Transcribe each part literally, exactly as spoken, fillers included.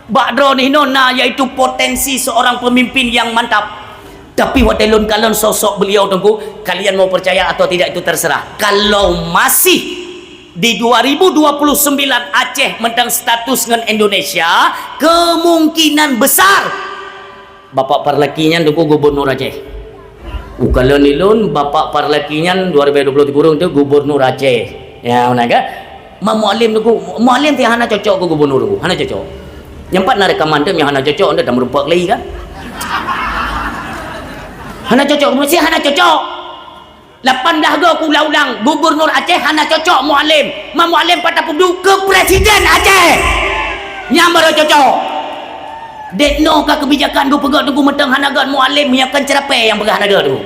Bak droeneuh na, yaitu potensi seorang pemimpin yang mantap. Tapi watèe lôn kalon sosok beliau, Teungku, kalian mau percaya atau tidak itu terserah. Kalau masih di dua ribu dua puluh sembilan Aceh mantong status ngon Indonesia, kemungkinan besar Bapak Parlaki nyan, Teungku, gubernur Aceh. Ukalon ilôn, Bapak Parlaki nyan dua ribu dua puluh tiga tu gubernur Aceh. Ya, beuna kan? Ma Mualem, Teungku, Mualem ti hana cocok keu gubernur, Teungku. Hana cocok. Nyang pat na rekaman tu nyang hana cocok, anda dah merupak lagi kan? Hana cocok, mesti hana cocok. Lapan belas go kuulang-ulang, gubernur Aceh hana cocok Mualem. Ma Mualem pat tapeuduek keu presiden Aceh. Nyang baru cocok. Dek no ka kebijakan geupeugah Teungku mantong hana gét Mualem, nyang kan cerapé nyang peugah hana gét tu.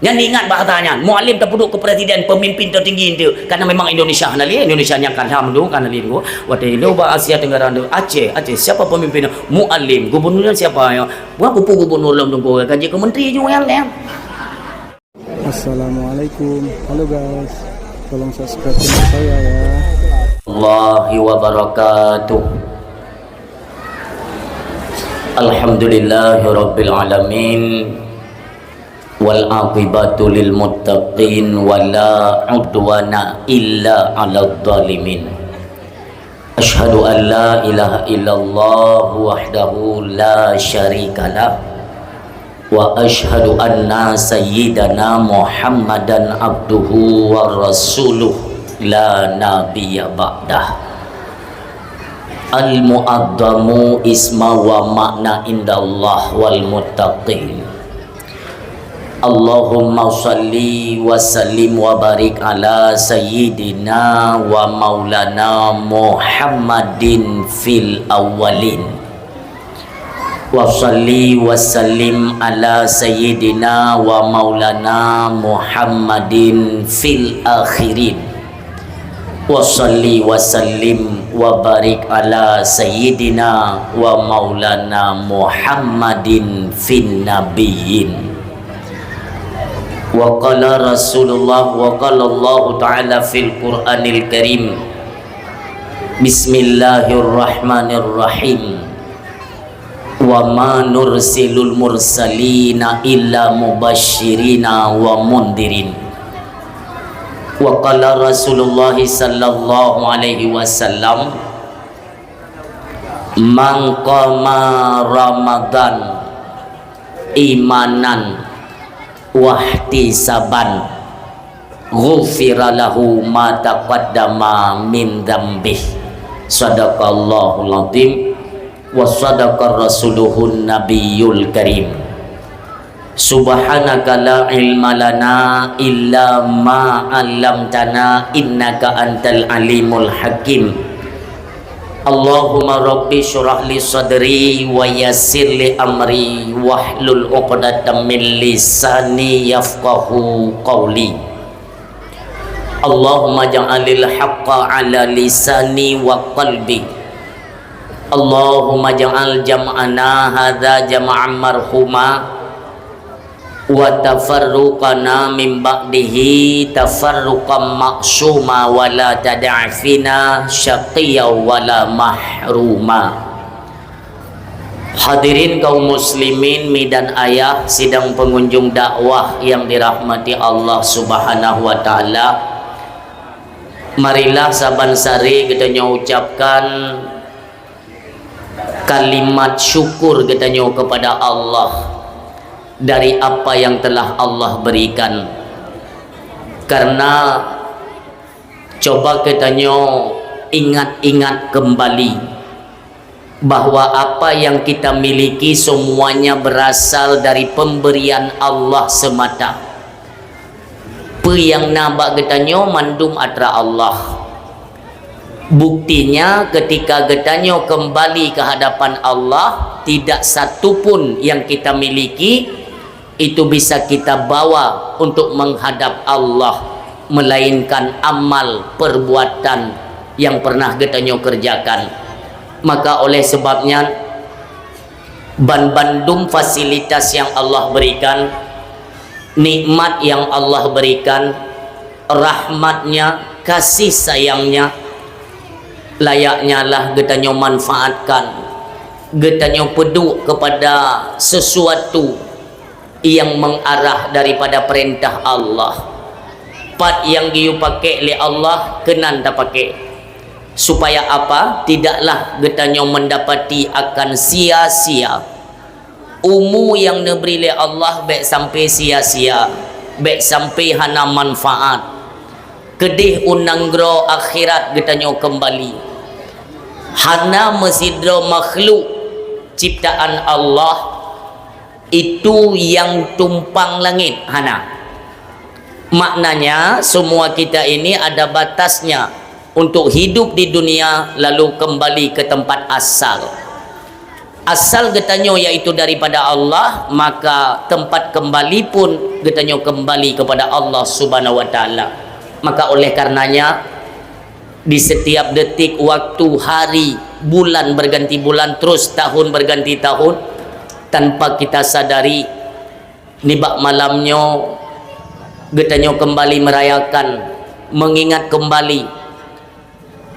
Nyan ingat bahasa nyan, Mualem tapeuduek keu presiden, pemimpin tertinggi tu. Karena memang Indonesia hana lé, Indonesia nyang kan ham tu, kan lé tu. Watèe ilôn bak Asia Tenggara tu, Aceh, Aceh, siapa pemimpin? Mualem. Gubernur siapa ya? Bukan kupu gubernur lom Teungku, kan jeuet keu menteri ju nyang lain. Assalamualaikum. Halo guys. Tolong subscribe channel saya ya. Allahi wabarakatuh. Alhamdulillahirabbil alamin. Wal aqibatu lil muttaqin wa la udwana illa 'alal zalimin. Asyhadu an la ilaha illallah wahdahu la syarikalah, wa asyhadu anna sayyidana Muhammadan abduhu wa rasuluh la nabiyya ba'dah. Al-mu'azzamu isma wa ma'na indallah wal muttaqin. Allahumma shalli wa sallim wa barik ala sayyidina wa maulana Muhammadin fil awwalin. Wa shalli wa sallim ala sayyidina wa maulana Muhammadin fil akhirin. Wa shalli wa sallim wa barik ala sayyidina wa maulana Muhammadin fin nabiyyin. Wa qala Rasulullah, wa qala Allahu ta'ala fil Qur'anil Karim. Bismillahirrahmanirrahim. Wa ma nursilul mursalina illa mubasyirina wa mundirin. Wa qala Rasulullah sallallahu alaihi wasallam, "Man qama Ramadan imanan wahtisaban, ghufira lahu ma taqaddama min dzambih." Sadaqallahul azim wa sadaqa rasuluhun nabiyul karim. Subhanaka la ilma lana illa ma 'allamtana innaka antal alimul hakim. Allahumma rabbi syrah li sadri wa yassir li amri wahlul 'uqdatam min lisani yafqahu qawli. Allahumma ja'alil haqqa 'ala lisani wa qalbi. Allahumma ja'al jam'ana hadza jam'an marhuma, wa tafarruqana min ba'dihi tafarruqan ma'suma, wa la tada'fina syaqiyya wa la mahruma. Hadirin kaum muslimin, mi dan ayah, sidang pengunjung dakwah yang dirahmati Allah Subhanahu wa Ta'ala, marilah saban sari geutanyoe ucapkan kalimat syukur geutanyoe kepada Allah dari apa yang telah Allah berikan. Karena coba geutanyoe ingat-ingat kembali bahwa apa yang kita miliki semuanya berasal dari pemberian Allah semata. Peue nyang na bak geutanyoe mandum atra Allah. Buktinya, ketika geutanyoe kembali ke hadapan Allah, tidak satu pun yang kita miliki itu bisa kita bawa untuk menghadap Allah, melainkan amal perbuatan yang pernah geutanyoe kerjakan. Maka oleh sebab nyan, ban bandum fasilitas yang Allah berikan, nikmat yang Allah berikan, rahmat-Nya, kasih sayang-Nya, layaknya lah geutanyoe manfaatkan Geutanyoe peuduek kepada sesuatu yang mengarah daripada perintah Allah. Pat nyang geuyue pakék lé Allah, keunan tapakék. Supaya apa? Tidaklah geutanyoe mendapati akan sia-sia. Umu nyang neubri lé Allah bék sampai sia-sia, bék sampai hana manfaat. Keudeh u nanggroe akhirat geutanyoe keumbali. Hana meusidroe makhluk ciptaan Allah itu nyang tumpang langét, hana. Maknanya, semua kita ini ada batasnya untuk hidup di dunia lalu kembali ke tempat asal. Asal geutanyoe yaitu daripada Allah, maka tempat kembali pun geutanyoe kembali kepada Allah Subhanahu wa Taala. Maka oleh karenanya, di setiap detik waktu, hari, bulan berganti bulan, terus tahun berganti tahun, tanpa kita sadari, nibak malam nyoe geutanyoe kembali merayakan, mengingat kembali,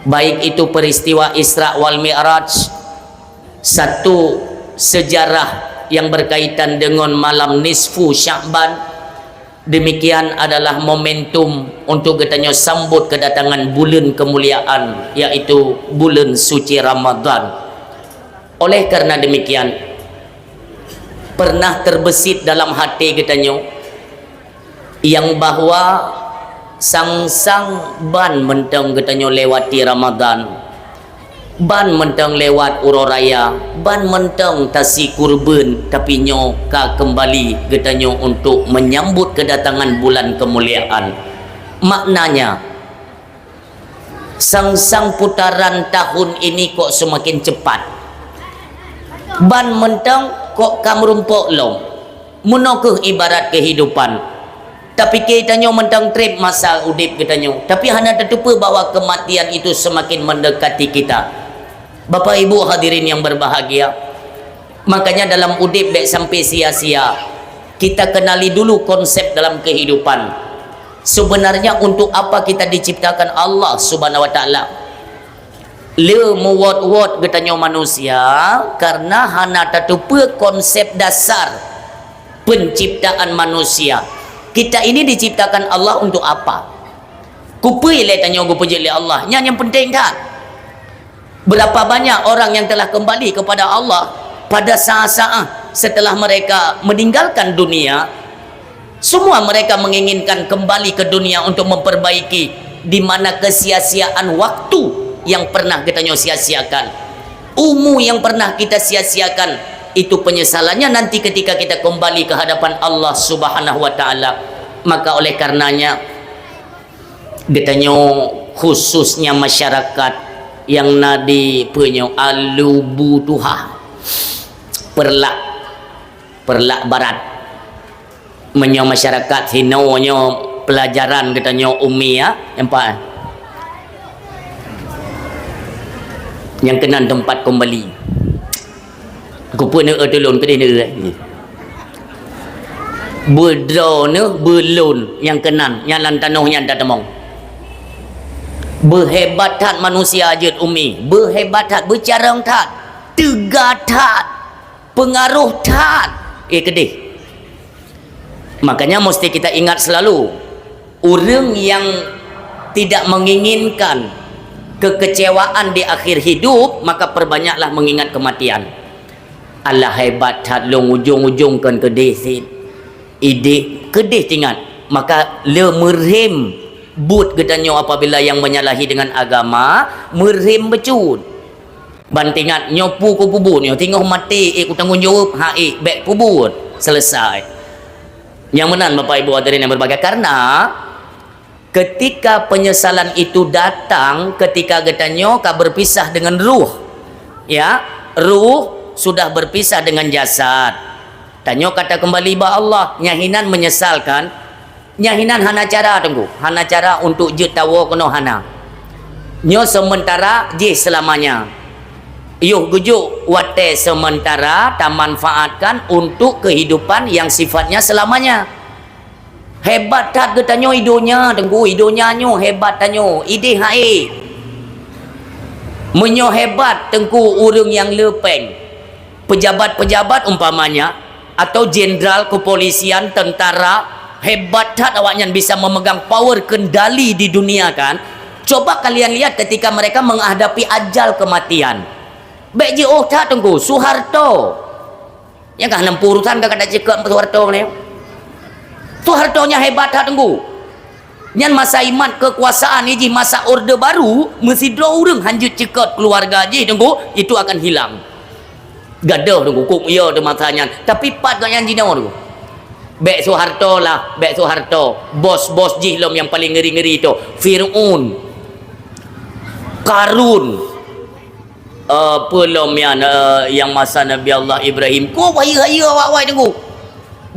baik itu peristiwa Isra wal Mi'raj, satu sejarah yang berkaitan dengan malam nisfu Sya'ban, demikian adalah momentum untuk geutanyoe sambut kedatangan buleuen kemuliaan, yaitu buleuen suci Ramadan. Oleh karena demikian, pernah terbesit dalam hati geutanyoe yang bahwa sang-sang ban mantong geutanyoe lewati Ramadan, ban mantong lewat uroe raya, ban mantong tasi kurban, tapi nyoe ka kembali geutanyoe untuk menyambut kedatangan bulan kemuliaan. Maknanya, sang-sang putaran tahun ini kok semakin cepat. Ban mantong kok ka meurumpok lom. Meunoe kheueh ibarat kehidupan. Tapike tanyoe mantong treb masa udeb geutanyoe, tapi hana tateupeue bahwa kematian itu semakin mendekati kita. Bapak Ibu hadirin yang berbahagia, makanya dalam udeb bék sampai sia-sia. Kita kenali dulu konsep dalam kehidupan. Sebenarnya untuk apa kita diciptakan Allah Subhanahu wa Taala? Le meuwot-wot geutanyoe manusia karena hana tateupeue konsep dasar penciptaan manusia. Kita ini diciptakan Allah untuk apa? Kupeue lé tanyoe geupeujeuet lé Allah? Nyan nyang penting that. Berapa banyak orang yang telah kembali kepada Allah pada saat-saat setelah mereka meninggalkan dunia, semua mereka menginginkan kembali ke dunia untuk memperbaiki di mana kesia-siaan waktu yang pernah geutanyoe sia-siakan. Umu yang pernah kita sia-siakan, itu penyesalannya nanti ketika kita kembali ke hadapan Allah Subhanahu wa Taala. Maka oleh karenanya, geutanyoe khususnya masyarakat nyang na di peue nyoe, Alubutuha, Peureulak, Peureulak Barat. Meunyoe masyarakat sinoe nyoe pelajaran geutanyoe ummi, ya, nyang pa-, nyang keunan teumpat keumbali. Kupeue neueu tulôn keudeh neueu. Beudroe neuh beulôn nyang keunan, nyang lam tanoh nyan tateumong. Beuhebat that manusia jeuet ummi, beuhebat that, beucarông that, teuga that, peungaroh that. Eh, keudeh. Makanya mesti kita ingat selalu, ureuëng yang tidak menginginkan kekecewaan di akhir hidup, maka perbanyaklah mengingat kematian. Alah hebat that lôn ujong-ujong kon keudeh sit. Ideh keudeh tingat, maka le meurhem buet geutanyoe apabila yang menyalahi dengan agama, meurhem bacut. Ban tingat nyoe peue kupeubuet nyoe, teungoh maté ék kutanggung jaweueb, ha ék bék peubuet. Selesai. Nyang meunan Bapak Ibu hadirin yang berbahagia, karena ketika penyesalan itu datang ketika geutanyoe ka berpisah dengan ruh. Ya, ruh sudah berpisah dengan jasad. Tanyoe ka takeumbali bak Allah, nyan hinan menyesalkan. Nyan hinan hana cara, Teungku. Hana cara untuk jeuet tawoe keunoe, hana. Nyoe sementara, jih selamanya. Yoh geujok watée sementara tamanfaatkan untuk kehidupan yang sifatnya selamanya. Hebat that geutanyoe i donya, Teungku, i donya nyoe hebat tanyoe, ideh hai. Meunyoe hebat Teungku ureuëng nyang le péng, Pejabat-pejabat umpamanya, atau jenderal kepolisian, tentara, hebat that awaknyan bisa memegang power kendali di dunia kan. Coba kalian lihat ketika mereka menghadapi ajal kematian. Bèk jiôh that Teungku, Soeharto. Nyang ka hana urusan ka kata ceukeut Soeharto ni. Soeharto nyan hebat that Teungku. Nyan masa imat kekuasaan ni jih masa Orde Baru, meusidroe ureueng hanjeuet ceukeut keluarga jih Teungku, itu akan hilang. Gadôh Teungku, kok ya di masa nyan. Tapi pat gobnyan jinoe Teungku. Bèk Soeharto lah, bèk Soeharto. Bos-bos jih lom nyang paling ngeri-ngeri tu. Fir'aun. Karun. Eh, peue lom nyan, eh, nyang masa Nabi Allah Ibrahim. Kok bahaya-bahaya awak-awak Teungku.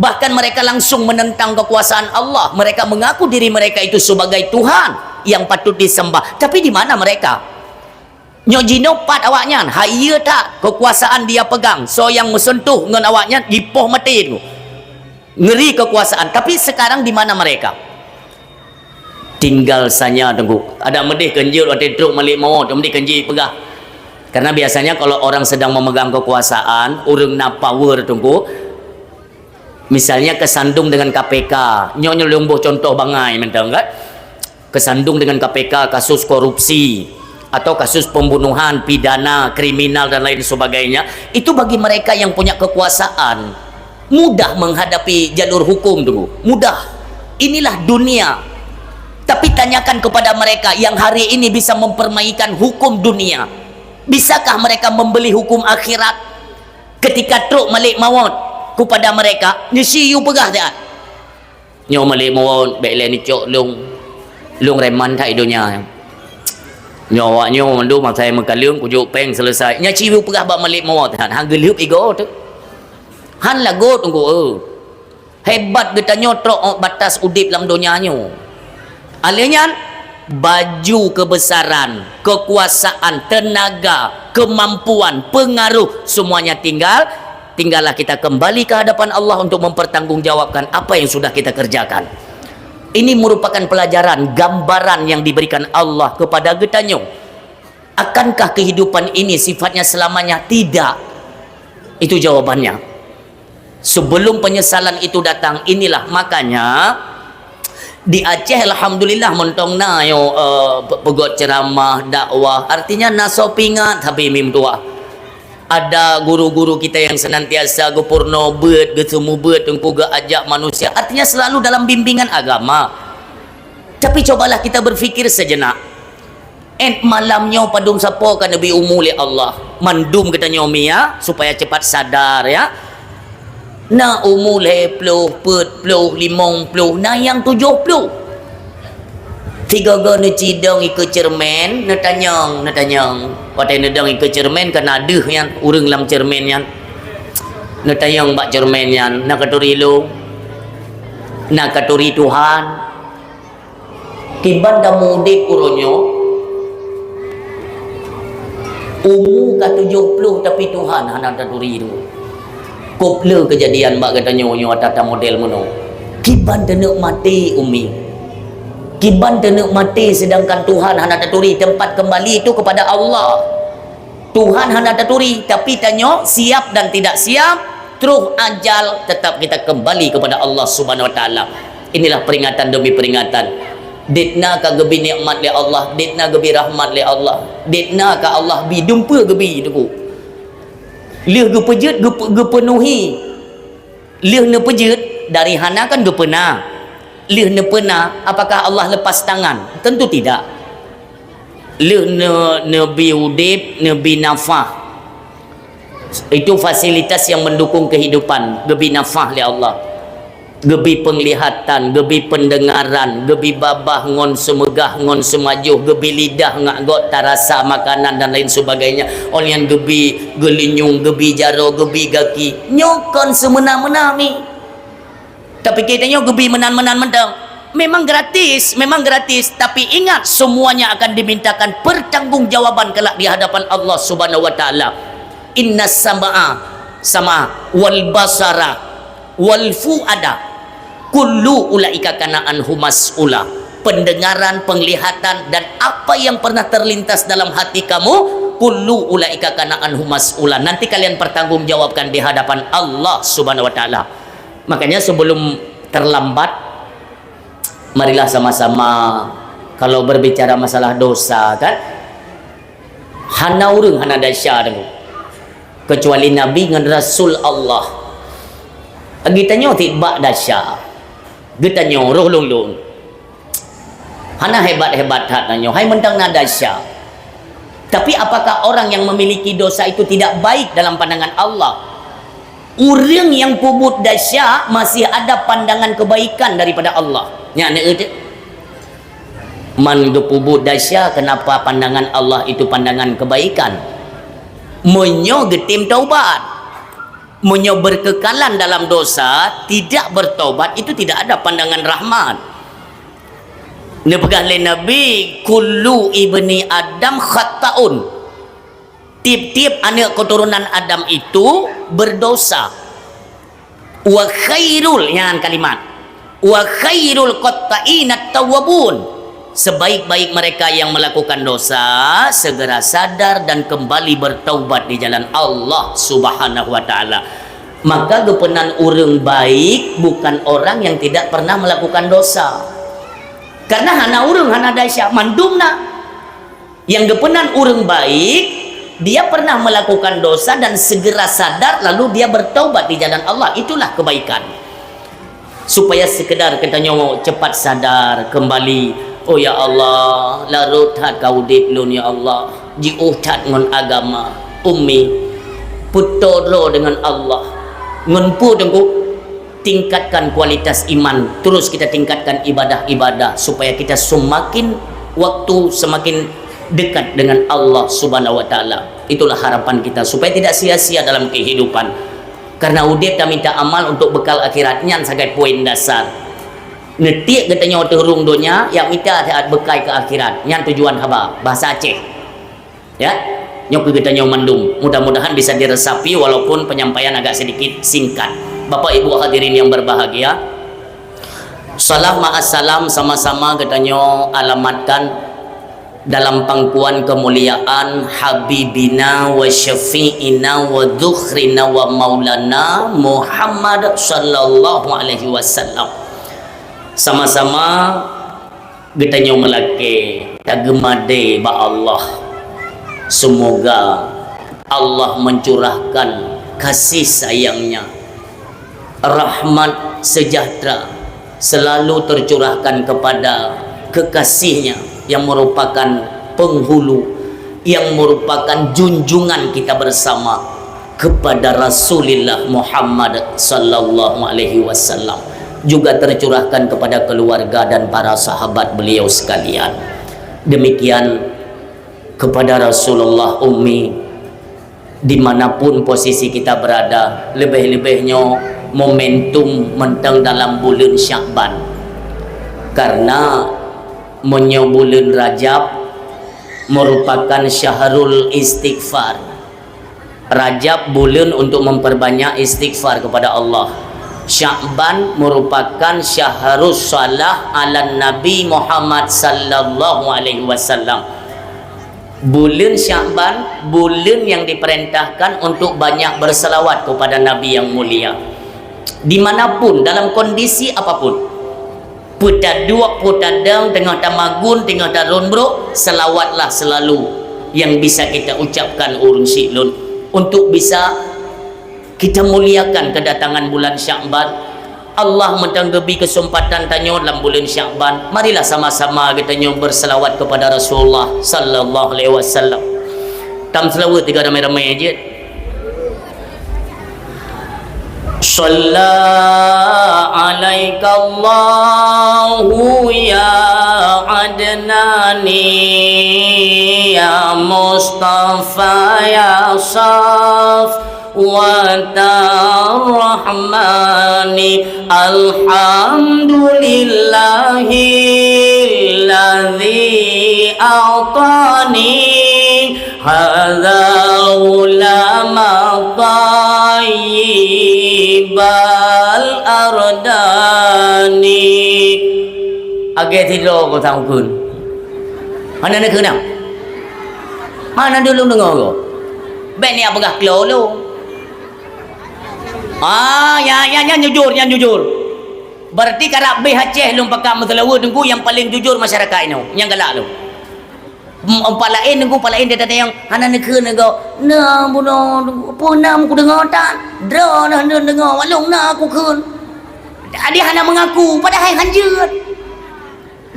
Bahkan mereka langsung menentang kekuasaan Allah. Mereka mengaku diri mereka itu sebagai Tuhan yang patut disembah. Tapi di mana mereka? Nyoe jinoe pat awaknyan, haiya that kekuasaan dia pegang. Soe nyang meuseuntuh ngon awaknyan, jipoh maté Teungku. Ngeri kekuasaan. Tapi sekarang di mana mereka? Tinggal sanya Teungku. Adak meudeh keunjeuet watèe trok malèk mawöt, meudeh keunjeuet peugah. Karena biasanya kalau orang sedang memegang kekuasaan, ureueng na power Teungku, misalnya kesandung dengan K P K, nyoe, nyoe lôn boh contoh bangai mantong kan. Kesandung dengan K P K, kasus korupsi, atau kasus pembunuhan, pidana, kriminal dan lain sebagainya, itu bagi mereka yang punya kekuasaan, mudah menghadapi jalur hukum Teungku. Mudah. Inilah dunia. Tapi tanyakan kepada mereka yang hari ini bisa mempermainkan hukum dunia. Bisakah mereka membeli hukum akhirat? Ketika trok malèk mawöt kepada mereka, nyoe si yue peugah that. Nyoe malèk mawöt, bèk lé neucok lôn. Lôn reman that i donya. Nyoe awak nyoe mandum asai meukaleueng, kujok pèng selesai. Nyan ci yue peugah bak malèk mawöt that, han geulheup igoe teuh. Han lagot Teungku, eh. Hebat geutanyoe trok ôk batas udép lam donya nyoe. Alèh nyan, baju kebesaran, kekuasaan, tenaga, kemampuan, pengaruh, semuanya tinggal. Tinggallah kita kembali ke hadapan Allah untuk mempertanggungjawabkan apa yang sudah kita kerjakan. Ini merupakan pelajaran, gambaran yang diberikan Allah kepada geutanyoe. Akankah kehidupan ini sifatnya selamanya? Tidak. Itu jawabannya. Sebelum penyesalan itu datang, inilah makanya di Aceh, alhamdulillah, mantong na nyoe, eh, pe-, peugöt ceramah, dakwah. Artinya, na soe peuingat, tapi mim tuah. Ada guru-guru kita yang senantiasa geupeurunoe beuet, geuseumeubeuet Teungku, geuajak manusia. Artinya, selalu dalam bimbingan agama. Tapi cobalah kita berpikir sejenak. Ét malam nyoe padum sapo ka neubri umu lé Allah. Mandum geutanyoe mi ya, supaya cepat sadar ya. Na umu lhèe ploh, peuet ploh, limong ploh, na nyang tujoh ploh. Sigoe-goe neucidong ikeue ceureumen, neutanyong, neutanyong. Watèe neudong ikeue ceureumen, ka na deuh nyan, ureueng lam ceureumen nyan. Neutanyong bak ceureumen nyan, "Na katuri lôn? Na katuri Tuhan?" Kiban tameuudép uroe nyoe, umu ka tujoh ploh tapi Tuhan hana taturi tu. Kop le keujadian bak geutanyoe nyoe ata-ata model meunoe. Kiban taneuk maté, Umi. Kiban taneuk maté sedangkan Tuhan hana taturi, tempat kembali itu kepada Allah. Tuhan hana taturi, tapi tanyoe siap dan tidak siap, troh ajal tetap kita kembali kepada Allah Subhanahu Wa Taala. Inilah peringatan demi peringatan. Ditna ka geubi nikmat lé Allah, ditna geubi rahmat lé Allah, ditna ka Allah bi dumpeue geubi Teungku. Lheueh geupeujeuet geupe-, geupeunuhi. Lheueh neupeujeuet dari hana kan geupeuna. Lheueh neupeuna, apakah Allah lepas tangan? Tentu tidak. Lheueh ne-, neubi udép, neubi nafah. Itu fasilitas yang mendukung kehidupan, geubi nafah lé Allah. Geubi penglihatan, geubi pendengaran, geubi babah ngon seumeugah ngon seumajoh, geubi lidah ngat göt tarasa makanan dan lain sebagainya. Óh lheueh nyan geubi geulinyueng, geubi jaroe, geubi gaki. Nyoe kon seumeuna-meuna mi. Tapi geutanyoe geubi meunan-meunan mantong. Memang gratis, memang gratis, tapi ingat, semuanya akan dimintakan pertanggungjawaban kelak di hadapan Allah Subhanahu Wa Taala. Innas sam'a, sama, wal basara, wal fuada, kullu ulaika kana anhu mas'ula. Pendengaran, penglihatan, dan apa yang pernah terlintas dalam hati kamu, Kullu ulaika kana anhu mas'ula. Nanti kalian pertanggungjawabkan di hadapan Allah Subhanahu wa Ta'ala. Makanya, sebelum terlambat, marilah sama-sama, kalau berbicara masalah dosa, kan, hana ureuëng hana desya, Teungku, kecuali Nabi ngon Rasul Allah. Geutanyoe cit bak desya, geutanyoe roh lôn-lôn. Hana hebat-hebat that na nyoe, hai mantong na desya. Tapi apakah orang yang memiliki dosa itu tidak baik dalam pandangan Allah? Ureuëng nyang peubuet desya masih ada pandangan kebaikan daripada Allah. Nyan, man geupeubuet desya, kenapa pandangan Allah itu pandangan kebaikan? Meunyoe geutem taubat. Meunyoe berkekalan dalam dosa, tidak bertaubat, itu tidak ada pandangan rahmat. Neupeugah lé Nabi, "Kullu ibni Adam khatta'un." Tiep-tiep aneuk keturunan Adam itu berdosa. "Wa khairul," nyan kalimat, "wa khairul qatta'inat tawwabun." Sebaik-baik mereka yang melakukan dosa, segera sadar dan kembali bertaubat di jalan Allah Subhanahu wa Ta'ala. Maka geupeunan ureuëng baik bukan orang yang tidak pernah melakukan dosa. Karena hana ureuëng hana desya, mandum na. Nyang geupeunan ureuëng baik, dia pernah melakukan dosa dan segera sadar, lalu dia bertaubat di jalan Allah. Itulah kebaikan. Supaya sekedar geutanyoe cepat sadar kembali, "Oh ya Allah, larot that ka udeb lôn ya Allah, jiôh that ngon agama, Ummi, peutoe droe deungon Allah, ngon peue Teungku?" Tingkatkan kualitas iman, terus kita tingkatkan ibadah-ibadah supaya kita semakin waktu semakin dekat dengan Allah Subhanahu wa Ta'ala. Itulah harapan kita supaya tidak sia-sia dalam kehidupan. Karena udeb taminta amal untuk bekal akhirat, nyan sagai poin dasar. Neutiek geutanyoe teurung donya, nyang mita saat bekai ke akhirat, nyan tujuan haba, bahasa Aceh. Ya, nyoe keu geutanyoe mandum. Mudah-mudahan bisa diresapi walaupun penyampaian agak sedikit singkat. Bapak Ibu hadirin yang berbahagia, salam ma'as salam sama-sama geutanyoe alamatkan dalam pangkuan kemuliaan Habibina wa Syafi'ina wa Dzukhrina wa Maulana Muhammad sallallahu alaihi wasallam. Sama-sama geutanyoe meulakée tageumadée bak Allah. Semoga Allah mencurahkan kasih sayang-Nya, rahmat sejahtera selalu tercurahkan kepada kekasih-Nya yang merupakan penghulu, yang merupakan junjungan kita bersama, kepada Rasulullah Muhammad sallallahu alaihi wasallam, juga tercurahkan kepada keluarga dan para sahabat beliau sekalian. Demikian kepada Rasulullah Ummi, di mana pun posisi kita berada, lebih-lebih nyoe momentum mantong dalam buleuen Syakban. Karena meunyoe buleuen Rajab merupakan syahrul istighfar, Rajab buleuen untuk memperbanyak istighfar kepada Allah. Syakban merupakan syahrus shalah ala Nabi Muhammad sallallahu alaihi wasallam. Buleuen Syakban, buleuen yang diperintahkan untuk banyak berselawat kepada Nabi yang mulia. Dimanapun, dalam kondisi apapun. Peue taduek, peue tadong, teungoh tamagun, teungoh tarôn brok, selawatlah selalu yang bisa kita ucapkan ureuëng siklon untuk bisa kita muliakan kedatangan bulan Syakban. Allah mantong geubri keuseumpatan tanyoe lam buleuen Syakban. Marilah sama-sama geutanyoe berselawat kepada Rasulullah sallallahu alaihi wasallam. Tam selawat tiga ramai-ramai jeuet. Shalla alaikallahu ya adnani, ya mustafa, ya safwatar rahmani. Alhamdulillahilladzi a'tani hadzal ghulama thayyibal ardani. Agée sidroe ko sangkeun. Hana na keunang. Hana dulu deungoe ko. Bèk ni peugah klo lôn. Ah, ya, ya, nyan jujur, nyan jujur. Berarti karab beh Aceh lôn pakat meuseulaweuet Teungku nyang paleng jujur masyarakat inoe. Nyang galak lôn. Em, empat laén Teungku, empat laén dia datang nyang hana neukheun ko. Na bunoe Teungku, peue na meukudeungoe tan? Droeneuh deungoe, walong na kukheun. Dia hana mengaku, padahai hanjeuet.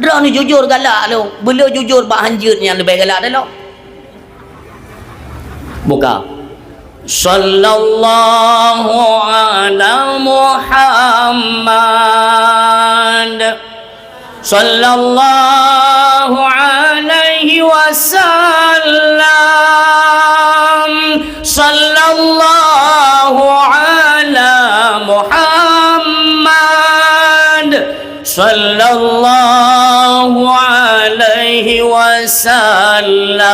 Droeneuh jujur galak lôn, beuleu jujur bak hanjeuet nyang leubeh galak lom. Buka. Sallallahu ala Muhammad. Sallallahu alaihi wasallam. Sallallahu ala Muhammad. Sallallahu alaihi wasallam.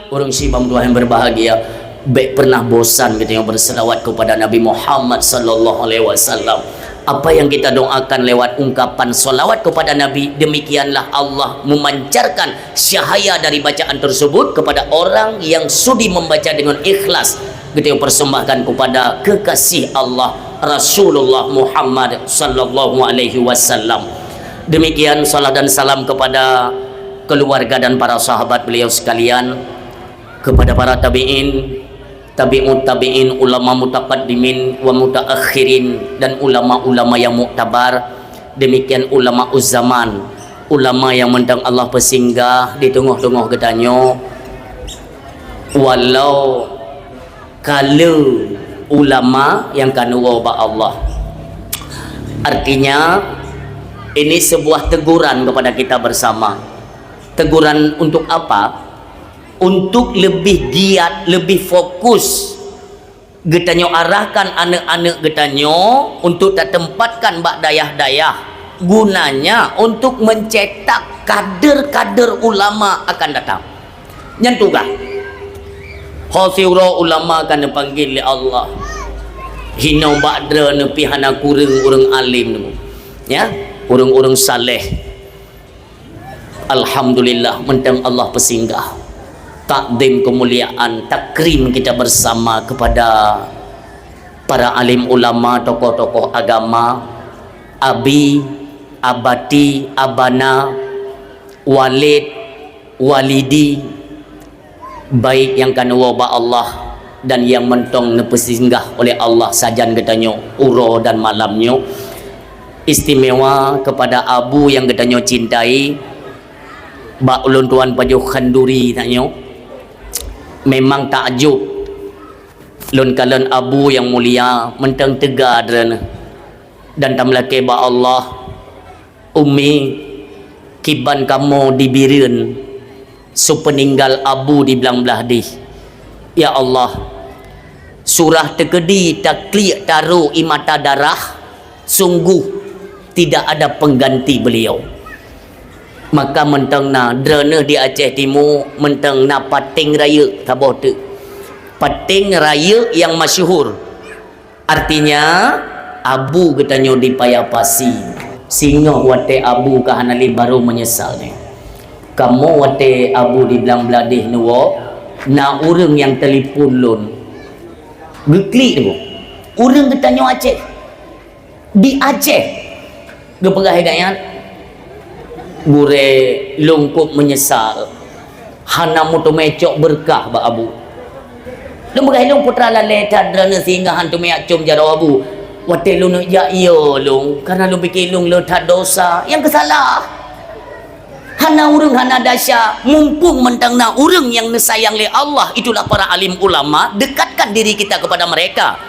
Ureuëng syiek ban meutuah nyang berbahagia, bèk pernah bosan geutanyoe berselawat kepada Nabi Muhammad sallallahu alaihi wasallam. Apa yang kita doakan lewat ungkapan salawat kepada Nabi, demikianlah Allah memancarkan cahaya dari bacaan tersebut kepada orang yang sudi membaca dengan ikhlas. Geutanyoe persembahkan kepada kekasih Allah, Rasulullah Muhammad sallallahu alaihi wasallam. Demikian salam dan salam kepada keluarga dan para sahabat beliau sekalian, kepada para tabi'in, tabi'ut tabi'in, ulama mutaqaddimin wa mutaakhirin, dan ulama-ulama yang muktabar. Demikian ulama uzzaman, ulama yang mantong Allah peusinggah di teungoh-teungoh geutanyoe. Walau ka le ulama nyang ka neuwoe bak Allah. Artinya, ini sebuah teguran kepada kita bersama. Teguran untuk apa? Untuk lebih giat, lebih fokus geutanyoe arahkan aneuk-aneuk geutanyoe untuk tatempatkan bak dayah-dayah, gunanya untuk mencetak kader-kader ulama akan datang. Nyan tugaih. Ho siuroe ulama ka neupanggil lé Allah. Hinoe bak droeneuh pih hana kureueng ureuëng além nyoe. Ya, ureuëng-ureuëng saleh. Alhamdulillah, mantong Allah peusinggah. Takdim kemuliaan, takrim kita bersama kepada para alim ulama, tokoh-tokoh agama, abi, abati, abana, walid, walidi, baik nyang ka neuwoe bak Allah dan nyang mantong neupeusinggah oleh Allah sajan geutanyoe uroe dan malam nyoe. Istimewa kepada abu nyang geutanyoe cintai, bak ulôn tuan pajoh khanduri tanyoe. Memang takjub lôn kalon abu nyang mulia mantong teuga droeneuh dan tameulakée bak Allah. Umi, kiban kamoe di Bireuen, su peuninggal abu di blang blaih deh. Ya Allah, surah teukeudi takliek tarô ie mata darah, sungguh tidak ada pengganti beliau. Maka mantong na droeneuh di Aceh Timu, mantong na Paténg Rayeuk saboh teuk. Paténg Rayeuk nyang masyhur. Artinya, abu geutanyoe di Paya Pasi. Singoh watée abu ka hana lé barô meunyeusal nyoe. Kamoe watée abu di blang blaih deh neuwoe, na ureuëng nyang telepon lôn. Geuklik teuk. Ureuëng geutanyoe Aceh. Di Aceh. Geupeugah lagée nyan, "Gurée, lôn kôb meunyeusal hana meuteumé cok beureukat bak abu." Lôn peugah, "Lôn putra lalée that droeneuh sehingga han teumé jak com jaroe abu. Watée lôn jak, yo lôn, karena lôn pike lôn le that dosa nyang keusalah." Hana ureuëng hana desya, mumpung mantong na ureuëng nyang neusayang lé Allah, itulah para alim ulama, dekatkan diri kita kepada mereka.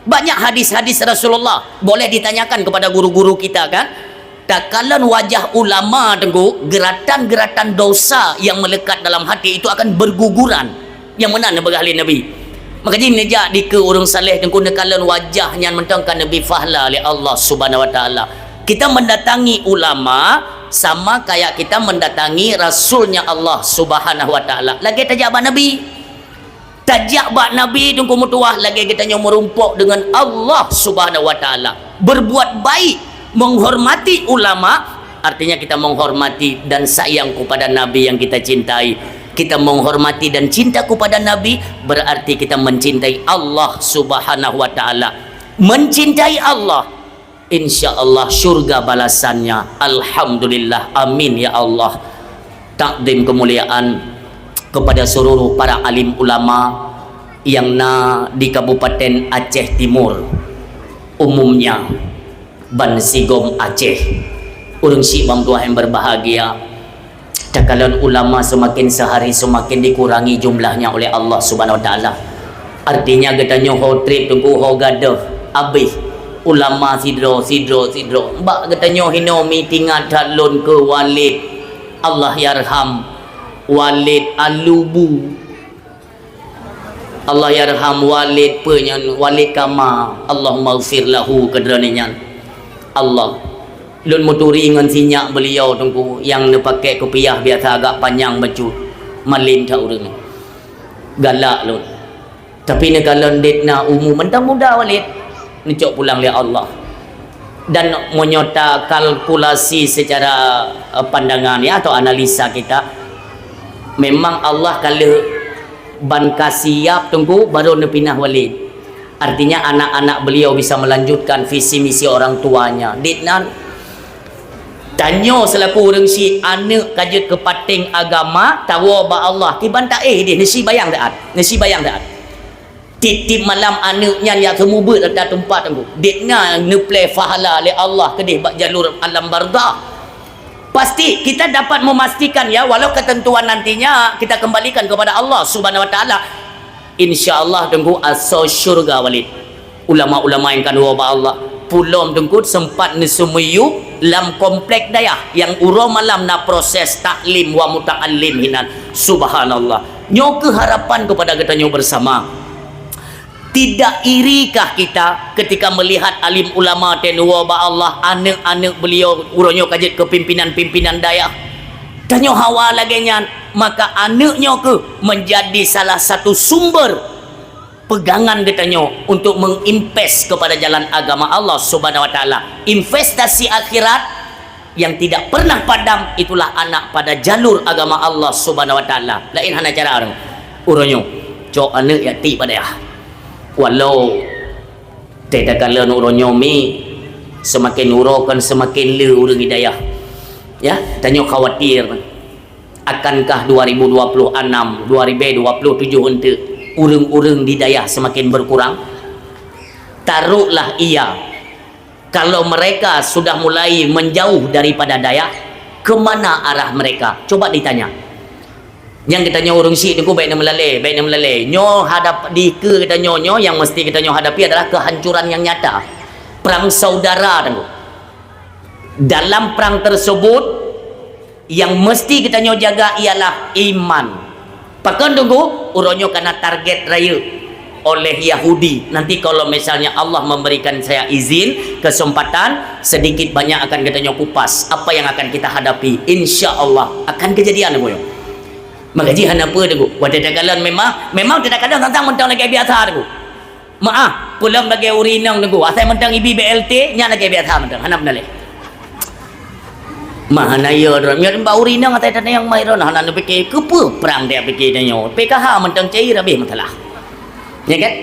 Banyak hadis-hadis Rasulullah boleh ditanyakan kepada guru-guru kita, kan? Takalon wajah ulama, Teungku, geuratan-geuratan dosa nyang melekat dalam hati itu akan berguguran. Nyang meunan neupeugah lé Nabi. Maka jih neujak dikeue ureuëng saleh, Teungku, neukalon wajah nyan mantong ka neubri pahala lé Allah Subhanahu wa Taala. Kita mendatangi ulama sama kayak kita mendatangi rasulnya Allah Subhanahu wa Taala. Lagée tajak bak Nabi. Tajak bak Nabi, Teungku, meutuwah lagée geutanyoe meurumpok deungon Allah Subhanahu wa Taala. Berbuat baik, menghormati ulama, artinya kita menghormati dan sayang kepada Nabi yang kita cintai. Kita menghormati dan cinta kepada Nabi, berarti kita mencintai Allah Subhanahu wa Ta'ala. Mencintai Allah, insya Allah syurga balasannya. Alhamdulillah, amin ya Allah. Takdim kemuliaan kepada seluruh para alim ulama yang na di Kabupaten Aceh Timur, umumnya ban sigom Aceh. Ureuëng syiek ban meutuah yang berbahagia, takalon ulama semakin sehari semakin dikurangi jumlahnya oleh Allah Subhanahu Wa Taala. Artinya geutanyoe ho treb teungku ho gadôh abéh ulama sidroe, sidroe, sidroe. Bak geutanyoe hinoe mi teuingat that lôn keu Walid, Allah yarham, Walid Alubu. Allah yarham Walid peue nyan, Walid Kama. Allahumma ghfir lahu keu droeneuh nyan. Allah. Lôn meuturi ngon sinyak beuliau teungku nyang neupakè kupiah biasa agak panyang bacut. Malem that ureuëng. Galak lôn. Tapi neukalon dit na umu mantong muda Walid. Neucok pulang lé Allah. Dan meunyoe takalkulasi secara, eh, pandangan ya atau analisa kita, memang Allah ka lheueh ban ka siap teungku baru neupinah Walid. Artinya anak-anak beliau bisa melanjutkan visi misi orang tuanya. Dit nan tanyoe selaku ureuëng syiek aneuëk ka jeuet keu paténg agama tawoe bak Allah kiban taéh deh neusi bayang taat, neusi bayang taat. Tiep-tiep malam aneuëk nyan ya seumubeuet ata teumpat teungku. Dit na neuplé pahala lé Allah keudeh bak jalur alam barzakh. Pasti kita dapat memastikan ya, walau ketentuan nantinya kita kembalikan kepada Allah Subhanahu Wa Taala. Insya Allah teungku asoe syurga Walid. Ulama-ulama yang ka neuwoe bak Allah. Pulom teungku sempat neuseumiyueb lam komplek dayah yang uroe malam na proses taklim wa muta'allim hinan. Subhanallah. Nyoe keuh harapan kepada geutanyoe bersama. Tidak irikah kita ketika melihat alim ulama teuh neuwoe bak Allah, aneuëk-aneuëk beliau uroe nyoe ka jeuet keu pimpinan-pimpinan dayah? Tanyoe hawa lagée nyan, maka aneuëk nyoe keuh menjadi salah satu sumber pegangan geutanyoe untuk menginvest kepada jalan agama Allah Subhanahu Wa Taala. Investasi akhirat yang tidak pernah padam, itulah anak pada jalur agama Allah Subhanahu Wa Taala. Laén hana cara ureuëng. Uroe nyoe, cok aneuëk yatim bak dayah. Walau teuh takalon uroe nyoe mi semakin uroe kan semakin le ureuëng di dayah. Ya, tanyoe khawatir. Akankah dua ribu dua puluh enam, dua ribu dua puluh tujuh eunteuk ureuëng-ureuëng di dayah semakin berkurang? Taruhlah iya, kalau mereka sudah mulai menjauh daripada dayah, ke mana arah mereka? Coba ditanya. Nyang geutanyoe ureuëng syiek teungku baik na meulalé, baik na meulalé. Nyoe hadap dikeue geutanyoe nyoe yang mesti geutanyoe hadapi adalah kehancuran yang nyata. Perang saudara teungku. Dalam perang tersebut, yang mesti geutanyoe jaga ialah iman. Pakon teungku, uroe nyoe kana target rayeuk oleh Yahudi. Nanti kalau misalnya Allah memberikan saya izin, kesempatan, sedikit banyak akan geutanyoe kupas apa yang akan kita hadapi. Insya Allah akan kejadian teungku. Maka jih hana peue teungku. Watée takalon memang, memang teuh takalon tantang mantong lagée biasa teungku. Maah, pulom lagée ureuëng inong teungku. Asai mantong ibi B L T, nyan lagée biasa mantong. Hana beuna lé. Mah hana yo droe. Nyoe bak ureuëng inong asai tanyong mai droe hana neupiké keupeue perang dia piké tanyoe. P K H mantong cair habéh masalah. Ya kan?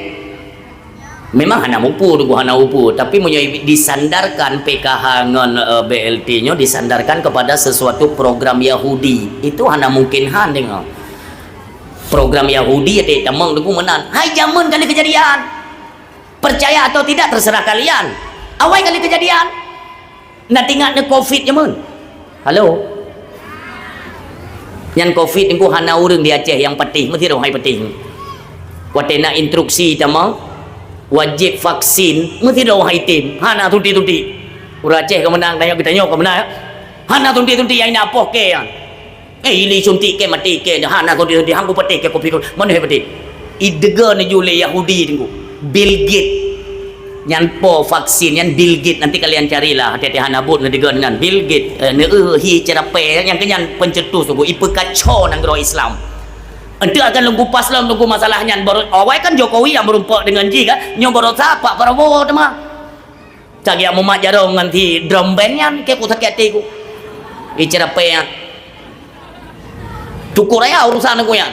Memang hana mupu teungku hana upu, tapi meunyoe disandarkan P K H ngon, eh, B L T nyoe disandarkan kepada sesuatu program Yahudi, itu hana mungkin han deungoe. Program Yahudi até tamong teungku meunan. Hai jameun kali keujadian. Percaya atau tidak terserah kalian. Awai kali keujadian. Na teuingat neu covid jameun. Halo. Nyan covid teungku hana ureuëng di Aceh nyang patéh, meusidroe hai patéh. Watée na instruksi tamong wajéb vaksin, meusidroe hai tem, hana suntik-suntik. Ureuëng Aceh ka meunang, tanyoe geutanyoe ka meunang. Hana suntik-suntik nyang ina poh kée nyan. Eh, ili suntik kée maté kée, hana suntik-suntik, hana kupatéh kée covid, mana hai patéh. Ideuga neuju lé Yahudi teungku. Bill Gates. Nyan po vaksin, nyan Bill Gates. Nanti kalian carilah, hati-hati hana buet neudeungoe nyan. Bill Gates, eh, neueu hi ceurapée, nyang keu nyan pencetus teungku, ipeukaco nanggroe Islam. Enteuk akan lôn kupas lom teungku masalah nyan. Baru, awai kan Jokowi nyang meurumpok deungon jih kan, nyoe barosa Pak Prabowo teuma. Cak jak mumat jaroe ngon si drum band nyan, kée ku sakét até ku. Iceurapée nyan. Tuku raya urusan aku nyan.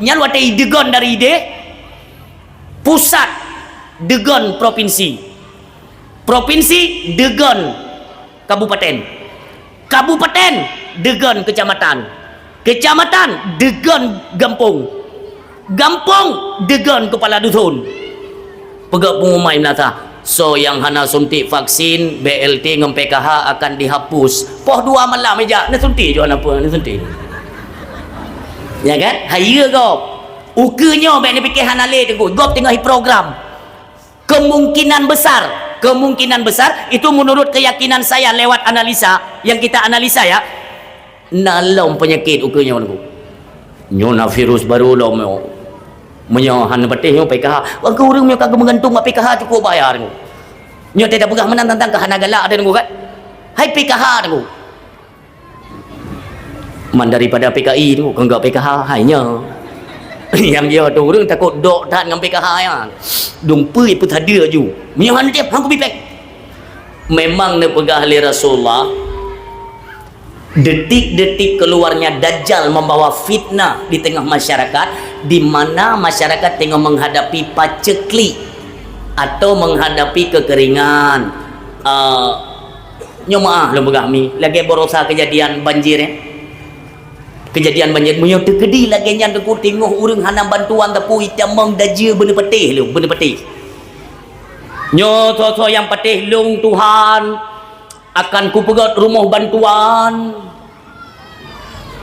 Nyan watèe idegon dari idéh, pusat degon provinsi. Provinsi degon kabupaten. Kabupaten degon kecamatan. Kecamatan degon gampông. Gampông degon kepala dusun. Peugah pengumuman meunasah, soe nyang hana suntik vaksin, B L T ngon P K H akan dihapus. Poh dua malam ijak, neusuntik jok hana peue, neusuntik. Ya kan? Hayeue gob. Ukeue nyoe bèk neupike hana lé Teungku. Gob teungoh program. Kemungkinan besar, kemungkinan besar itu menurut keyakinan saya lewat analisa yang kita analisa ya. Na lom peunyakét ukeue nyoe Teungku. Nyoe na virus baru lom nyoe. Meunyoe hana patéh nyoe P K H, bangke ureueng nyoe ka geumeugantung bak P K H cukup bahaya Teungku. Nyoe teupeugah meunan tantang keu hana galak Teungku kan. Hai P K H Teungku. Man daripada P K I tu, kon gak P K H, hai nyo. Nyang dia tu ureueng takot dok that ngon P K H nyan. Dong peue peusadeue aju. Meunyoe hana tiep, hang kubi péng. Memang neupeugah lé Rasulullah, detik-detik keluarnya Dajjal membawa fitnah di tengah masyarakat, di mana masyarakat tengah menghadapi paceklik atau menghadapi kekeringan. Ah, Nyoe meu'ah lôn peugah mi, lagèe barosa keujadian banjir, eh. Keujadian banjir, meunyoe teukeudi lagèe nyan Teungku, teungoh ureueng hana bantuan, tapi itamong dajeu beuneupatéh lôn, beuneupatéh. Nyoe soe-soe nyang patéh lôn Tuhan, akan kupeugöt rumoh bantuan.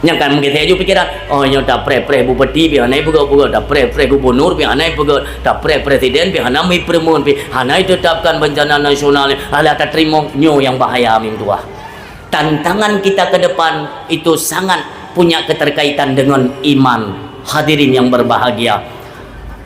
Nyang kan meugesek aju pikeran, "Oh, nyoe tapreh-preh bupati, pih hana ipeugöt-peugöt, tapreh-preh gubunur, pih hana ipeugöt, tapreh presiden, pih hana mi peureumeun, pih hana itetapkan bencana nasional, alah tateurimong." Nyoe nyang bahaya, mi meutuah. Tantangan kita ke depan itu sangat punya keterkaitan dengan iman. Hadirin yang berbahagia,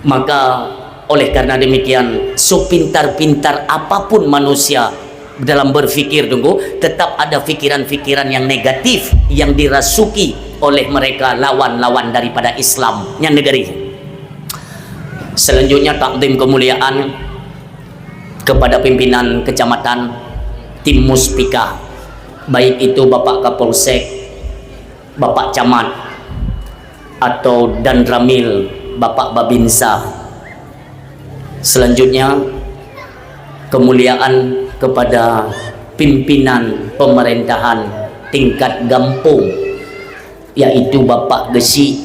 maka oleh karena demikian, sepintar-pintar apapun manusia, dalam berfikir Teungku, tetap ada fikiran-fikiran yang negatif yang dirasuki oleh mereka lawan-lawan daripada Islam. Nyan neugeri. Selanjutnya, takdim kemuliaan kepada pimpinan kecamatan, tim Muspika, baik itu Bapak Kapolsek, Bapak Camat, atau Danramil, Bapak Babinsa. Selanjutnya, kemuliaan kepada pimpinan pemerintahan tingkat gampông, yaitu Bapak Geuchik,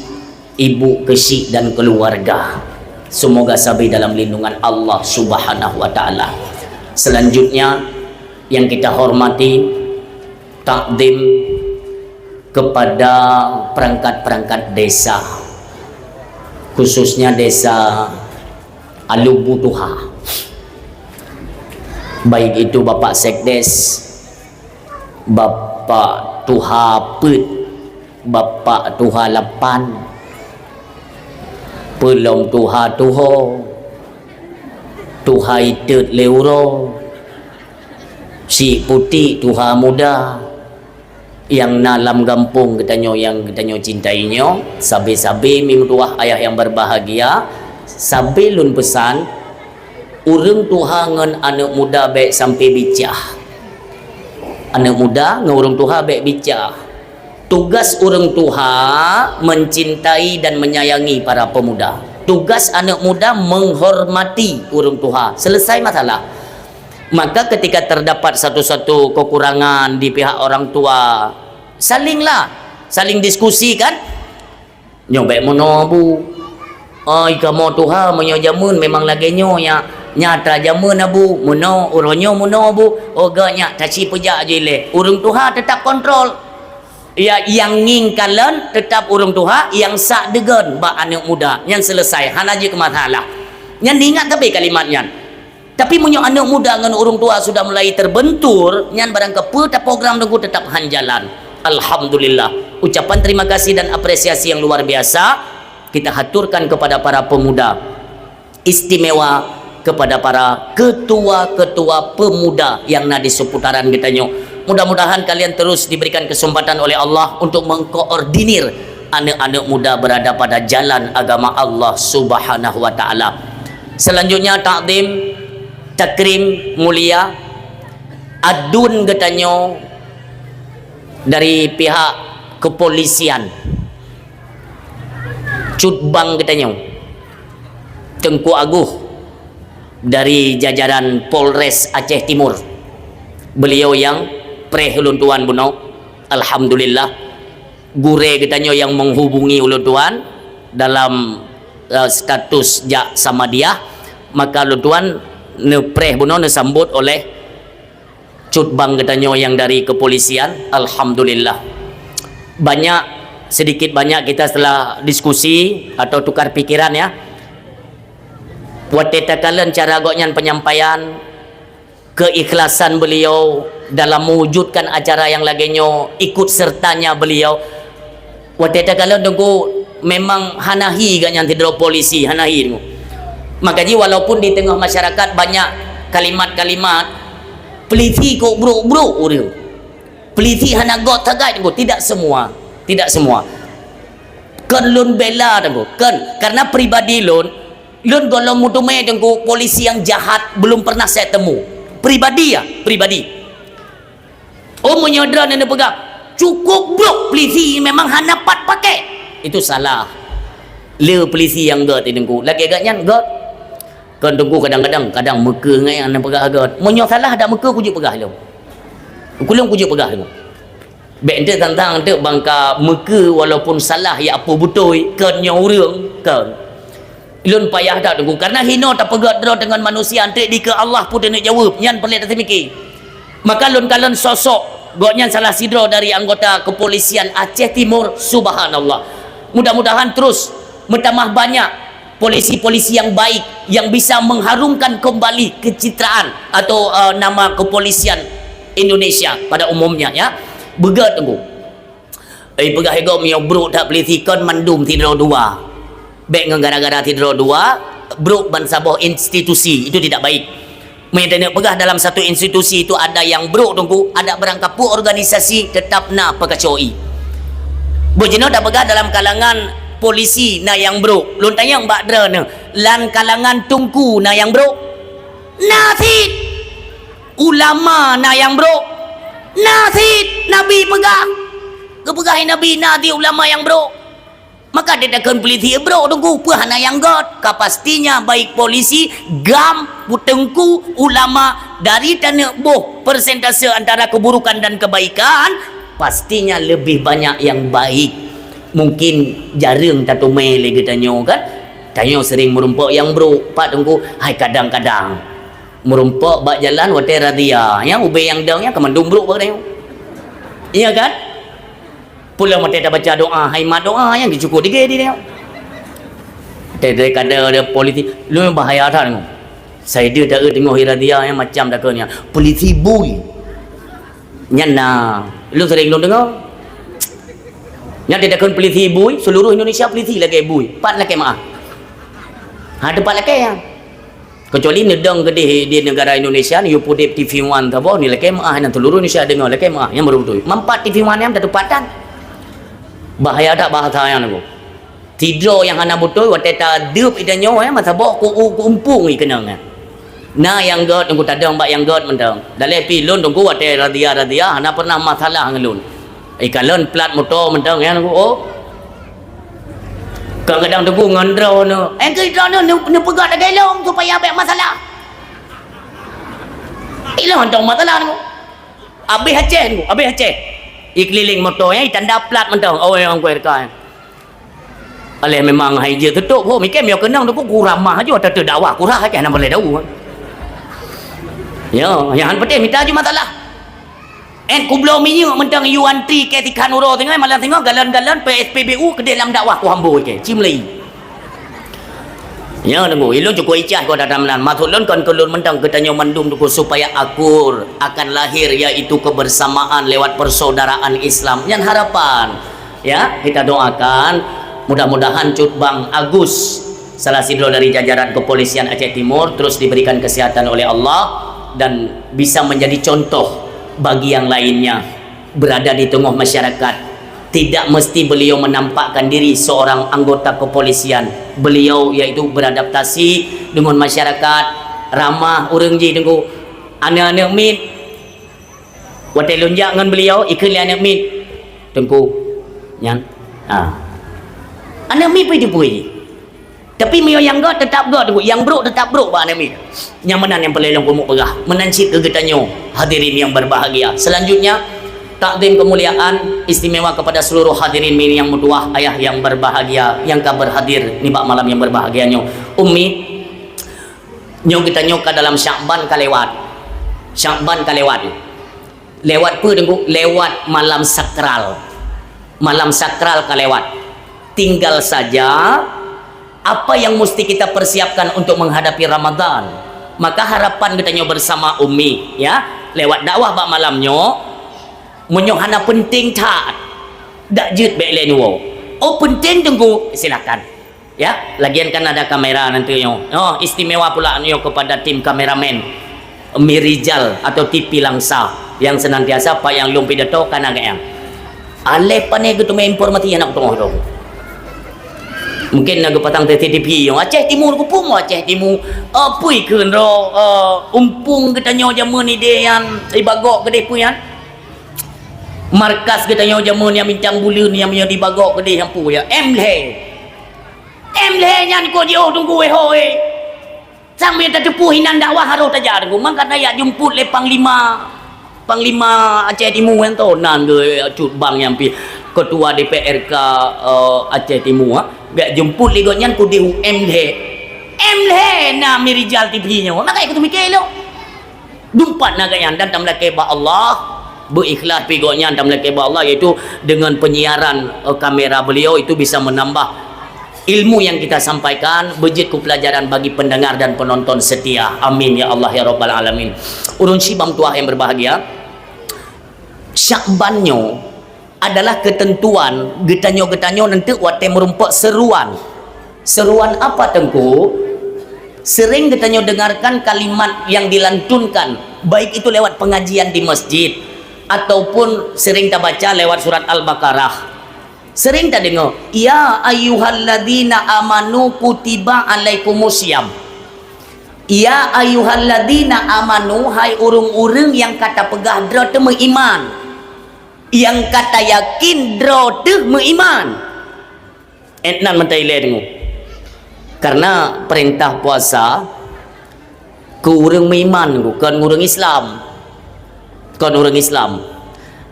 Ibu Geuchik dan keluarga. Semoga sabe dalam lindungan Allah Subhanahu wa Ta'ala. Selanjutnya, yang kita hormati, takdim kepada perangkat-perangkat desa, khususnya desa Alubu Tuha, baik itu Bapak Sekdes, Bapak Tuha Peuet, Bapak Tuha Lapan, Peulom Tuha Tuho, Tuha Itot Lé Uroe, Sik Putik Tuha Muda, nyang na lam gampông geutanyoe nyang geutanyoe cintai nyoe, sabe-sabe mi meutuah ayah nyang berbahagia, sabe lôn peusan, ureueng tuha ngon aneuk muda bèk sampai bicah. Aneuk muda ngon ureueng tuha bèk bicah. Tugas ureueng tuha mencintai dan menyayangi para pemuda. Tugas aneuk muda menghormati ureueng tuha. Selesai masalah. Maka ketika terdapat satu-satu kekurangan di pihak orang tua, salinglah, saling diskusi kan? Nyoe bèk meunoe, Bu. Ai, kamoe tuha, meunyoe jameun memang lagèe nyoe, nyak. Nyak atra jameun, Abu. Meunoe, uroe nyoe meunoe, Bu. Oh, gèt nyak, taci peujak jih lé. Ureueng tuha teutap kontrol. Ya, nyang ngieng kalon teutap ureueng tuha, nyang sak deungon bak aneuk muda. Nyan selesai, hana jeuet keu masalah. Nyan ingat tapi kalimat nyan. Tapi meunyoe aneuk muda ngon ureueng tuha sudah mulai terbentur, nyan barang keupeue taprogram Teungku teutap han jalan. Alhamdulillah. Ucapan terima kasih dan apresiasi yang luar biasa kita haturkan kepada para pemuda, istimewa kepada para ketua-ketua pemuda nyang na di seputaran geutanyoe. Mudah-mudahan kalian terus diberikan kesempatan oleh Allah untuk mengkoordinir aneuk-aneuk muda berada pada jalan agama Allah Subhanahu wa Ta'ala. Selanjutnya, takdim, takrim, mulia, adun geutanyoe dari pihak kepolisian. Cut Bang geutanyoe, Teungku Agus dari jajaran Polres Aceh Timur. Beliau nyang preh ulôn tuan bunoe. Alhamdulillah, gurée geutanyoe nyang menghubungi ulôn tuan dalam, eh, status jak Samadiyah, maka ulôn tuan neupreh bunoe neusambot oleh Cut Bang geutanyoe nyang dari kepolisian. Alhamdulillah. Banyak, sedikit banyak kita setelah diskusi atau tukar pikiran, ya. Watée takalon cara gobnyan penyampaian, keikhlasan beliau dalam mewujudkan acara yang lagée nyoe, ikut sertanya beliau. Watée takalon Teungku, memang hana hi gobnyan sidroe polisi, hana hi Teungku. Maka jih walaupun di teungoh masyarakat banyak kalimat-kalimat, "Polisi kok brok-brok ureuëng. Polisi hana göt sagai Teungku." Tidak semua, tidak semua. Kon lôn bela Teungku, kon. Karena pribadi lôn, lôn gohlom meuteumé Teungku polisi yang jahat belum pernah saya temu. Pribadi ya, pribadi. Oh, meunyoe droeneuh neupeugah, "Cukup brok polisi, memang hana pat pakai." Itu salah. Le polisi nyang göt Teungku. Lagée gobnyan göt. Kon Teungku kadang-kadang, kadang meukeue ngai nyang neupeugah göt. Meunyoe salah dak meukeue kujeuet peugah lom. Kulôn kujeuet peugah lom. Bék enteuk tantang enteuk bangka meukeue walaupun salah ya apa beutôi, kon nyoe ureuëng, kon. Lôn payah that Teungku, karena hinoe tapeugöt droe deungon manusia, enteuk dikeue Allah pun teuneuk jaweueb, nyan peureulée taseumiki. Maka lôn kalon sosok gobnyan salah sidroe dari anggota kepolisian Aceh Timur, subhanallah. Mudah-mudahan terus meutamah banyak polisi-polisi yang baik yang bisa mengharumkan kembali kecitraan atau, eh, nama kepolisian Indonesia pada umumnya, ya. Beugöt Teungku. Eh, peugah igoe meunyoe brok that polisi kon mandum sidroe dua. Bék ngon gara-gara sidroe dua, brok ban saboh institusi, itu tidak baik. Meunyoe taneuk peugah dalam satu institusi itu ada yang brok Teungku, ada barang kapeuet organisasi tetap na peukacoe. Beujinoe tapeugah dalam kalangan polisi na yang brok. Lôn tanyong bak droeneuh, lam kalangan Teungku na yang brok? Na cit. Ulama na yang brok? Na cit, Nabi peugah. Geupeugah Nabi na cit ulama yang brok. Maka ditakheun polisi brok Teungku, peue hana nyang göt. Ka pastinya baik polisi, gam, teungku, ulama, dari taneuk boh persentase antara keburukan dan kebaikan, pastinya lebih banyak yang baik. Mungkin jareueng tateumé lé geutanyoe kan? Tanyoe sering meurumpok nyang brok, pat Teungku, hai kadang-kadang. Meurumpok bak jalan watée razia, nyan ubé nyang dong nyan ka mandum brok bak tanyoe. Iya kan? Pulang watée tabaca doa, hai mat doa nyan geucukôp digé di tanyoe. Teuh dari kada ada polisi, lôn bahaya that nyoe. Saya dia tak tengok razia nyan macam dak nyan. Polisi bui. Nyan na, lôn sering lôn deungoe. Nyan teuh dak polisi bui, seluruh Indonesia polisi lagée bui. Pat lakée meuah. Ha, teumpat lakée nyan. Kecuali neudong keudeh di negara Indonesia, ni yue pudeb T V One saboh, ni lakée meuah, nyan seluruh Indonesia deungoe lakée meuah, nyan baru beutôi. Mampat T V One nyan tatupat tan. Bahaya that bahasa nyan Teungku. Sidroe nyang hana beutôi, watée tadeup ida nyoe, eh, masa boh ku, ku, ku umpung i keunong, eh. Na nyang göt, Teungku tadong bak nyang göt mantong. Daleh pi lôn Teungku watée razia-razia, hana pernah masalah ngon lôn. Ikalon plat moto mantong, ya, Teungku, oh. Kadang-kadang Teungku ngon droeneuh. Eh, keu droeneuh neu-, neupeugah lagée lôn supaya bék masalah. Ilôn hana masalah, Teungku. Abéh Aceh, Teungku, abéh Aceh. Ikeliling moto, ya, itanda plat mantong. Oh, nyang kueh dekat. Aléh memang hai jeuet teutok, ho, miké meunyoe keunong Teungku, ku ramah aju, ata teudakwah, ku rhah Aceh, hana boleh dawa. Ya, nyang han peudeh mita aju masalah. En kubloe minyeuk mantong yue antri keu tikhan uroe singoh, malam singoh galon-galon P S P B U keudeh lam dakwah ku hambo ikée. Ci meulai. Ya, Teungku, ilôn cukôp icah keu data meunan. Maksud lôn kon keu lôn mantong, keu tanyoe mandum Teungku supaya akur akan lahir, yaitu kebersamaan lewat persaudaraan Islam. Nyan harapan. Ya, kita doakan mudah-mudahan Cut Bang Agus, salah sidroe dari jajaran kepolisian Aceh Timur, terus diberikan kesehatan oleh Allah dan bisa menjadi contoh bagi yang lainnya berada di tengah masyarakat. Tidak mesti beliau menampakkan diri seorang anggota kepolisian. Beliau yaitu beradaptasi dengan masyarakat, ramah ureuëng jih Teungku. Aneuk-aneuk miet, watée lôn jak ngon beliau, ikheun lé aneuk miet, "Teungku, nyan, ha, Aneuk miet peue jipui. Tapi meunyoe nyang gét teutap gét, nyang brok teutap brok bak aneuk miet. Nyang meunan nyang peureulée lôn keumeung peugah. Meunan cit keu geutanyoe, hadirin yang berbahagia. Selanjutnya, takzim kemuliaan istimewa kepada seluruh hadirin mi nyang meutuwah, ayah yang berbahagia, nyang ka berhadir nibak malam yang berbahagia nyoe. Ummi, nyoe geutanyoe ka dalam Syakban ka lewat. Syakban ka lewat. Lewat peue, Teungku? Lewat malam sakral. Malam sakral ka lewat. Tinggal saja apa yang mesti kita persiapkan untuk menghadapi Ramadan. Maka harapan geutanyoe bersama Ummi, ya, lewat dakwah bak malam nyoe, meunyoe hana penting that, dak jeuet bék lé neuwoe. Oh, penting, Teungku, silakan. Ya, lagian kan ada kamera nanti nyoe. Oh, istimewa pula nyoe kepada tim kameramen Mirijal atau T V Langsa yang senantiasa payang lôn pidato kana gayang. Aléh pané geuteumé informasi aneuk teungoh dong. Mungkin na geupasang C C T V nyoe. Aceh Timur kupung Aceh Timur. Apui kheun ro, eh, umpung geutanyoe jameun idéh nyan ibagok geudeh pui nyan. Markas geutanyoe jameun nyang mincang buleuen nyang meunyoe dibagok geudeh nyan pui ya. Em lhée. Em lhée nyan kok jiôh Teungku wéh hôi. Sang meunan tateupeue hinan dakwah harôh tajak Teungku. Mangkat tajak jemput lé Panglima, Panglima Aceh Timu nyan toh nan geu cut bang nyang pi ketua D P R K, eh, Aceh Timu, ha. Gak jemput lé gobnyan kudeh u M lhée. M lhée na Mirijal T V nyoe. Maka ikut mikir lho. Dumpat na gobnyan dan tameulakée bak Allah, beuikhlas pi gobnyan tameulakée bak Allah, yaitu dengan penyiaran, eh, kamera beliau itu bisa menambah ilmu yang kita sampaikan, beujeuet keu pelajaran bagi pendengar dan penonton setia. Amin ya Allah ya Rabbal Alamin. Ureuëng syibang tuah yang berbahagia, Syakban nyoe adalah ketentuan geutanyoe-geutanyoe neunteuk watée meurumpok seruan. Seruan apa, Teungku? Sering geutanyoe dengarkan kalimat yang dilantunkan, baik itu lewat pengajian di masjid ataupun sering tabaca lewat surat Al-Baqarah. Sering tadeungoe, "Ya ayyuhalladzina amanu kutiba alaikumusiyam." "Ya ayyuhalladzina amanu," hai ureuëng-ureuëng nyang ka tapeugah droe teuh meuiman. Nyang ka tayakin droe teuh meuiman. Étnan meutai lé deungoe. Karena perintah puasa keu ureuëng meuiman, kon ureuëng Islam. Kon ureuëng Islam.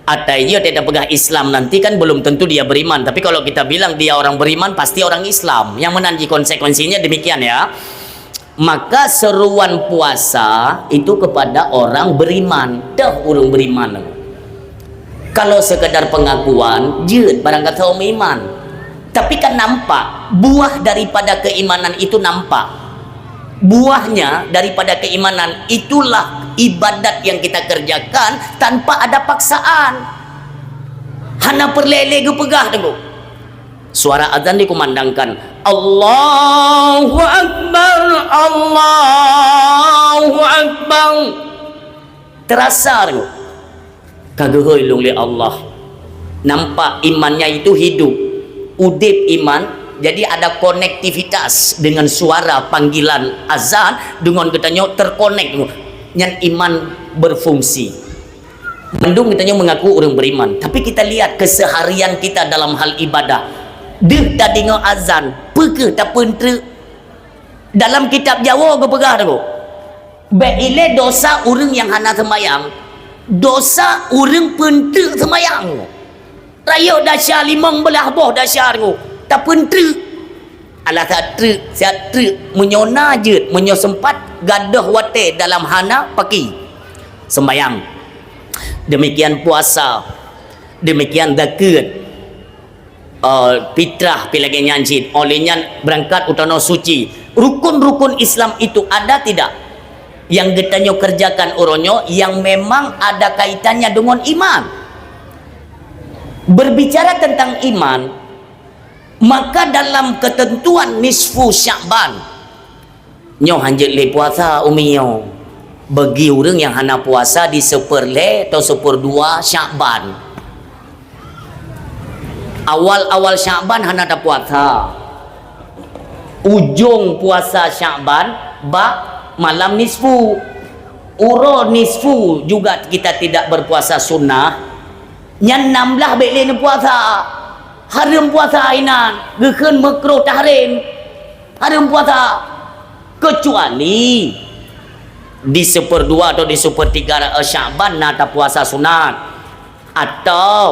Atai jih watée tapeugah Islam nanti kan belum tentu dia beriman. Tapi kalau kita bilang dia orang beriman, pasti orang Islam. Yang meunan jih konsekuensinya demikian ya. Maka seruan puasa itu kepada orang beriman. Dah ureuëng beriman. Kalau sekadar pengakuan, jeuet barang kata meuiman. Tapi kan nampak, buah daripada keimanan itu nampak. Buahnya daripada keimanan itulah ibadat yang kita kerjakan tanpa ada paksaan. Hana peureulée lé geupeugah teungku. Suara azan dikumandangkan, "Allahu Akbar, Allahu Akbar." Terasa teungku. Ka geuhôi lôn lé Allah. Nampak imannya itu hidup. Udeb iman, jadi ada konektivitas dengan suara panggilan azan, deungon geutanyoe terkonek. Nyan iman berfungsi. Mandum geutanyoe mengaku ureuëng beriman, tapi kita lihat keseharian kita dalam hal ibadah. Deuh tadeungoe azan, peu kheueh tapeunteuk. Dalam kitab Jawoe geupeugah teungku, bék ilée dosa ureuëng nyang hana seumayang, dosa ureuëng peunteuk seumayang. Rayeuk dasya limong blah boh dasya teungku, tapeunteuk. Alah that treuk, siat treuk, meunyoe na jeuet, meunyoe sempat, gadôh watée dalam hana paki. Sembayang. Demikian puasa. Demikian zakeuet. Eh, fitrah pi lagée nyan cit. Oleh nyan berangkat u tanoh suci. Rukun-rukun Islam itu ada tidak? Yang geutanyoe kerjakan uroe nyoe yang memang ada kaitannya dengan iman. Berbicara tentang iman, maka dalam ketentuan nisfu Sya'ban, nyoe hanjeuet lé puasa umi nyoe. Bagi ureuëng nyang hana puasa di seupeureulée atau seupeureudua Sya'ban. Awal-awal Sya'ban hana tapuasa. Ujong puasa Sya'ban bak malam nisfu. Uroe nisfu juga kita tidak berpuasa sunnah. Nyan nam blah bék lé neupuasa. Hareuem puasa inan, geukheun makruh tahrim. Hareuem puasa. Kecuali di seuperdua atau di seuperdua Syakban na tapuasa sunat. Atau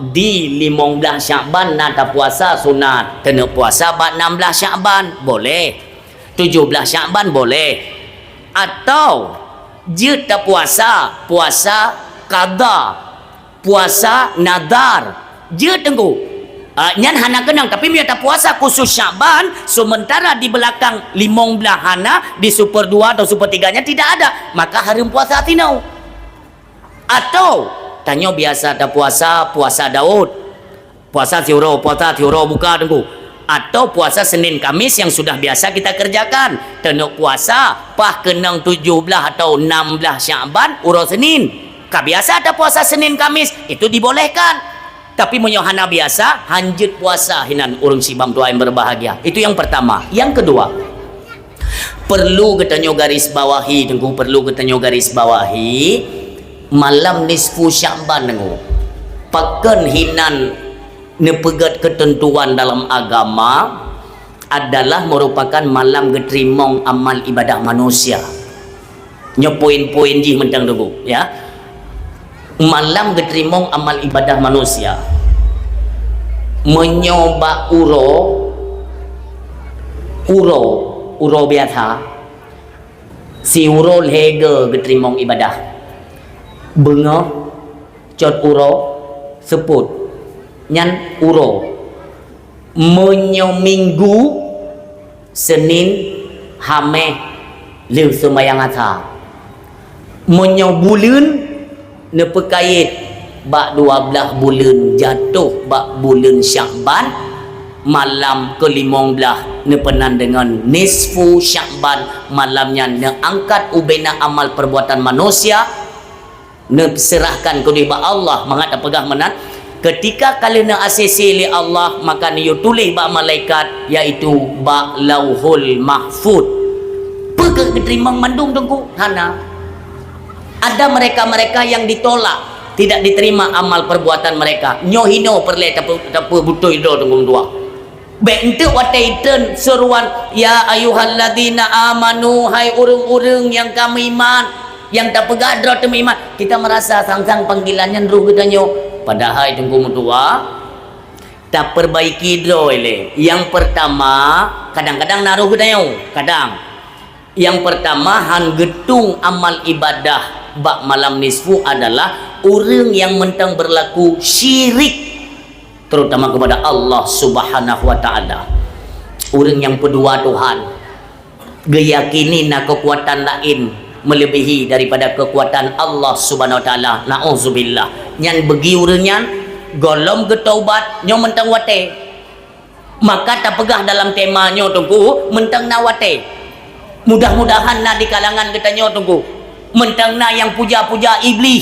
di limong blaih Syakban na tapuasa sunat. Keuneuk puasa bak nam blaih Syakban, boleh. Tujoh blaih Syakban, boleh. Atau jeuet tapuasa, puasa qadha. Puasa nadhar. Jeuet, Teungku. Ah, nyan hana keunong, tapi meunyoe tapuasa khusus Syakban, sementara di belakang limong blaih hana, di seuperdua atau seuperdua nya tidak ada, maka hareuem puasa sinoe. Atau, tanyoe biasa tapuasa, puasa Daud. Puasa siuroe, puasa siuroe buka, Teungku. Atau puasa Senin Kamis yang sudah biasa kita kerjakan. Keuneuk puasa, paih keunong tujoh blaih atau nam blaih Syakban, uroe Senin. Ka biasa tapuasa Senin Kamis, itu dibolehkan. Tapi meunyoe hana biasa, hanjeuet puasa hinan ureueng sibam tuan yang berbahagia. Itu yang pertama. Yang kedua, perlu geutanyoe garis bawahi, Teungku, perlu geutanyoe garis bawahi, malam nisfu Syakban, Teungku. Pakon hinan neupeugét keuteuntuan dalam agama adalah merupakan malam geuteurimong amal ibadah manusia. Nyoe poin-poin jih mantong, Teungku, ya. Malam geuteurimong amal ibadah manusia. Meunyoe bak uroe, uroe, uroe biasa, siuroe lhèe go geuteurimong ibadah. Beungoh, cot uroe, seupôt. Nyan uroe. Meunyoe Minggu, Senin, Hamèh, lheueh seumayang Asa. Meunyoe buleuen, neupeukayét bak dua blaih buleuen jatoh bak buleuen Syakban, malam keulimong blaih neupeunan deungon nisfu Syakban, malam nyan neuangkat ubena amal perbuatan manusia, neuseurahkan keudeh bak Allah, mangat tapeugah meunan, ketika ka lheueh neuasese lé Allah, maka neuyue tuléh bak malaikat, yaitu bak Lauhul Mahfud. Peue keuh geuteurimong mandum, Teungku? Hana. Ada mereka-mereka yang ditolak, tidak diterima amal perbuatan mereka. Nyoe hinoe peureulèe tape-, tapeubutôi droe, Teungku, dua. Bèk eunteuk watèe iteun seruan, "Ya ayyuhalladzina amanu," hai ureueng-ureueng nyang ka meuiman, nyang tapeugah droe teumeuiman. Kita merasa sang-sang panggilan nyan roh geutanyoe. Padahai, Teungku meutuah, taperbaiki droe lé. Nyang pertama, kadang-kadang na roh geutanyoe, kadang. Nyang pertama, han geutueng amal ibadah bak malam nisfu adalah ureueng nyang mantong berlaku syirik, terutama kepada Allah Subhanahu wa Ta'ala. Ureueng nyang peudua Tuhan, geuyakini na keukuatan laén meuleubèhi daripada keukuatan Allah Subhanahu wa Ta'ala. Na'udzubillah. Nyan beugi ureueng nyan, gohlom geutaubat, nyoe mantong watèe. Maka tapeugah dalam tema nyoe, Teungku, mantong na watèe. Mudah-mudahan na di kalangan geutanyoe, Teungku. Mantong na nyang puja-puja Iblih.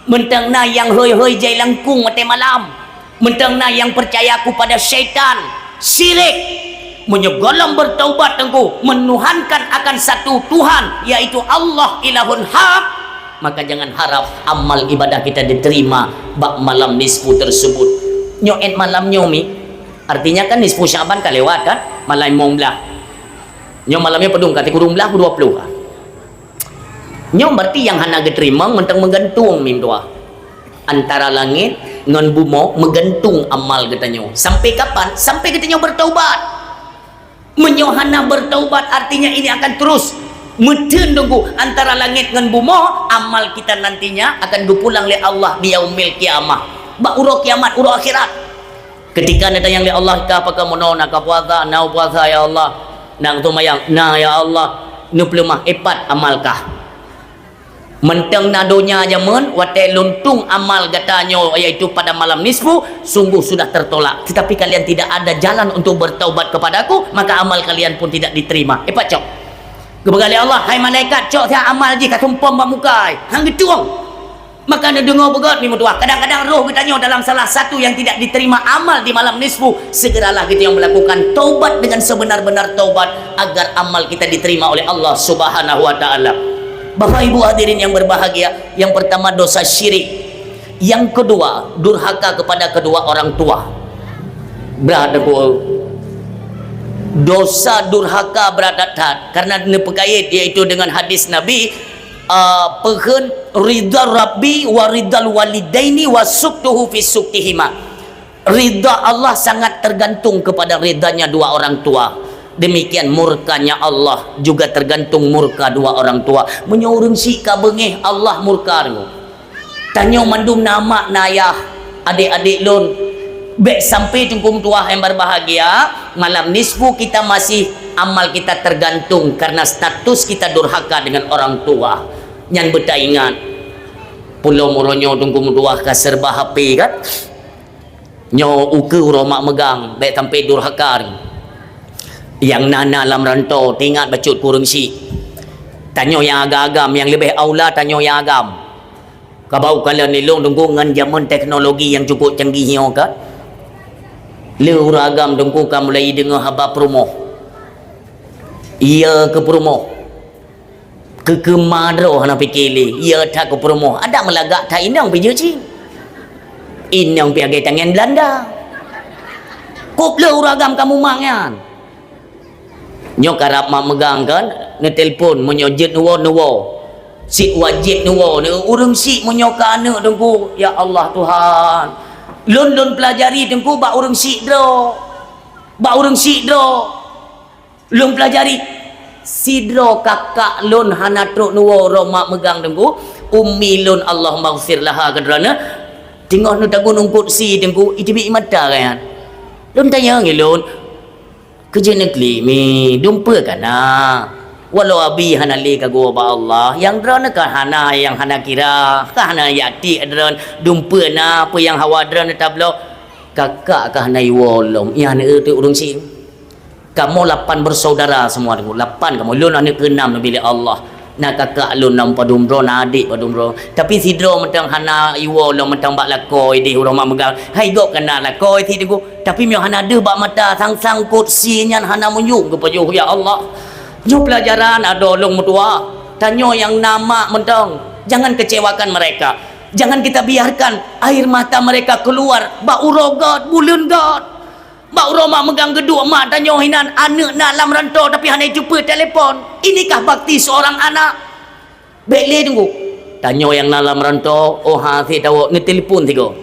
Mantong na nyang hôi-hôi jai langkong watèe malam. Mantong na nyang percaya kepada syaitan, syirik. Meunyoe gohlom bertaubat, Teungku, menuhankan akan satu Tuhan, yaitu Allah ilahun hak, maka jangan harap amal ibadah kita diterima bak malam nisfu tersebut. Nyoe èt malam nyoe mi. Artinya kan nisfu Sya'ban ka lewat kan? Malam limong blah. Nyoe malam nyoe padum ka, sikureueng blah, dua puluh ka. Nyoe berarti nyang hana geuteurimong mantong meugantung mim doa. Antara langét ngon bumoe meugantung amal geutanyoe. Sampai kapan? Sampai geutanyoe bertaubat. Meunyoe hana bertaubat, artinya ini akan terus meuteun, Teungku, antara langét ngon bumoe, amal kita nantinya akan geupulang lé Allah di yaumil qiyamah. Bak uroe kiamat, uroe akhirat. Ketika neutanyong lé Allah, "Ka pakon meunoe, na ka puasa?" "Na puasa, ya Allah." "Na seumayang?" "Na, ya Allah." "Neupeuleumah, eh, pat amal kah?" "Mantong na donya jameun, watèe lôn tueng amal gata nyoe, yaitu pada malam nisfu, sungguh sudah tertolak. Tetapi kalian tidak ada jalan untuk bertaubat kepada-Ku, maka amal kalian pun tidak diterima." Eh, pat cok. Geupeugah lé Allah, "Hai malaikat, cok siat amal jih ka sumpom bak muka, hai." Han geutueng. Maka neudeungoe beugöt, meutuah. Kadang-kadang roh geutanyoe dalam salah satu yang tidak diterima amal di malam nisfu. Segeralah geutanyoe melakukan taubat dengan sebenar-benar taubat agar amal kita diterima oleh Allah Subhanahu wa Ta'ala. Bapak Ibu hadirin yang berbahagia, yang pertama dosa syirik. Yang kedua, durhaka kepada kedua orang tua. Brat aku. Dosa durhaka brat that-that karena neupeukait, yaitu dengan hadis Nabi, ah, peukheun, "Ridha Rabbi wa ridhal walidaini wa suktuhu fi suktihima." Ridha Allah sangat tergantung kepada ridhanya dua orang tua. Demikian murkanya Allah juga tergantung murka dua orang tua. Meunyoe ureuëng syiek ka beungéh, Allah murka deungoe. Tanyoe mandum na mak na ayah, adék-adék lôn. Bék sampai Teungku meutuah nyang berbahagia, malam nisfu kita masih, amal kita tergantung karena status kita durhaka dengan orang tua. Nyan beutaingat. Pulo uroe nyoe Teungku meutuah ka serba H P kan? Nyoe ukeue uroe mak meugang, bék sampai durhaka. Nyang na-na lam rantô, teuingat bacut keu ureuëng syiek. Tanyoe nyang agam-agam, nyang leubeh aula tanyoe nyang agam. Ka bak ukalon ilôn Teungku ngon jameun teknologi nyang cukup canggih nyoe kan. Le ureuëng agam Teungku ka mulai deungoe haba peurumoh. Iya keu peurumoh. Keu keuma droe hana pike lé. Iya that keu peurumoh. Adak meulagak that inong pih jeuet cit. Inong pih lagée tangen Belanda. Kop le ureuëng agam kamoe mak nyan. Nyoe karab mak meugang kan, neutelepon, meunyoe jeuet neuwoe, neuwoe. Syiek wajéb neuwoe, neu ureuëng syiek meunyoe ka aneuëk Teungku, ya Allah Tuhan. Lôn, lôn peulajari Teungku bak ureuëng syiek droe. Bak ureuëng syiek droe. Lôn peulajari. Sidroe kakak lôn hana trok neuwoe uroe mak meugang Teungku. Ummi lôn, Allahummaghfir laha keu droeneuh. Teungoh neutagun ungkot sie Teungku, iteubiet mata geuh nyan. Lôn tanyong ilôn. Keu jeuet neuklik mi, dumpeue ka na. Walau abi hana lé ka geuwoe bak Allah, nyang droeneuh ka hana, nyang hana kira, ka hana jak tiek droen, dumpeue na, peue nyang hawa droeneuh tabloe, kakak ka hana iwoe lom, nyan eu teuk ureuëng syiek. Kamoe lapan bersaudara semua, lapan kamoe, lôn aneuëk keuenam neubi lé Allah. Na kakak lôn na padum droe, na adék padum droe. Tapi sidroe mantong hana iwoe lom mantong bak lakoe deh uroe mak meugang. Hai gob ka na lakoe sit Teungku. Tapi meunyoe hana deuh bak mata, sang-sang kot sie nyan hana meunyoe geupajoh, ya Allah. Nyoe peulajaran adoe lôn meutuah. Tanyoe nyang na mak mantong, jangan kecewakan mereka. Jangan kita biarkan air mata mereka keluar bak uroe göt, buleuen göt. Bak uroe mak meugang geuduek mak tanyoe hinan aneuëk na lam rantô tapi hana jiteupeue telepon. Inikah bakti seorang anak? Bék lé Teungku. Tanyoe nyang na lam rantô, oh ha sit tawök, neutelepon sigoe.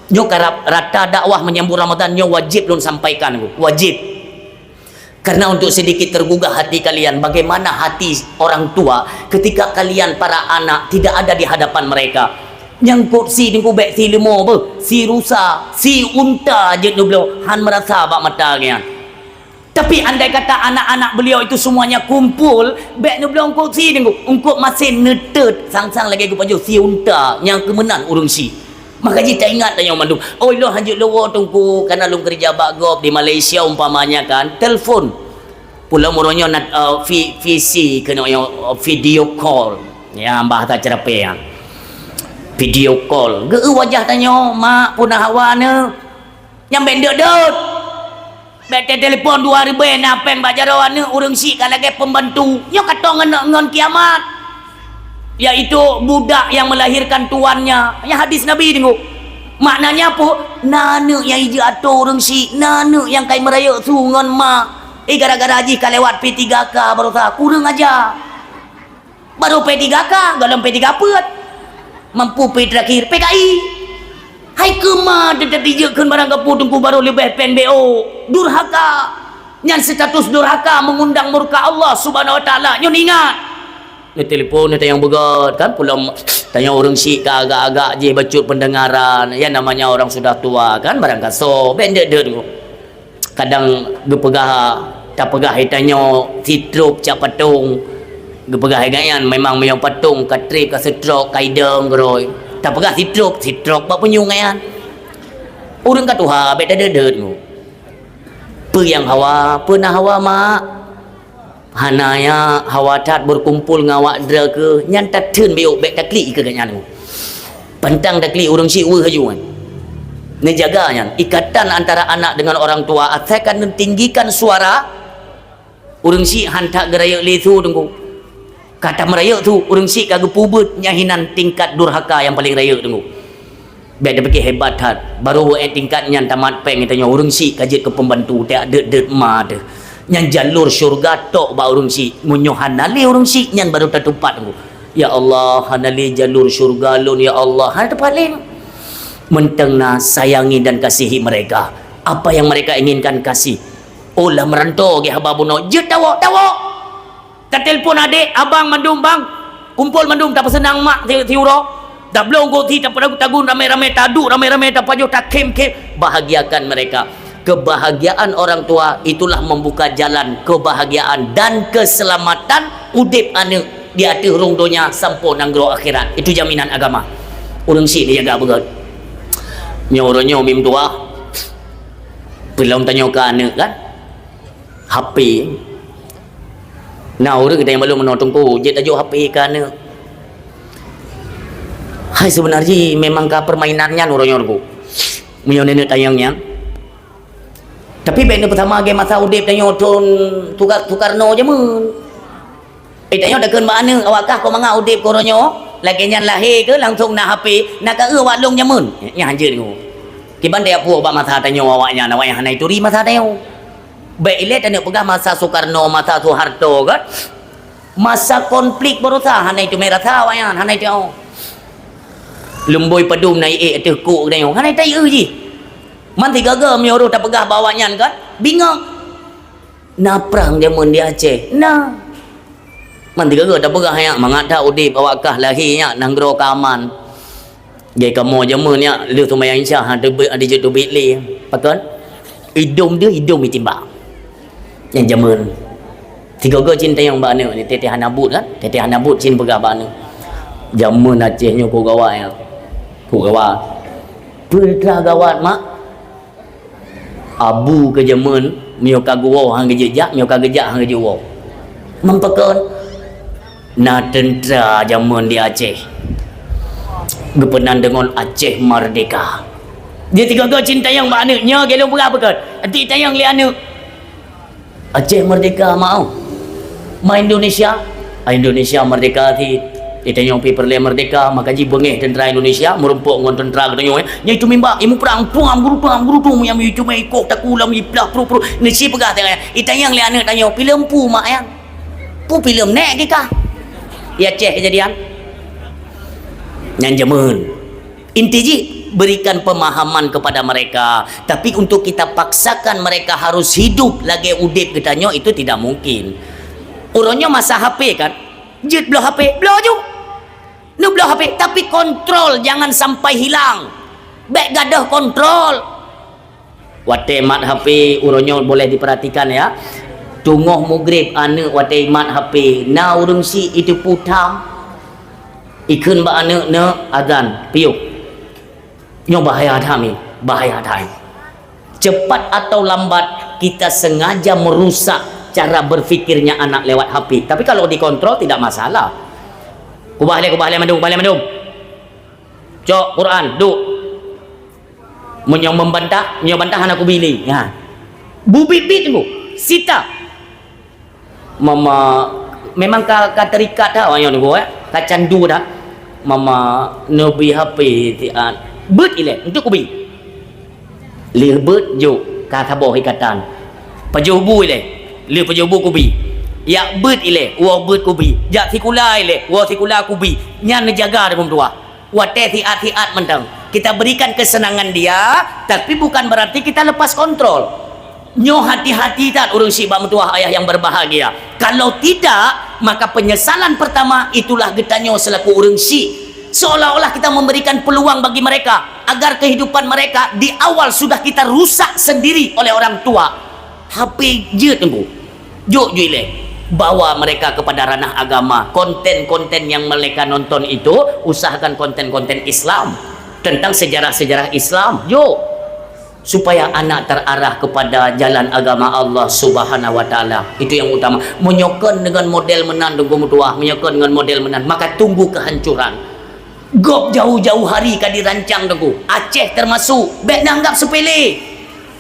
Nyoe karab rata dakwah menyambut Ramadan nyoe wajéb lôn sampaikan Teungku. Wajéb. Karena untuk sedikit tergugah hati kalian, bagaimana hati orang tua ketika kalian para anak tidak ada di hadapan mereka. Nyang kot sie Teungku bék sie leumo beuh, sie rusa, sie unta jeuet neubloe, han meurasa bak mata geuh nyan. Tapi andai kata anak-anak beliau itu semuanya kumpul, bék neubloe ungkot sie Teungku, ungkot masen neuteut, sang-sang lagée geupajoh sie unta nyang keu meunan ureuëng syiek. Maka jih taingat tanyoe mandum. Oh, lôn hanjeuet lôn woe Teungku, karena lôn keureuja bak gob di Malaysia umpamanya kan, telepon. Pulo uroe nyoe na, eh, vi-, V C keunoe nyoe, eh, video call. Ya, bahasa Ceurapée nyan. Video call. Geu wajah tanyoe, mak, peue na hawa neuh. Nyang bék deuet-deuet. Bék teutelepon dua ribée na péng bak jaroe aneuëk ureuëng syiek ka lagée pembantu. Nyoe ka tô ngon, ngon kiamat. Yaitu budak yang melahirkan tuannya. Nyang hadis Nabi Teungku. Maknanya peue? Na aneuëk nyang ijeuet atô ureuëng syiek, na aneuëk nyang kai meurayeuk su ngon mak. Eh, gara-gara jih ka lewat P tiga K baroesa, kureueng aja. Baru P tiga K, gohlom P tiga peuet. Mampu P terakhir, P K I. Hai keuma teutap ijeuet kheun barang gapu Teungku baru leubeh péng B O. Durhaka. Nyan status durhaka mengundang murka Allah Subhanahu Wa Taala. Nyoe ingat. Neutelepon, neutanyong beugét kan, pulo tanyong ureuëng syiek ka agak-agak jih bacut pendengaran. Ya namanya orang sudah tua kan, barang kasoe, bék deuet-deuet Teungku. Kadang geupeugah, tapeugah hai tanyoe sitrop cak patong. Geupeugah hai gobnyan memang meunyoe patong ka trép, ka seutrok, ka idong keurôi. Tapeugah sitrop, sitrop bak punyueng gobnyan. Ureuëng ka tuha bék tadeuet-deuet Teungku. Peue nyang hawa, peue na hawa mak. Hana nyan hawa that berkumpul ngon awak droe keuh, nyan tatheun biôk bék taklik keu gobnyan. Pantang taklik ureuëng syiek weueh laju nyan. Neujaga nyan, ikatan antara anak dengan orang tua, asalkan neutinggikan suara, ureuëng syiek han that geurayeuk lé su Teungku. Ka tameurayeuk su, ureuëng syiek ka geupeubuet, nyan hinan tingkat durhaka nyang paleng rayeuk Teungku. Bék tapikir hebat that. Baru weueh tingkat nyan tamat péng, tanyoe ureuëng syiek ka jeuet keu peumbantu, tak deuet-deuet ma teuh. Nyan jalur syurga tok bak ureuëng syiek. Meunyoe hana lé ureuëng syiek, nyan baru tatupat. Ya Allah, hana lé jalur syurga lôn, ya Allah. Hana teupat lé. Mantong na, sayangi dan kasihi mereka. Apa yang mereka inginkan, kasih. Oh, lah meuranto geuh haba bunoe. Jeuet tawök, tawök! Tatelpon adék, abang mandum, bang. Kumpol mandum, tapeuseunang mak si, si uroe. Tablong goti, tapeutagun ramé-ramé, taduek ramé-ramé, tapajoh, takhém-khém. Bahagiakan mereka. Kebahagiaan orang tua itulah membuka jalan kebahagiaan dan keselamatan udeb aneuëk di ateueh rhueng donya sampoe nanggroe akhirat. Itu jaminan agama. Ureuëng syiek neujaga beugét. Nyoe uroe nyoe mim tuha, peulom tanyoe keu aneuëk kan? H P. Na ureuëng geutanyoe balum meunoe teungku, jeuet tajok H P keu aneuëk. Hai, seubeuna jih memang ka permainan nyan uroe nyoe teungku. Meunyoe nenek tayang nyan. Tapi bék neupeusama lagée masa udeb tanyoe thon Suka-, Sukarno jameun. Eh, tanyoe takheun bak aneuëk, awak kah kok mangat udeb keu uroe nyoe? Lagée nyan lahé keu langsong na H P, na ka eu awak lôn jameun. Nyan hanjeuet teungku. Kiban tajak puwoe bak masa tanyoe awaknyan, awaknyan hana ituri masa tanyoe. Bék ilée taneuk peugah masa Sukarno, masa Soeharto kan. Masa konflik baroesa hana iteumé rasa awaknyan, hana iteumé. Lumboi padum na iék ateueh kok geutanyoe, hana iteumé jih. Man sigaga meunyoe roh tapeugah bak awaknyan kan, bingong. Na prang jameun di Aceh, na. Man sigaga tapeugah nyan, mangat that udeb awak kah lahé nyan nanggroe ka aman. Jai kamoe jameun nyan lheueh seumayang Isya, ha, teubiet, ha, dijeuet teubiet lé. Pakon? Idong deuh, idong itimbak. Nyang jameun. Sigoe-goe cit tanyong bak aneuk, teuh-teuh hana buet kan? Teuh-teuh hana buet cit peugah bak aneuk. Jameun Aceh nyoe kok gawat nyan. Kok gawat. Peue teuma gawat, mak? Abu keu jameun, meunyoe ka geuwoe han geujak, meunyoe ka geujak han geujak woe. Meupakon? Na teuntra jameun di Aceh. Geupeunan deungon Aceh Merdeka. Di sigoe-goe cit tanyong bak aneuk, nyoe geuh lôn peugah pakon. Adak tanyong lé aneuk. Aceh Merdeka, mak, oh. Ma Indonesia? Ah, Indonesia merdeka cit. Itanyong pih peureulée merdeka, maka jibeungéh teuntra Indonesia meurumpok ngon teuntra geutanyoe, eh. Nyan itu mimbak, imuprang, puang, guru, puang, guru, tu, nyang itu mé ikoh taku lam iplah, pru, pru. Neusi peugah teuka. Itanyong lé aneuk tanyoe, "Filem peue, mak, nyan? Peue filem nèk kikah?" Di Aceh kejadian. Nyan jameun. Inti jih, berikan pemahaman kepada mereka. Tapi untuk kita paksakan mereka harus hidup lagée udeb geutanyoe, itu tidak mungkin. Uroe nyoe masa H P kan? Jeuet bloe H P, bloe ju. Neubloe H P, tapi kontrol jangan sampai hilang. Bék gadôh kontrol. Watée mat H P, uroe nyoe boleh diperhatikan ya. Teungoh mugreb aneuk watée mat H P, na ureuëng syiek iteupeue tham. Ikheun bak aneuk, "Neuk, azan, piôh." Nyoe bahaya that, mi. Bahaya that. Cepat atau lambat, kita sengaja merusak cara berfikirnya anak lewat H P. Tapi kalau dikontrol, tidak masalah. Kubah lé, kubah lé mandum, kubah lé mandum. Cok Quran, duek. Meunyoe membantah, meunyoe bantah hana kubi lé. Ha. Bubit-bit teungku. Sita. Mama, memang ka, ka terikat that awak nyoe teungku, eh? Ka candu that. Mama, neubi H P siat. Beuet ilée, untuk kubi. Lheueh beuet, jok, ka saboh ikatan. Pajoh bu ilée, lheueh pajoh bu kubi. Jak beuet ilée, woe beuet kubi. Jak sikula ilée, woe sikula kubi. Nyan neujaga deungon tuha. Watée siat-siat mantong. Kita berikan kesenangan dia, tapi bukan berarti kita lepas kontrol. Nyoe hati-hati that ureuëng syiek bak meutuwah ayah yang berbahagia. Kalau tidak, maka penyesalan pertama itulah geutanyoe selaku ureuëng syiek. Seolah-olah kita memberikan peluang bagi mereka agar kehidupan mereka di awal sudah kita rusak sendiri oleh orang tua. H P jeuet teungku. Jok ju ilée. Bawa mereka kepada ranah agama. Konten-konten yang mereka nonton itu, usahakan konten-konten Islam. Tentang sejarah-sejarah Islam. Jok. Supaya anak terarah kepada jalan agama Allah Subhanahu wa Taala. Itu yang utama. Meunyoe kon deungon model meunan teungku meutuwah, meunyoe kon deungon model meunan, maka tunggu kehancuran. Gob jauh-jauh hari ka dirancang teungku. Aceh termasuk. Bék neuanggap sepele.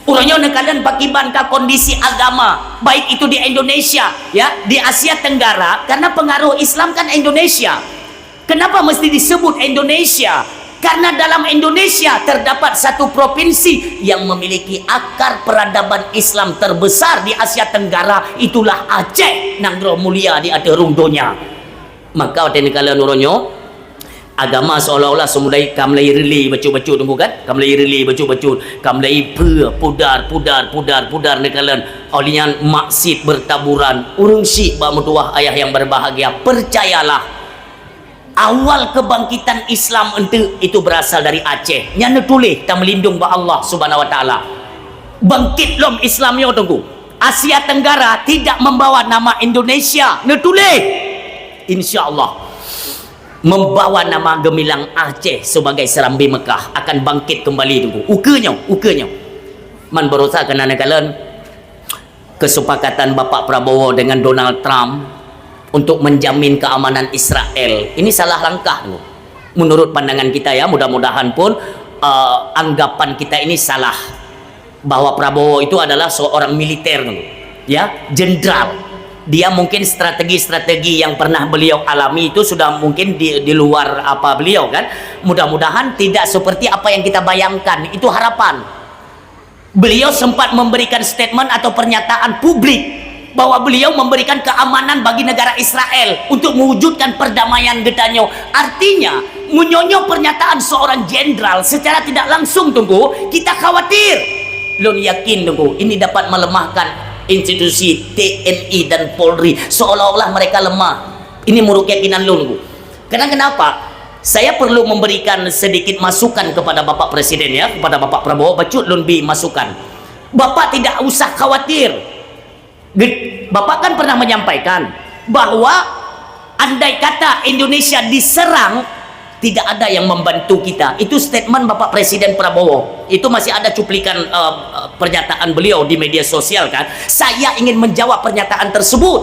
Uroe nyoe neukalon pakiban ka kondisi agama, baik itu di Indonesia, ya, di Asia Tenggara, karena pengaruh Islam kan Indonesia. Kenapa mesti disebut Indonesia? Karena dalam Indonesia terdapat satu provinsi yang memiliki akar peradaban Islam terbesar di Asia Tenggara, itulah Aceh, nanggroe mulia di ateueh rhueng donya. Maka watèe neukalon uroe nyoe, agama seolah-olah seumulai ka mulai rili bacut-bacut, Teungku, kan? Ka mulai rili bacut-bacut, ka mulai peue, pudar, pudar, pudar, pudar neukalon. Óh lheueh nyan maksiat bertaburan. Ureueng syiek bak meutuwah ayah yang berbahagia, percayalah, awal kebangkitan Islam enteuk itu berasal dari Aceh. Nyan neutuléh tameulindong bak Allah Subhanahu wa Taala. Bangkit lom Islam nyoe, Teungku. Asia Tenggara tidak membawa nama Indonesia. Neutuléh. Insya Allah. Membawa nama geumilang Aceh sebagai Serambi Mekah akan bangkit kembali, Teungku. Ukeue nyoe, ukeue nyoe. Man barosa keunan neukalon kesepakatan Bapak Prabowo dengan Donald Trump untuk menjamin keamanan Israel. Ini salah langkah, Teungku. Menurut pandangan kita, ya, mudah-mudahan pun, eh, anggapan kita ini salah, bahwa Prabowo itu adalah seorang militer, Teungku. Ya, jenderal. Dia mungkin strategi-strategi yang pernah beliau alami itu sudah mungkin di, di luar apa beliau, kan. Mudah-mudahan tidak seperti apa yang kita bayangkan. Itu harapan. Beliau sempat memberikan statement atau pernyataan publik bahwa beliau memberikan keamanan bagi negara Israel untuk mewujudkan perdamaian geutanyoe. Artinya, meunyoe nyoe pernyataan seorang jenderal secara tidak langsung, Teungku, kita khawatir. Lôn yakin, Teungku, ini dapat melemahkan institusi T N I dan Polri, seolah-olah mereka lemah. Ini menurut keyakinan lôn, Teungku. Karena kenapa? Saya perlu memberikan sedikit masukan kepada Bapak Presiden, ya, kepada Bapak Prabowo, bacut lôn bi masukan. Bapak tidak usah khawatir. Ge-, Bapak kan pernah menyampaikan bahwa andai kata Indonesia diserang, tidak ada yang membantu kita. Itu statement Bapak Presiden Prabowo. Itu masih ada cuplikan, eh, eh, pernyataan beliau di media sosial, kan. Saya ingin menjawab pernyataan tersebut.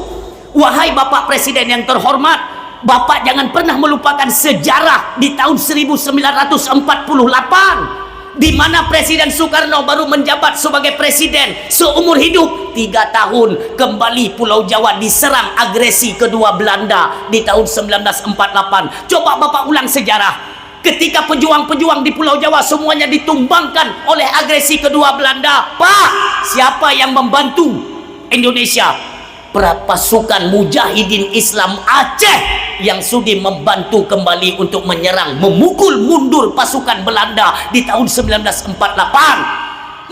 Wahai Bapak Presiden yang terhormat, Bapak jangan pernah melupakan sejarah di tahun seribu sembilan ratus empat puluh delapan, di mana Presiden Soekarno baru menjabat sebagai presiden seumur hidup, tiga tahun kembali Pulau Jawa diserang agresi kedua Belanda di tahun sembilan belas empat delapan. Coba Bapak ulang sejarah. Ketika pejuang-pejuang di Pulau Jawa semuanya ditumbangkan oleh agresi kedua Belanda, Pak, siapa yang membantu Indonesia? Pra-, pasukan Mujahidin Islam Aceh yang sudi membantu kembali untuk menyerang, memukul mundur pasukan Belanda di tahun sembilan belas empat delapan.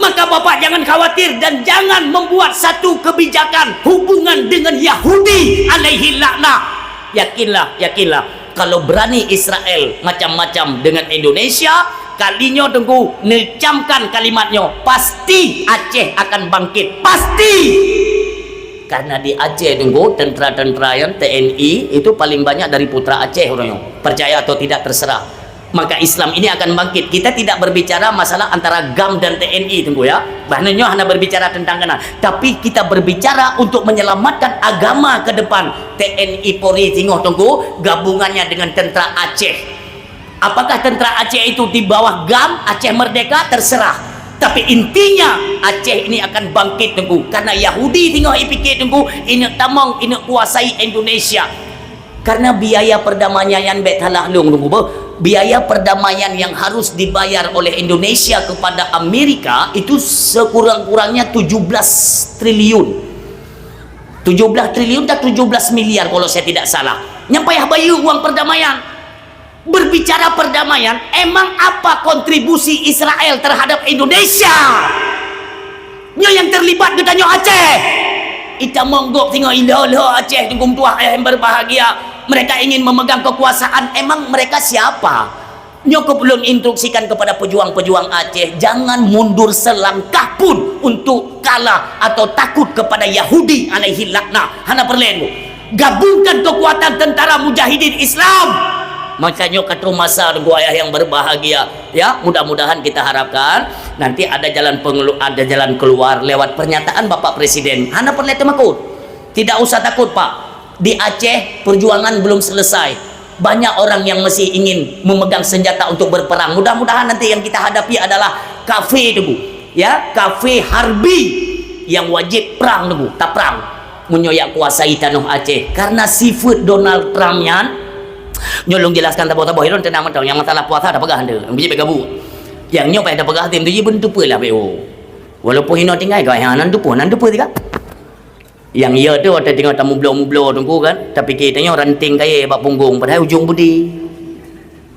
Maka Bapak jangan khawatir dan jangan membuat satu kebijakan hubungan dengan Yahudi alaihi laknah. Yakinlah, yakinlah, kalau berani Israel macam-macam dengan Indonesia, kali nyoe, Teungku, neucamkan kalimat nyoe, pasti Aceh akan bangkit. Pasti! Karena di Aceh, Teungku, tentara-tentara yang T N I itu paling banyak dari putra Aceh orang nyoe. Percaya atau tidak, terserah. Maka Islam ini akan bangkit. Kita tidak berbicara masalah antara GAM dan T N I, Teungku, ya. Bahkan nyoe hana berbicara tentang keunan. Tapi kita berbicara untuk menyelamatkan agama ke depan. T N I Polri singoh, Teungku, gabungannya dengan tentara Aceh. Apakah tentara Aceh itu di bawah GAM, Aceh Merdeka? Terserah. Tapi intinya, Aceh ini akan bangkit, Teungku. Karena Yahudi singoh ipike, Teungku, ineuk tamong, ineuk kuasai Indonesia. Karena biaya perdamaian nyan bèk salah lôn, Teungku, beuh. Biaya perdamaian yang harus dibayar oleh Indonesia kepada Amerika itu sekurang-kurangnya tujuh belas triliun. Tujuh belas triliun atau tujuh belas miliar kalau saya tidak salah. Nyan payah bayeue uang perdamaian. Berbicara perdamaian, emang apa kontribusi Israel terhadap Indonesia? Nyoe nyang terlibat geutanyoe Aceh. Itamong gob singoh ilho-lho Aceh, Teungku, meutuwah ayah yang berbahagia. Mereka ingin memegang kekuasaan. Emang mereka siapa? Nyoe keuh lôn instruksikan kepada pejuang-pejuang Aceh, jangan mundur selangkah pun untuk kalah atau takut kepada Yahudi alaihi laknah. Hana peureulèe, Teungku. Gabungkan kekuatan tentara mujahidin Islam. Maka nyoe ka troh masa, Teungku, ayah yang berbahagia. Ya, mudah-mudahan kita harapkan nanti ada jalan pengelu-, ada jalan keluar lewat pernyataan Bapak Presiden. Hana peureulèe teumakot. Tidak usah takut, Pak. Di Aceh, perjuangan belum selesai. Banyak orang yang masih ingin memegang senjata untuk berperang. Mudah-mudahan nanti yang kita hadapi adalah kafé, Teungku. Ya, kafé harbi yang wajib prang, Teungku. Taprang. Meunyoe jak kuasai tanoh Aceh. Karena sifeuet Donald Trump nyan, Nyoe lôn jelaskan saboh-saboh, ilôn teunang mantong, nyang masalah puasa tapeugah hana, biji bek gabu. Nyang nyoe payah tapeugah tem tu ji beuneuteupeu lah B O. Walaupun hinoe tinggai, gaya nan teupeu, nan teupeu tiga. Nyang iya tu watèe teungoh tamublo-mublo teungku kan, tapike tanyoe ranting kayèe bak punggong, padahai ujong beudé.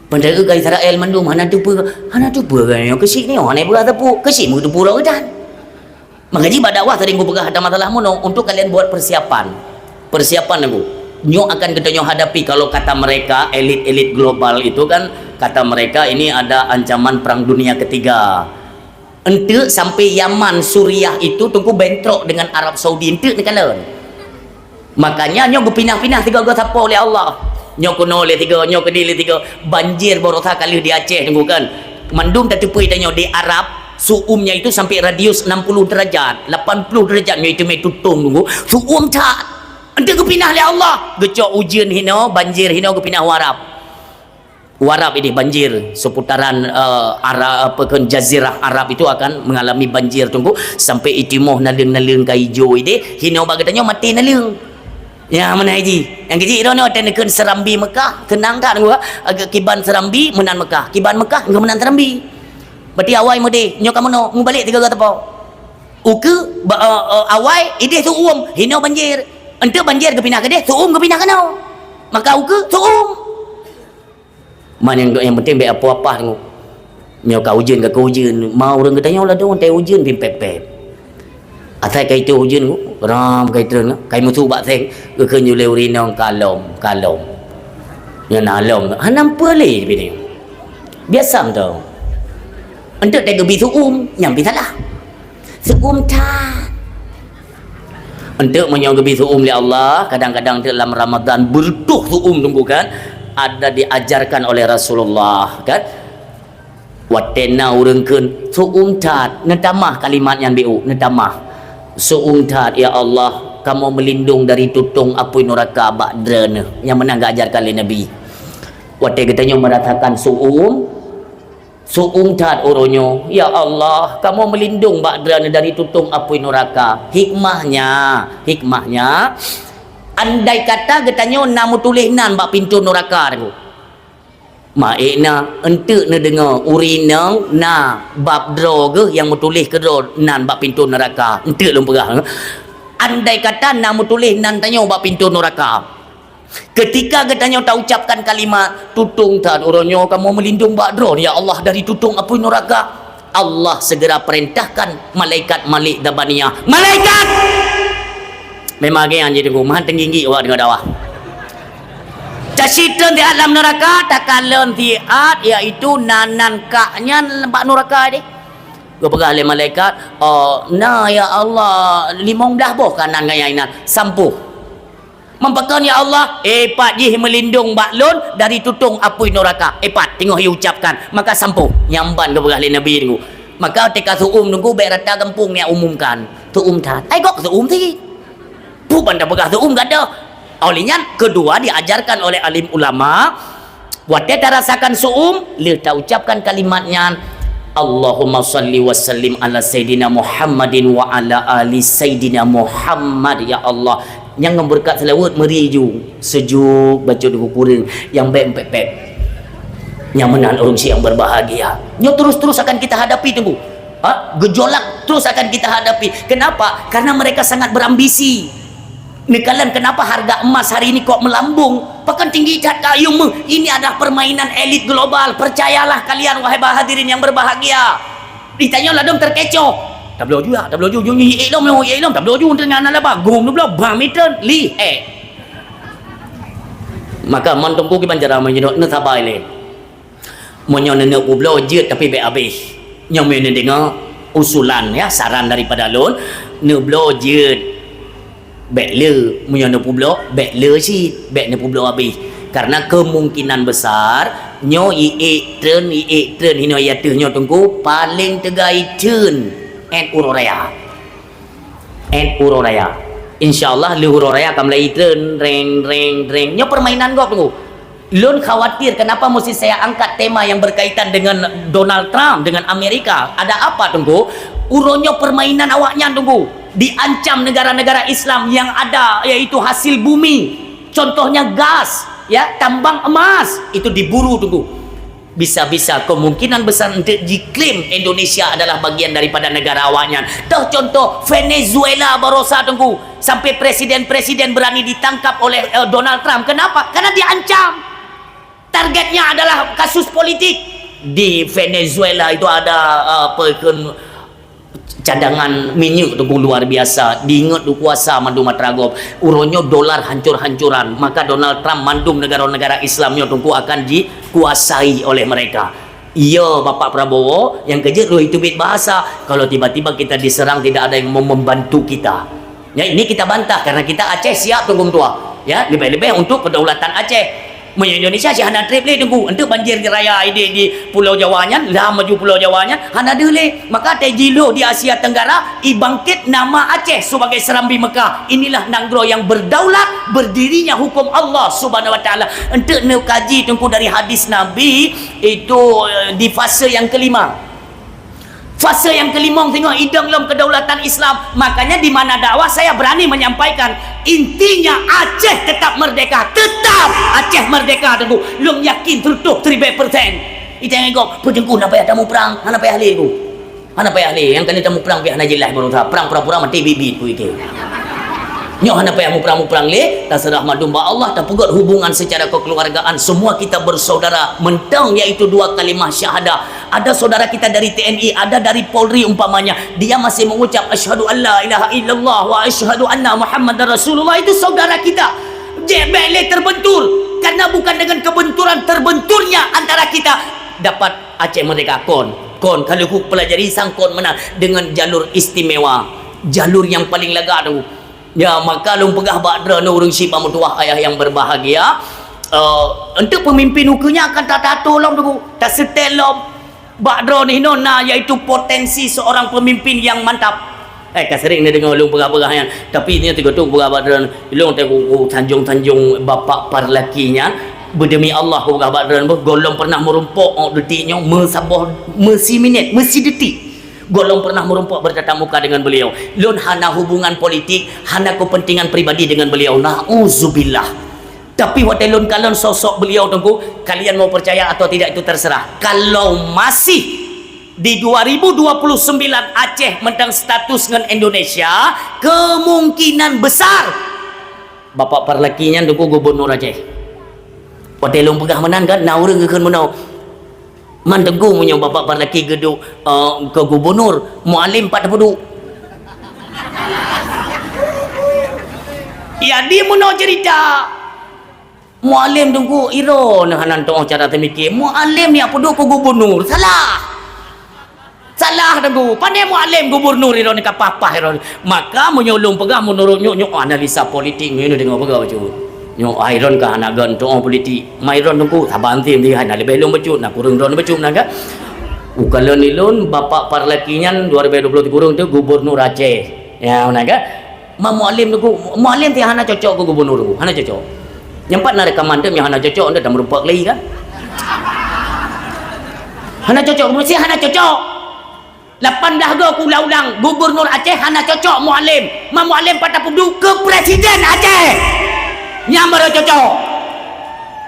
Padahai ka Israel mandum hana teupeu, hana teupeu kan nyoe keuchik nyoe, hana peugah teupeu, keuchik meuteupeu rot geutan. Maka jih bak dakwah sering kupeugah ada masalah mono untuk kalian buat persiapan. Persiapan dulu. Nyoe akan geutanyoe hadapi kalau kata mereka, elit-elit global itu kan, kata mereka ini ada ancaman perang dunia ketiga. Enteuk sampai Yaman, Suriah itu teungku bentrok dengan Arab Saudi, enteuk neukalon. Makanya nyoe geupinah-pinah sigoe-goe sapo lé Allah. Nyoe keunoe lé sigoe, nyoe keudeh lé sigoe. Banjir baroesa ka lheueh di Aceh teungku kan. Mandum tateupeue tanyoe di Arab, su'umnya itu sampai radius enam puluh derajat, lapan puluh derajat nyoe itu mé tutong teungku. Su'um that. Enteuk geupinah lé Allah. Geucok ujeuen hinoe, banjir hinoe geupinah u Arab. U Arab ideh banjir, seputaran, eh, Arab, apa kan, Jazirah Arab itu akan mengalami banjir teungku, sampai itimoh naleueng-naleueng ka ijo ideh, hinoe bak geutanyoe maté naleueng. Ya, meunan jih. Nyang keuji droeneuh watèe neukheun Serambi Mekah, keunang that teungku, agak kiban Serambi meunan Mekah, kiban Mekah enggak meunan Serambi. Berarti awai meudeh, nyoe kamoe nyoe, mubalek tiga gata po. Ukeue, ba-, eh, eh, awai, ideh su'um, hinoe banjir. Enteuk banjir geupinah keudeh, su'um geupinah keunoe. Maka ukeue, su'um. Man nyang, nyang penting bèk apoh-apoh teungku. Nyoe ka ujeuen, ka ujeuen. Ma ureueng geutanyoe ladôm watèe ujeuen pih pèp-pèp. Asai ka itôh ujeuen teungku, ram ka itreun, ka imeusu bak seng, geukheun ju lé ureueng inong ka lom, ka lom. Nyan na lom, hana peue lé pih nyoe. Biasa mantong. Enteuk teuh geubi su'um, nyan pih salah. Su'um that. Enteuk meunyoe geubi su'um lé Allah, kadang-kadang teuk lam Ramadan beureutoh su'um teungku kan, ada diajarkan oleh Rasulullah kan. Watèe na ureueng kheun, "Su'um that," neutamah kalimat nyan B O, neutamah. "Su'um that, ya Allah, kamoe meulindong dari tutong apui nuraka bak Droeneuh." Nyang meunan geuajarkan lé Nabi. Watèe geutanyoe meurasakan su'um, Su'um that uroe nyoe, "Ya Allah, kamoe meulindong bak Droeneuh dari tutong apui nuraka." Hikmahnya, hikmahnya, andai kata geutanyoe na meutuléh nan bak pintoe nuraka teungku. Maék na, enteuk neudeungoe ureueng inong na bab droe geuh nyang meutuléh keudroe nan bak pintoe nuraka. Enteuk lôn peugah, eh. Andai kata na meutuléh nan tanyoe bak pintoe nuraka. Ketika geutanyoe taucapkan kalimat, "Tutong that uroe nyoe kamoe meulindong bak Droeneuh, ya Allah, dari tutong apui nuraka." Allah segera perintahkan malaikat Malik Zabaniyah, "Malaikat!" Memang geuh nyan jih teungku, meuhan teungginggi awak deungon dakwah. Tasit treun siat lam nuraka, takalon siat, yaitu nan-nan kak nyan bak nuraka deh. Geupeugah lé malaikat, "Oh, na ya Allah, limong blaih boh ka nan gaya inan, sampôh." Meupakon, "Ya Allah, eh, pat jih meulindong bak lôn dari tutong apui nuraka." Eh, pat, teungoh iucapkan, maka sampôh. Nyan ban geupeugah lé Nabi teungku. Maka teuka su'um teungku, bèk rata gampông nyang umumkan. Su'um that. Ai gok su'um cit. Peue ban tapeugah su'um gata. Oleh nyan, keudua diajarkan oleh alim ulama, watèe tarasakan su'um, lheueh taucapkan kalimat nyan, "Allahumma shalli wa sallim ala Sayyidina Muhammadin wa ala ali Sayyidina Muhammad, ya Allah." Nyang ngon beureukat seulaweuet meuri ju, seujok bacut di kukureueng nyang bèk pèp-pèp. Nyang meunan ureueng syiek nyang berbahagia. Nyoe terus-terus akan kita hadapi teungku. Ha? Gejolak terus akan kita hadapi. Kenapa? Karena mereka sangat berambisi. Neukalon kenapa harga emas hari ini kok melambung? Pakon tinggi that ka ayeuem meuh? Ini adalah permainan elit global. Percayalah kalian, wahai hadirin yang berbahagia. Di tanyoe ladôm terkecoh. Tabloe ju, tabloe ju, ju, ju, ék lom, ék lom, tabloe ju, teuh nyan na laba, gom nubloe, bam itreun, lihèe. Maka mon teungku kiban cara meunyoe neusaba ilèe. Meunyoe neuneuk peubloe jeuet tapi bèk abéh. Nyoe meunyoe neudeungoe usulan, ya, saran daripada lôn, neubloe jeuet. Bèk le, meunyoe neupeubloe, bèk le cit, bèk neupeubloe abéh. Karena kemungkinan besar, nyoe iék treun, iék treun hinoe ateueh nyoe teungku, paleng teuga itreun 'et uroe raya. 'Et uroe raya. Insya Allah, lheueh uroe raya ka mulai itreun, reng, reng, reng. Nyoe permainan gob teungku. Lôn khawatir kenapa mesti saya angkat tema yang berkaitan dengan Donald Trump, dengan Amerika. Ada apa, Teungku? Uroe nyoe permainan awaknyan, Teungku. Diancam negara-negara Islam yang ada, yaitu hasil bumi. Contohnya gas. Ya, tambang emas itu diburu, Teungku. Bisa-bisa kemungkinan besar untuk diklaim Indonesia adalah bagian daripada negara awaknyan. Toh contoh Venezuela barosa, Teungku, sampai presiden-presiden berani ditangkap oleh eh, Donald Trump. Kenapa? Karena diancam. Targetnya adalah kasus politik. Di Venezuela itu ada eh, apa ke cadangan minyeuk, Teungku, luar biasa. Diingat dikuasa mandum atra gob. Uroe nyoe dolar hancur-hancuran, maka Donald Trump mandum negara-negara Islam nyoe, Teungku, akan dikuasai oleh mereka. Iya, Bapak Prabowo, nyang keujeuet lôn teubiet bahasa. Kalau tiba-tiba kita diserang, tidak ada yang mau membantu kita. Ya, ini kita bantah karena kita Aceh siap, Teungku, meutuah. Ya, lebih-lebih untuk kedaulatan Aceh. Meunyoe Indonesia sih hana treb lé, Teungku. Enteuk banjir raya idéh di Pulau Jawa nyan, lam maju Pulau Jawa nyan, hana deuh lé. Maka teujiloh di Asia Tenggara, ibangkit nama Aceh sebagai Serambi Mekah. Inilah nanggroe yang berdaulat, berdirinya hukum Allah Subhanahu Wa Taala. Enteuk neukaji, Teungku, dari hadis Nabi itu eh, di fase yang kelima. Fase yang kelimong singoh idong lom kedaulatan Islam. Makanya di mana dakwah saya berani menyampaikan, intinya Aceh tetap merdeka, tetap Aceh merdeka, Teungku. Lôn yakin seratus ribèe persen. Itang gop, "Peue Teungku, hana payah tamuprang, hana payah lé, Teungku. Hana payah lé, nyang kali tamuprang pih hana jeulaih barosa, prang pura-pura maté bit-bit, Teungku, itu." Nyoe hana payah muprang-muprang lé, taseurah mandum bak Allah, tapeugöt hubungan secara kekeluargaan, semua kita bersaudara, mentang yaitu dua kalimah syahadah. Ada saudara kita dari T N I, ada dari Polri umpamanya, dia masih mengucap, "Asyhadu an la ilaha illallah wa asyhadu anna Muhammadar Rasulullah," itu saudara kita. Jebek lé terbentur, karena bukan dengan kebenturan terbenturnya antara kita dapat Aceh Merdeka. Kon, kon, kalau ku pelajari sang kon meunan dengan jalur istimewa, jalur yang paling lagak tu. Ya, maka lôn peugah bak droeneuh ureuëng syiek meutuwah ayah yang berbahagia, eh, untuk pemimpin ukeue nyan akan tatato lom, Teungku, taseutét lom. Bak droeneuh inoe na, yaitu potensi seorang pemimpin yang mantap. Eh, ka sering neudeungoe lôn peugah-peugah nyan, tapi nyoe teugotok peugah bak droeneuh, lôn teugotok sanjong-sanjong bapak parlaki nyan, beudemi Allah peugah bak droeneuh, gohlom pernah meurumpok ôk detik nyoe meusaboh meusiminét, meusidetik. Gohlom pernah meurumpok bertatap muka dengan beliau. Lôn hana hubungan politik, hana kepentingan pribadi dengan beliau. Nauzubillah. Tapi watée lôn kalon sosok beliau, Teungku, kalian mau percaya atau tidak itu terserah. Kalau masih di dua ribu dua puluh sembilan Aceh mantong status ngon Indonesia, kemungkinan besar Bapak parlaki nyan, Teungku, gubernur Aceh. Watée lôn peugah meunan kan, na ureuëng geukheun meunoe. Man Teungku, meunyoe bapak parlaki geuduek, eh, keu gubernur, Mualem pat tapeuduek? Jadi meunoe cerita, Mualem Teungku, iron hana teuoh cara teumike. Mualem nyak peuduek keu gubernur, salah. Salah Teungku. Pane Mualem gubernur iron ka pah-pah iron. Maka meunyoe lôn peugah meunurot nyoe, nyoe analisa politik nyoe deungoe peugah bacut. Nyoe iron ka hana gan teuoh politik. Mairon Teungku, saban tim dia hana leubeh lôn bacut, na kureueng droen bacut na kan. Ukalon ilôn, bapak parlaki nyan dua ribu dua puluh tiga kureueng tu gubernur Aceh. Ya, na kan? Ma Mualem Teungku, Mualem ti hana cocok keu gubernur Teungku, hana cocok. Nyang pat na rekaman tem nyang hana cocok, anda dah merupak lagi kan? Hana cocok, mesti hana cocok. Lapan belas go kuulang-ulang, gubernur Aceh hana cocok Mualem. Ma Mualem pat tapeuduek keu presiden Aceh. Nyang baru cocok.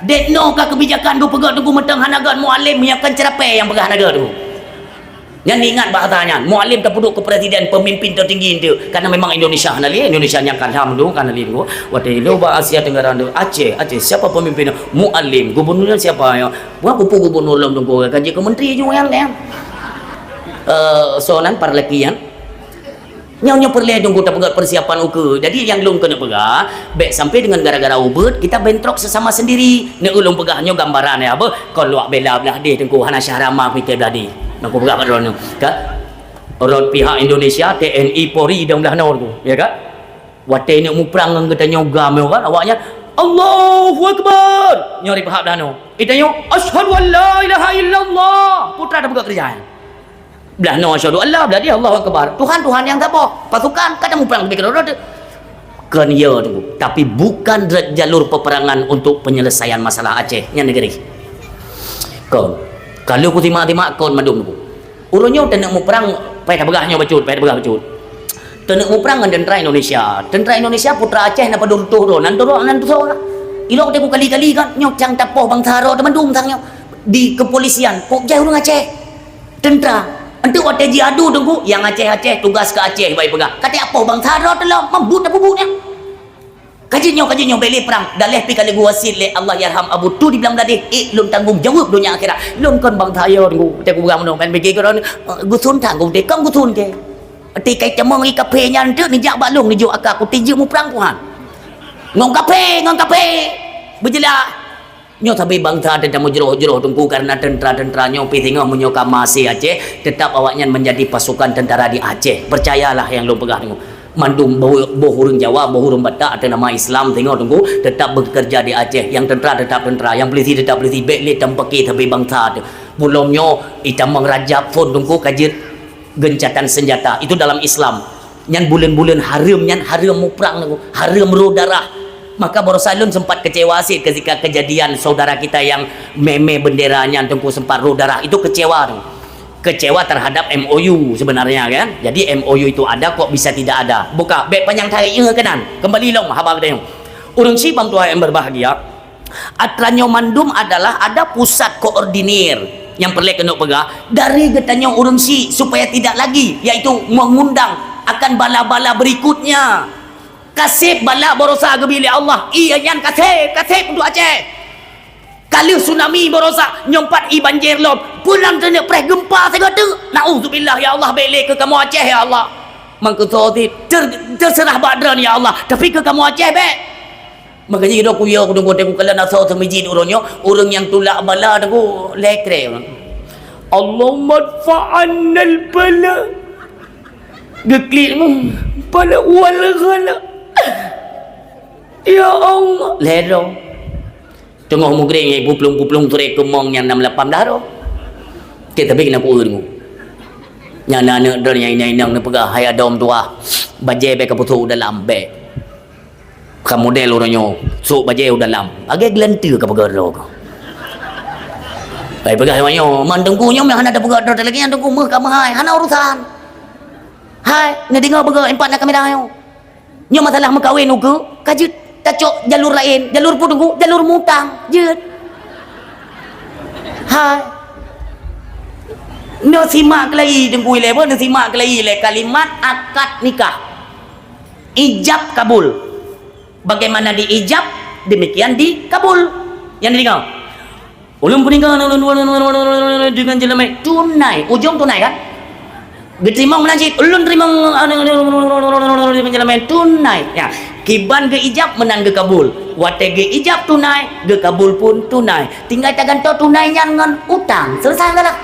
Dek no ka kebijakan geupeugah Teungku mantong hana gét Mualem nyang kan cerapé nyang peugah hana gét Teungku. Nyan ingat bahasa nyan, Mualem tapeuduek keu presiden pemimpin tertinggi itu. Karena memang Indonesia hana lé, Indonesia nyang kan ham tu, kan hana lé tu. Watée lo ba Asia Tenggara tu, Aceh, Aceh, siapa pemimpin? Mualem, gubernurnya siapa ya? Buat kupu gubernur lom Teungku, kan jeuet keu menteri ju nyan, nyan. Eh, so nan parlaki nyan. Nyoe, nyoe peureulée Teungku tapeugah persiapan ukeue. Jadi nyang lôn keuneuk peugah, bék sampai dengan gara-gara ubeut kita bentrok sesama sendiri. Neuk lôn peugah nyoe gambaran ya, beuh, kon luak bela blah deh Teungku, hana syah rama kuité blah deh. Neuk peugah bak droeneuh, ka? Rot pihak Indonesia, T N I, Polri dan blah nor tu, ya ka? Watée neuk muprang ngon geutanyoe GAM nyoe kan, awaknyan, "Allahu Akbar!" Nyoe di pihak blah nor. Itanyoe, "Asyhadu an la ilaha illallah." Putra tapeugah keureuja nyan. Blah nyoe asyhadu an la, blah deh Allahu Akbar. Tuhan, Tuhan nyang saboh. Pasukan, ka tamuprang leubeh keudroe-droe. Kon ya Teungku. Tapi bukan jalur peperangan untuk penyelesaian masalah Aceh nyan negeri. Kon. Kalau ku simak-simak, kon mandum Teungku. Ureuëng nyoe taneuk muprang, payah tapeugah nyoe bacut, payah tapeugah bacut. Taneuk muprang ngon tentara Indonesia. Tentara Indonesia putra Aceh na padum reutôh droe, nan droe, nan tusoe. Ilok Teungku kali-kali kan, nyoe cang tapoh bansa droe teumandum sang nyoe. Di kepolisian, kok jai ureueng Aceh. Tentara. Enteuk watèe jiadu Teungku, nyang Aceh-Aceh, tugas keu Aceh, bak jipeugah. Ka tapoh bansa droe teulom, meubuet tapeubuet nyan. Ka jeuet nyoe, ka jeuet nyoe, bèk lé prang. Daleh pih ka lheueh geuwasiet lé Allahyarham Abu Tu di Bangladesh, ék lôn tanggông jaweueb donya akhirat. Lôn kon bansa yo Teungku, watèe kupeugah meunoe, ban pike keu droeneuh, eh, geusun that Teungku, kon geusun kèe. Ti kai tamong i kaphé nyan teuk neujak bak lôn neujok aka kutéh jeuet muprang Tuhan. Ngon kaphé, ngon kaphé. Beujeulaih. Nyoe sabe bansa teuh tamujroh-jroh Teungku karena tentara-tentara nyoe pih singoh meunyoe ka maséh Aceh, tetap awaknyan menjadi pasukan tentara di Aceh. Percayalah nyang lôn peugah Teungku. Mandum boh, boh ureueng Jawa, boh ureueng Batak atau nama Islam singoh Teungku tetap bekerja di Aceh. Yang tentara tetap tentara, yang polisi tetap polisi. Bèk lé tampake sabe bansa teuh. Buleuen nyoe itamong Rajab phon Teungku ka jeuet gencatan senjata. Itu dalam Islam. Nyan buleuen-buleuen hareuem, nyan hareuem muprang Teungku, hareuem rôh darah. Maka barosa lôn sempat kecewa sit ketika kejadian saudara kita yang meme bendera nyan Teungku sempat rôh darah. Itu kecewa Teungku. Kecewa terhadap M O U sebenarnya kan. Jadi M O U itu ada kok bisa tidak ada. Buka, bèk panyang tarék, ingat keunan. Kembali lom haba geutanyoe. Ureueng syiek bang tuha yang berbahagia, atra nyoe mandum adalah ada pusat koordinir nyang peureulèe keuneuk peugah dari geutanyoe ureueng syiek supaya tidak lagi, yaitu mengundang akan bala-bala berikutnya. Ka sép bala barosa geubri lé Allah. Iya nyan ka sép, ka sép untuk Aceh. Ka lheueh tsunami barosa, nyoe pat i banjir lom. Peue nan keuneuk preh gempa sigoe teuk. Nauzubillah ya Allah, bèk lé keu kamoe Aceh ya Allah. Mangkeusoe sit ter-, terserah bak droeneuh ya Allah. Tapi keu kamoe Aceh bèk. Maka jih dok kuyo kudong kote kukalon asoe seumijit uroe nyoe, ureueng nyang tulak bala Teungku lhèe krèe ureueng. Allahumma dfa 'annal bala. Geuklik mu, bala wal ghala. Ya Allah, lhèe droe. Teungoh mugreng nyang puplong-puplong turé keumong nyang nam lapan blah droe. Oke, tapi keuneuk kueu Teungku. Nyan aneuk droe nyang inong-inong neupeugah, "Hai adoe meutuah, bajèe bèk kapeutrok u dalam, bèk." Ka model uroe nyoe, sôk bajèe u dalam. Lagèe geulanteue ka peugah droe keuh. Hai peugah nyoe, man Teungku nyoe meuh hana tapeugah droe lagèe nyan Teungku meuh ka meuhai, hana urusan. Hai, neudeungö beugöt impat na kamera nyoe. Nyoe masalah meukawen ukeue, ka jeuet tacok jalur laén, jalur peue Teungku, jalur mutang, jeuet. Hai. Neusimak keulai Teungku ilèe, neusimak keulai ilèe kalimat akad nikah. Ijab kabul. Bagaimana diijab, demikian dikabul. Nyang dideungö. Ulôn peunikah deungon jeulamèe tunai. Ujông tunai kan? Geuteurimong meunan cit, ulôn teurimong deungon jeulamèe tunai. Ya, kiban geuijab meunan geukabul. Watèe geuijab tunai, geukabul pun tunai. Tinggai tagantoe tunai nyan ngon utang. Selesai masalah.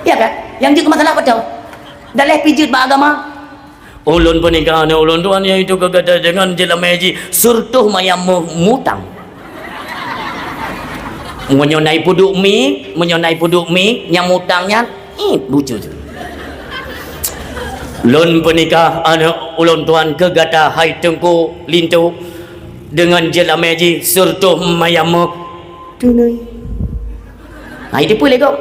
Ya kan? Nyang jeuet keu masalah beutôi. Daleh pih jeuet bak agama. Ulôn peunikah aneuk ulôn tuan, yaitu keu gata deungon jeulamèe jih, seureutoh maya meuh mutang. Meunyoe na ipeuduek miet, meunyoe na ipeuduek miet, nyang mutang nyan, ih, lucu tu. Lôn peunikah aneuk ulôn tuan keu gata, hai Teungku Linto, deungon jeulamèe jih, seureutoh maya meuh tunai. Hai teupeu lé gob.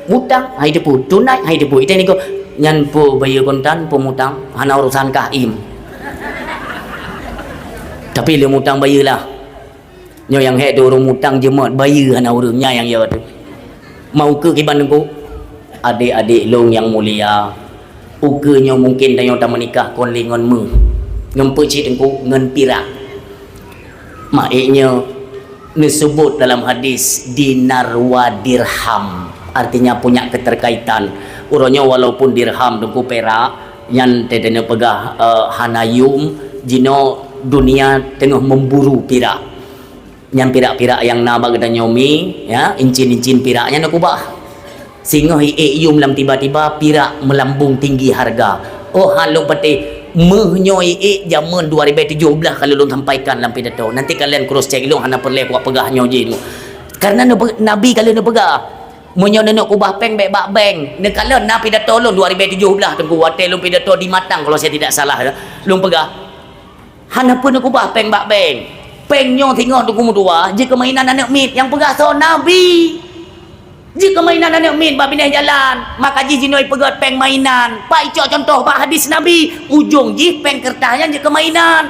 Mutang, hai teupeu. Tunai, hai teupeu. Itai niko, nyan peue bayeue kontan, peue mutang, hana urusan kah im. Tapi lé mutang bayeue lah. Nyoe nyang hék tu ureueng mutang jeumot, bayeue hana ureueng, nyan nyang yo tu. Mau keu kiban Teungku? Adék-adék lôn nyang mulia, ukeue nyoe mungken tanyoe tameunikah kon lé ngon meuh. Ngon peue cit Teungku? Ngon pirak. Maék nyoe neuseubut dalam hadis dinar wa dirham, artinya punya keterkaitan. Uroe nyoe walaupun dirham Teungku pirak, nyan teudeuneuh peugah, eh, hana yum, jinoe dunia teungoh memburu pirak. Nyan pirak-pirak nyang na bak geutanyoe mi, ya, incin-incin pirak nyan neukubah. Singoh iék yum lam tiba-tiba pirak melambung tinggi harga. Oh, han lôn patéh, meuh nyoe iék jameun dua ribèe tujoh blah ka lôn sampaikan lam pidato. Nanti kalian cross check lôn, hana peureulèe kupeugah nyoe jih. Karena neupe-, Nabi ka lheueh neupeugah, meunyoe neuneuk kubah péng bèk bak bank. Neukalon na pidato lôn dua ribèe tujoh blah Teungku, watèe lôn pidato di Matang kalau saya tidak salah, lôn peugah. Hana peureulèe kubah péng bak bank. Péng nyoe singoh Teungku meutuah, jeuet keu mainan aneuk miet nyang peugah soe Nabi. Jeuet keu mainan aneuk miet bak binéh jalan, maka jih jinoe ipeugöt péng mainan. Pat icok cuntoh bak hadis Nabi, ujong jih péng keureutah nyan jeuet keu mainan.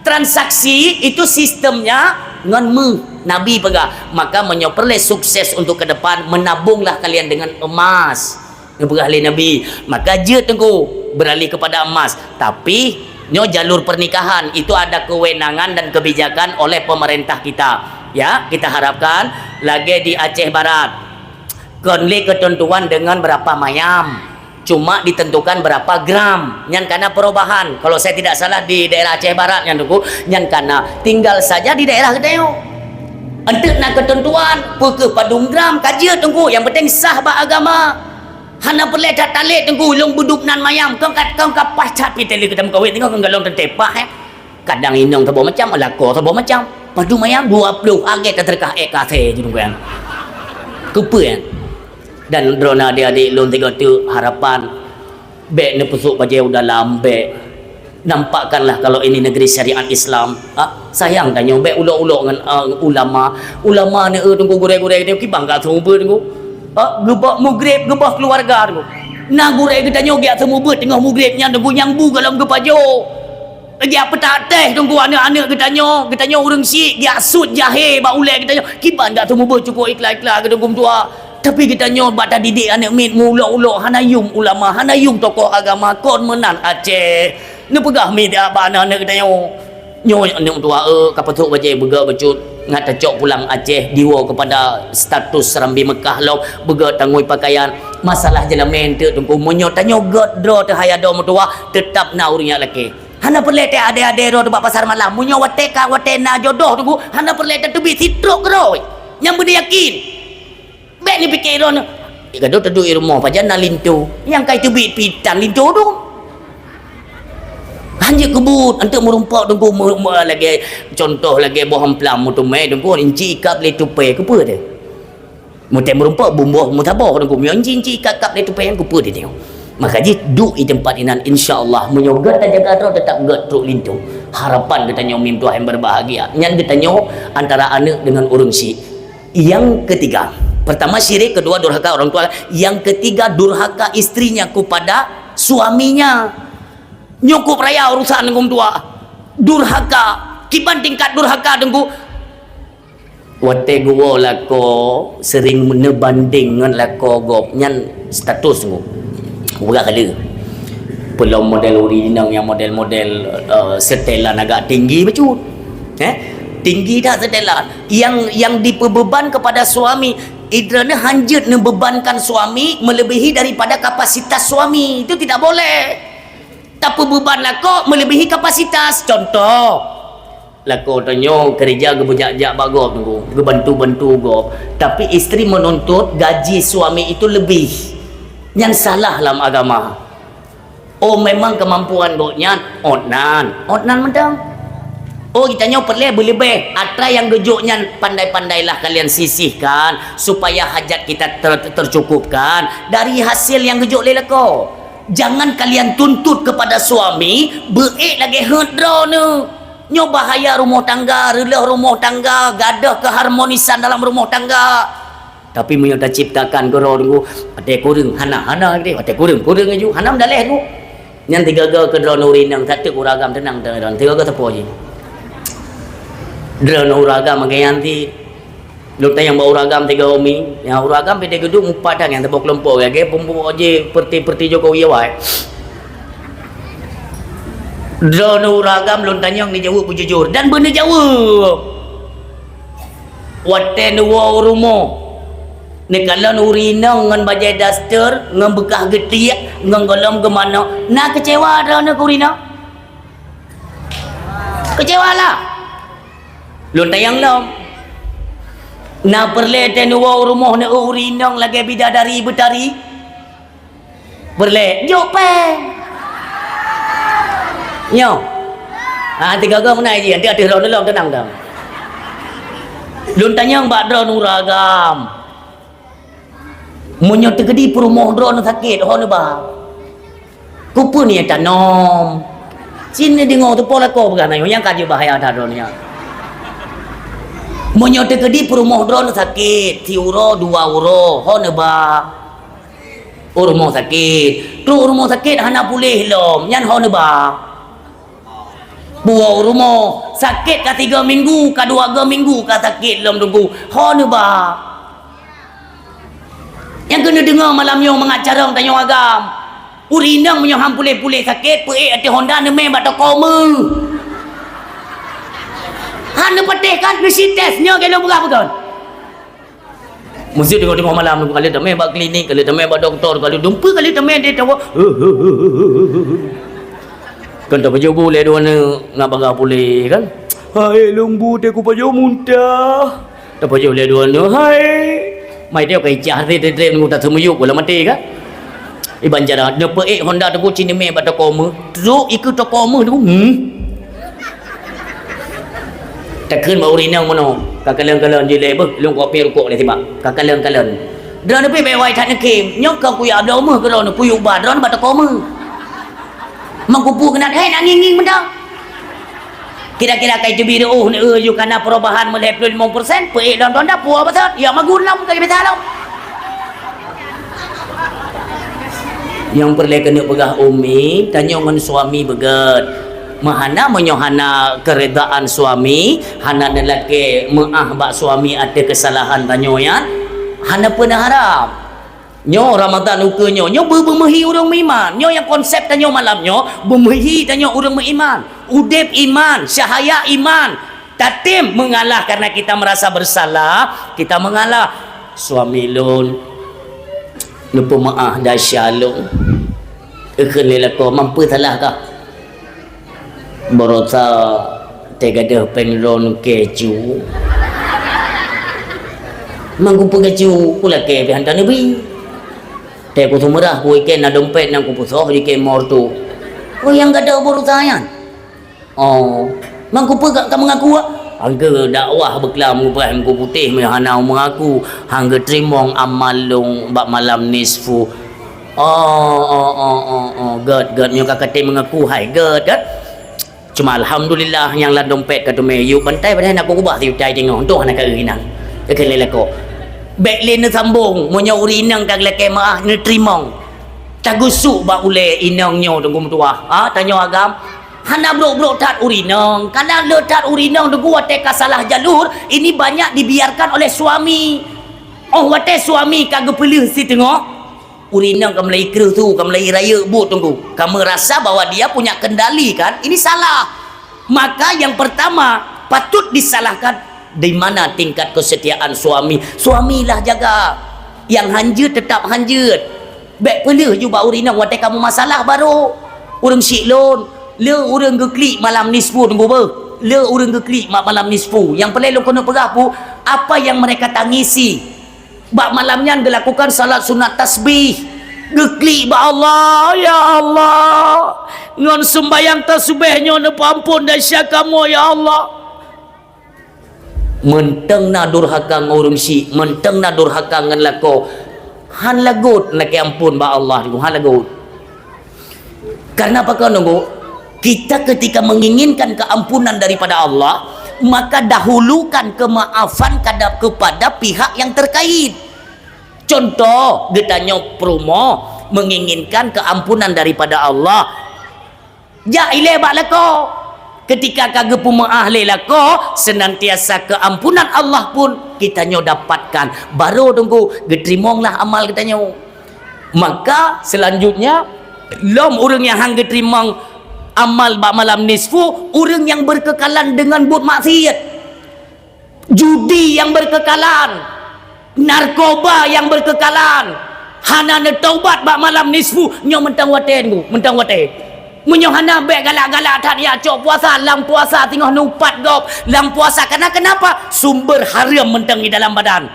Transaksi itu sistemnya ngon méuh. Nabi peugah, maka meunyoe peureulée sukses untuk ke depan, menabunglah kalian dengan emas. Neupeugah lé Nabi, maka jeuet Teungku beralih kepada emas. Tapi, nyoe jalur pernikahan, itu ada kewenangan dan kebijakan oleh pemerintah kita. Ya, kita harapkan lagée di Aceh Barat. Kon lé ketentuan dengan berapa mayam. Cuma ditentukan berapa gram. Nyan kana perubahan. Kalau saya tidak salah di daerah Aceh Barat nyan Teungku, nyan kana. Tinggal saja di daerah geutanyoe. Enteuk na ketentuan, peu kheueh padum gram, ka jeuet Teungku. Nyang penting sah bak agama. Hana peureulée that talét Teungku, lôn beudub nan mayam. Kong ka, kong ka paih that pih teuh lé geutanyoe meukawen, teungoh kong galong teuntée paih, eh. Kadang inong saboh macam, lakoe saboh macam. Padum mayam dua ploh, agée tateureukah ék kasée jih Teungku nyan. Keupeue nyan? Dan droeneuh adék-adék lôn tiga tu harapan, bék neupeusok bajée u dalam, bék. Nampakkanlah kalau ini negeri syariat Islam. Ah, sayang tanyoe, bék ulok-ulok ngon, ah, ulama. Ulama ni, eh, Teungku, gurée-gurée geutanyoe kiban ka seumeubeuet Teungku. Ah, geubah mugreb, geubah keuluwarga Teungku. Na gurée geutanyoe geujak seumeubeuet teungoh mugreb nyan Teungku, nyang bu golom geupajoh. Geujak peutak teh Teungku aneuëk-aneuëk geutanyoe, geutanyoe ureuëng syiek, geujak sut jahé bak ulée geutanyoe. Kiban jak seumeubeuet cukôp ikla-ikla geutanyoe Teungku meutuah. Tapi geutanyoe bak tadidik aneuëk miet meuulok-ulok, hana yum ulama, hana yum tokoh agama, kon meunan Aceh. Neupeugah miet bak aneuëk-aneuëk geutanyoe. Nyoe aneuëk meutuah, eh, ka peutrok bajée beugét bacut, ngat tacok pulang Aceh, diwoe keupada status Serambi Meukah lom, beugét tangui pakaian. Masalah jeulamé eunteuk Teungku, meunyoe tanyoe gét droe teuh hai adoe meutuah, teutap na ureuëng nyang lakée. Hana peureulée teuh adé-adé droe teuh bak pasar malam. Meunyoe watée ka, watée na jodoh Teungku, hana peureulée tateubiet sitrok keudroe. Nyang beuna yakin. Bék neupiké droeneuh. Gadôh teuduek i rumoh, pajan na linto. Nyang ka iteubiet pih tan linto dum. Hanjeuet keubuet, eunteuk meurumpok Teungku, meu-, meu-, lagée contoh lagée boh amplam meuteumé Teungku, inci ikab lé tupée, keupeue teuh? Meutée meurumpok bumboh meusaboh Teungku, meunyoe inci-inci ikab-ikab lé tupée nyan keupeue teuh? Maka jih duek i teumpat inan, insya Allah, meunyoe gét tajaga droe teutap gét trok linto. Harapan geutanyoe mim tuah nyang berbahagia. Nyan geutanyoe antara aneuëk deungon ureuëng syiek. Yang ketiga, pertama syirik, kedua durhaka orang tua, yang ketiga durhaka istrinya kepada suaminya. Nyoe kôp raya urusan Teungku meutuah. Durhaka, kiban tingkat durhaka Teungku. Watée geuwoe lakoe sering neubandeng ngon lakoe gob nyan status Teungku. Uroe kala. Peulom model ureuëng inong nyang model-model, eh, setelan agak tinggi bacut. Eh? Tinggi that setelan. Yang, yang dipeubeban kepada suami, droeneuh hanjeuet neubebankan suami melebihi daripada kapasitas suami. Itu tidak boleh. Tapeubeban lakoe melebihi kapasitas. Contoh, lakoe tanyoe keureuja geubeuja-ja bak gob Teungku, geubantu-bantu gob. Tapi istri menuntut gaji suami itu lebih. Nyan salah lam agama. Oh, memang kemampuan gobnyan, ôt nan, ôt nan mantong. Oh, geutanyoe peureulée beuleubeh, atra nyang geujok nyan pandai-pandailah kalian sisihkan supaya hajat kita ter-, tercukupkan dari hasil nyang geujok lé lakoe. Jangan kalian tuntut kepada suami beuék lagée heuet droeneuh. Nyoe bahaya rumoh tangga, reuloh rumoh tangga, gadôh keharmonisan dalam rumoh tangga. Tapi meunyoe taciptakan keudroe Teungku, watée kureueng hana, hana geude, watée kureueng, kureueng laju, hana meudaleh Teungku. Nyan tiga-tiga keudroe ureuëng inong, sateuk ureuëng agam teunang, teunang, tiga-tiga sapo jih. Droeneuh ureuëng agam lagée nyan ti, lôn tanyong bak ureuëng agam tiga umi, nyang ureuëng agam pih geuduek mupat that nyan saboh keulompok, lagée peumpok jih peureute-peureute Jokowi awai. Droeneuh ureuëng agam lôn tanyong neujaweueb beujujur dan beuneujaweueb. Watée neuwoe u rumoh, neukalon ureuëng inong ngon bajée daster, ngon beukah geutiek, ngon gohlom geumanok, na keucewa droeneuh keu ureuëng inong? Keucewa lah. Lôn tanyong lom. Na peureulée teuh neuwoe u rumoh neueu ureuëng inong lagée bidadari beutari? Peureulée, jok péng. Nyoe. Ha, tiga-tiga meunan jih, nanti ateueh droeneuh lom, teunang dong. Lôn tanyong bak droeneuh ureuëng agam. Meunyoe teukeudi peurumoh droeneuh sakét, ho neuba? Keupeue neuh tanom? Cit neudeungoe teupeue lakoe peugah nyoe, nyang ka jeuet bahaya that droeneuh nyan. Meunyoe teukeudi peurumoh droeneuh sakét, siuroe dua uroe, ho neuba? U rumoh sakét. Trok u rumoh sakét hana puléh lom, nyan ho neuba? Buok rumoh, sakét ka tiga minggu, ka dua ga minggu ka sakét lom Teungku. Ho neuba. Nyang keuneuk deungoe malam nyoe mangat carông tanyoe agam. Ureueng inong meunyoe han puléh-puléh sakét, peuék ateueh honda neumé bak toko meuh. Han neupatéh kan, neusi tes nyoe keunoe peugah peugah. Meuseuti teungoh-teungoh malam, ka lheueh tamé bak klinik, ka lheueh tamé bak dokto, ka lheueh dumpeue, ka lheueh tamé di tawa. Kan tapajoh bu lé dua neuk ngat bagah puléh kan. Hai lôn bu teuh kupajoh muntah. Tapajoh lé dua neuk, hai. Mai teuh kai cah teuh teuh teuh nunggu taseumiyup bola maté kan. Iban cara neupeuék honda Teungku ci neumé bak toko meuh. Trok ikeue toko meuh Teungku. Hmm. Takheun bak ureueng inong meunoe, ka kalon-kalon jilée beuh, lôn kupiep rukok lé sibak. Ka kalon-kalon. Droeneuh pih bék wai that neukhém, nyoe ka kuyue bloe meuh keu droeneuh, kuyue ba droeneuh bak toko meuh. Meukupu keunan, "Hei, nak ngieng-ngieng meuda." Kira-kira kai teubiet reuôh neueu yue kana perubahan meulhèe ploh limong persen, peuék lom tonda puwoe basot, ya magun lom ka biasa lom. Nyang peureulée keuneuk peugah Umi, tanyoe ngon suami beugét. Meuhana meunyoe hana keuridaan suami, hana neulakée meuáh bak suami ateueh keusalahan tanyoe nyan, hana peue neuharab. Nyoe Ramadhan ukeue nyoe, nyoe beu-, beumeuhi ureueng meuiman. Nyoe nyang konsep tanyoe malam nyoe, beumeuhi tanyoe ureueng meuiman. Udeb iman, cahya iman. Tatem mengalah karena kita merasa bersalah, kita mengalah. Suami lôn neupeumeuáh desya lôn. Ikheun lé lakoe, "Mampu salah kah?" Baroesa teugadôh péng ron keju. Mang kupeue keju, kulakée pih han taneubri. Teuku seumeurah kuikén na dompet nyang kupusoh di kemor tu. Oh, nyang gadôh baroesa nyan. Oh, mang kupeue ka, ka meungaku, ah? Hangge dakwah beuklam mupreh meuku putéh meuhana meungaku, hangge teurimong amal lôn bak malam nisfu. Oh, oh, oh, oh, oh, gét, gét, nyoe ka katé meungaku hai, gét, gét. Cuma alhamdulillah nyang lam dompet ka teumé yue bantai padahai na kukeubah siutai teungoh, untung hana ka eu inan. Keu lé lakoe. Bék lé neusambong, meunyoe ureueng inong ka geulakée meuáh neuteurimong. Tagusuk bak ulée inong nyoe teungku meutuwah. Ha, tanyoe agam. Hana brok-brok that ureueng inong. Kadang le that ureueng inong teungku watée ka salah jalur, ini banyak dibiarkan oleh suami. Oh watée suami ka geupeuleueh siteungoh, ureueng inong ka mulai kreueh su, ka mulai rayeuk buet teungku. Ka meurasa bahwa dia punya kendali kan, ini salah. Maka yang pertama patut disalahkan di mana tingkat kesetiaan suami. Suamilah jaga. Nyang hanjeuet tetap hanjeuet. Bék peuleueh ju bak ureueng inong watée ka meumasalah barô. Ureueng syiek lôn, le ureueng geuklik malam nisfu teungku beuh. Le ureueng geuklik ma-, malam nisfu. Nyang peureulée lôn keuneuk peugah pu, apa yang mereka tangisi? Bak malam nyan geulakukan salat sunat tasbih. Geuklik bak Allah, "Ya Allah, ngon sumbayang tasbih nyoe neupeuamphon desya kamoe, ya Allah." Meuntang na durhaka ngon ureueng syiek, meuntang na durhaka ngon lakoe, han lagot lakée amphon bak Allah, han lagot. Karena apa kau nunggu? Kita ketika menginginkan keampunan daripada Allah, maka dahulukan kemaafan kada-, kepada pihak yang terkait. Contoh, geutanyoe peurumoh menginginkan keampunan daripada Allah. Jak ilée bak lakoe. Ketika ka geupeumeuáh lé lakoe, senantiasa keampunan Allah pun geutanyoe dapatkan. Barô teungku geuteurimonglah amal geutanyoe. Maka selanjutnya, lom ureuëng nyang han geuteurimong amal bak malam nisfu, ureuëng nyang beukeukalan deungon buet maksiet. Judi nyang beukeukalan, narkoba nyang beukeukalan, hana neutaubat bak malam nisfu, nyoe mantong watée teungku, mantong watée. Meunyoe hana bék galak-galak that ya cok puasa, lam puasa teungoh neuupat gob, lam puasa. Karena kenapa? Sumber hareuem mantong di dalam badan.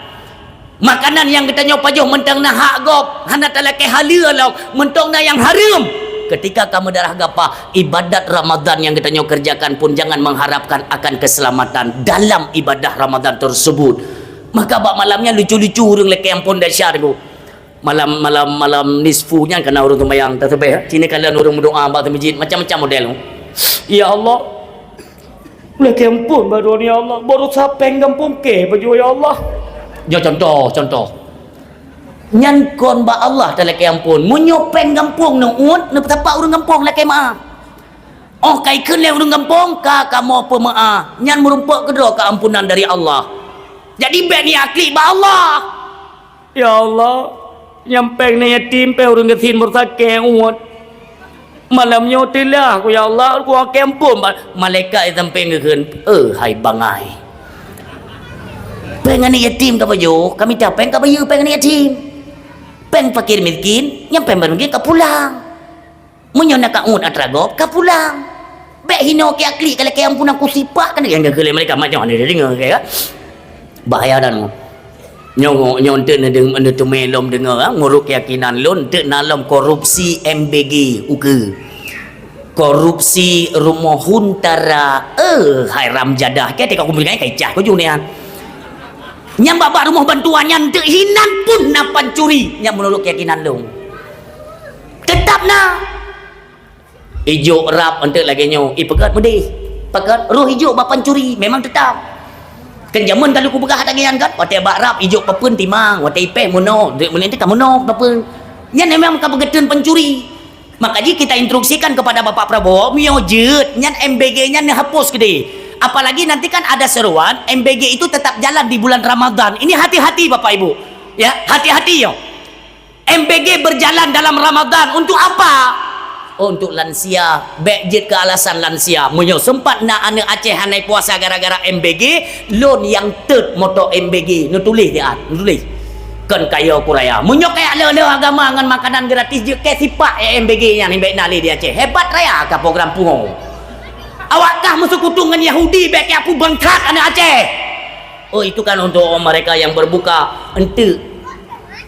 Makanan nyang geutanyoe pajoh mantong na hak gob, hana talakée haleue lom, mantong na nyang hareuem. Ketika ka meudarah gapah, ibadat Ramadan nyang geutanyoe kerjakan pun jangan mengharapkan akan keselamatan dalam ibadah Ramadan tersebut. Maka bak malam nyan lucu-lucu ureuëng lakée amphon desya teungku. Malam, malam, malam nisfu nyan kana ureuëng seumayang tasbih, sini kalon ureuëng meudoa bak meuseujid, macam-macam model. Ya Allah, lakée amphon bak droeneuh ya Allah, baroesa péng gampông kée pajoh ya Allah. Nyoe contoh, contoh. Nyan kon bak Allah talakée amphon. Meunyoe péng gampông neuôt, neupeusapat ureuëng gampông lakée meuáh. Óh ka ikheun lé ureuëng gampông, ka kamoe peumeuáh, nyan meurumpok keudroe keuampunan dari Allah. Jadi bék niat klik bak Allah. Ya Allah, nyang péng na yatim, péng ureuëng gasien, meursakét, uet. Malam nyoe teulah ku, ya Allah, ku akhé ampôn. Malaikat sampéng geukheun, "Eh, hai bangai. Péng aneuk yatim ka bayoe, ka mita péng ka bayeue péng aneuk yatim. Péng fakir miskin, nyang péng miskin ka pulang. Meunyoe na ka uet atra gob, ka pulang. Bék hinoe keu akli, ka lakée ampunan kusipak kan," nyang geukheun lé malaikat macam mana dia deungoe, ya. Bahaya dan nyoe, nyoe enteuk neudeung-, neuteumé lom deungoe, ha, nguruk keyakinan lôn, enteuk na lom korupsi M B G ukeue. Korupsi rumoh huntara, eh, hai ram jadah, keu tika kumbul ngai kai cah kujung nian. Nyang bak-bak rumoh bantuan nyan enteuk hinan pun na pancuri, nyang meunurut keyakinan lôn. Teutap na. Ijok rab enteuk lagée nyoe, ipeugét meudeh. Peugét roh ijok bak pancuri, memang teutap. Kan jameun ka lheueh kupeugah lagée nyan kan, watée bak rab ijok papeuen timang, watée ipéh meunoe, duek meunoe teuka meunoe papeuen. Nyan memang ka peugeuteun pancuri. Maka jih kita instruksikan kepada Bapak Prabowo, meunyoe jeuet, nyan M B G nyan neuhapus keudeh. Apalagi nanti kan ada seruan, M B G itu tetap jalan di bulan Ramadan. Ini hati-hati Bapak Ibu. Ya, hati-hati yo. M B G berjalan dalam Ramadan untuk apa? Oh, untuk lansia. Bék jeuet keu alasan lansia. Meunyoe sempat na aneuk Aceh hana puasa gara-gara M B G, lôn nyang teut moto M B G. Neutuléh di at, neutuléh. Kon kaya ku raya. Meunyoe kaya le-le agama ngon makanan gratis jeuet keu sipak M B G nyan bék na lé di Aceh. Hebat raya ka program pungo. Awak kah meuseukutu ngon Yahudi bék keu aku bangkat aneuk Aceh. Oh, itu kan untuk mereka yang berbuka. Enteuk.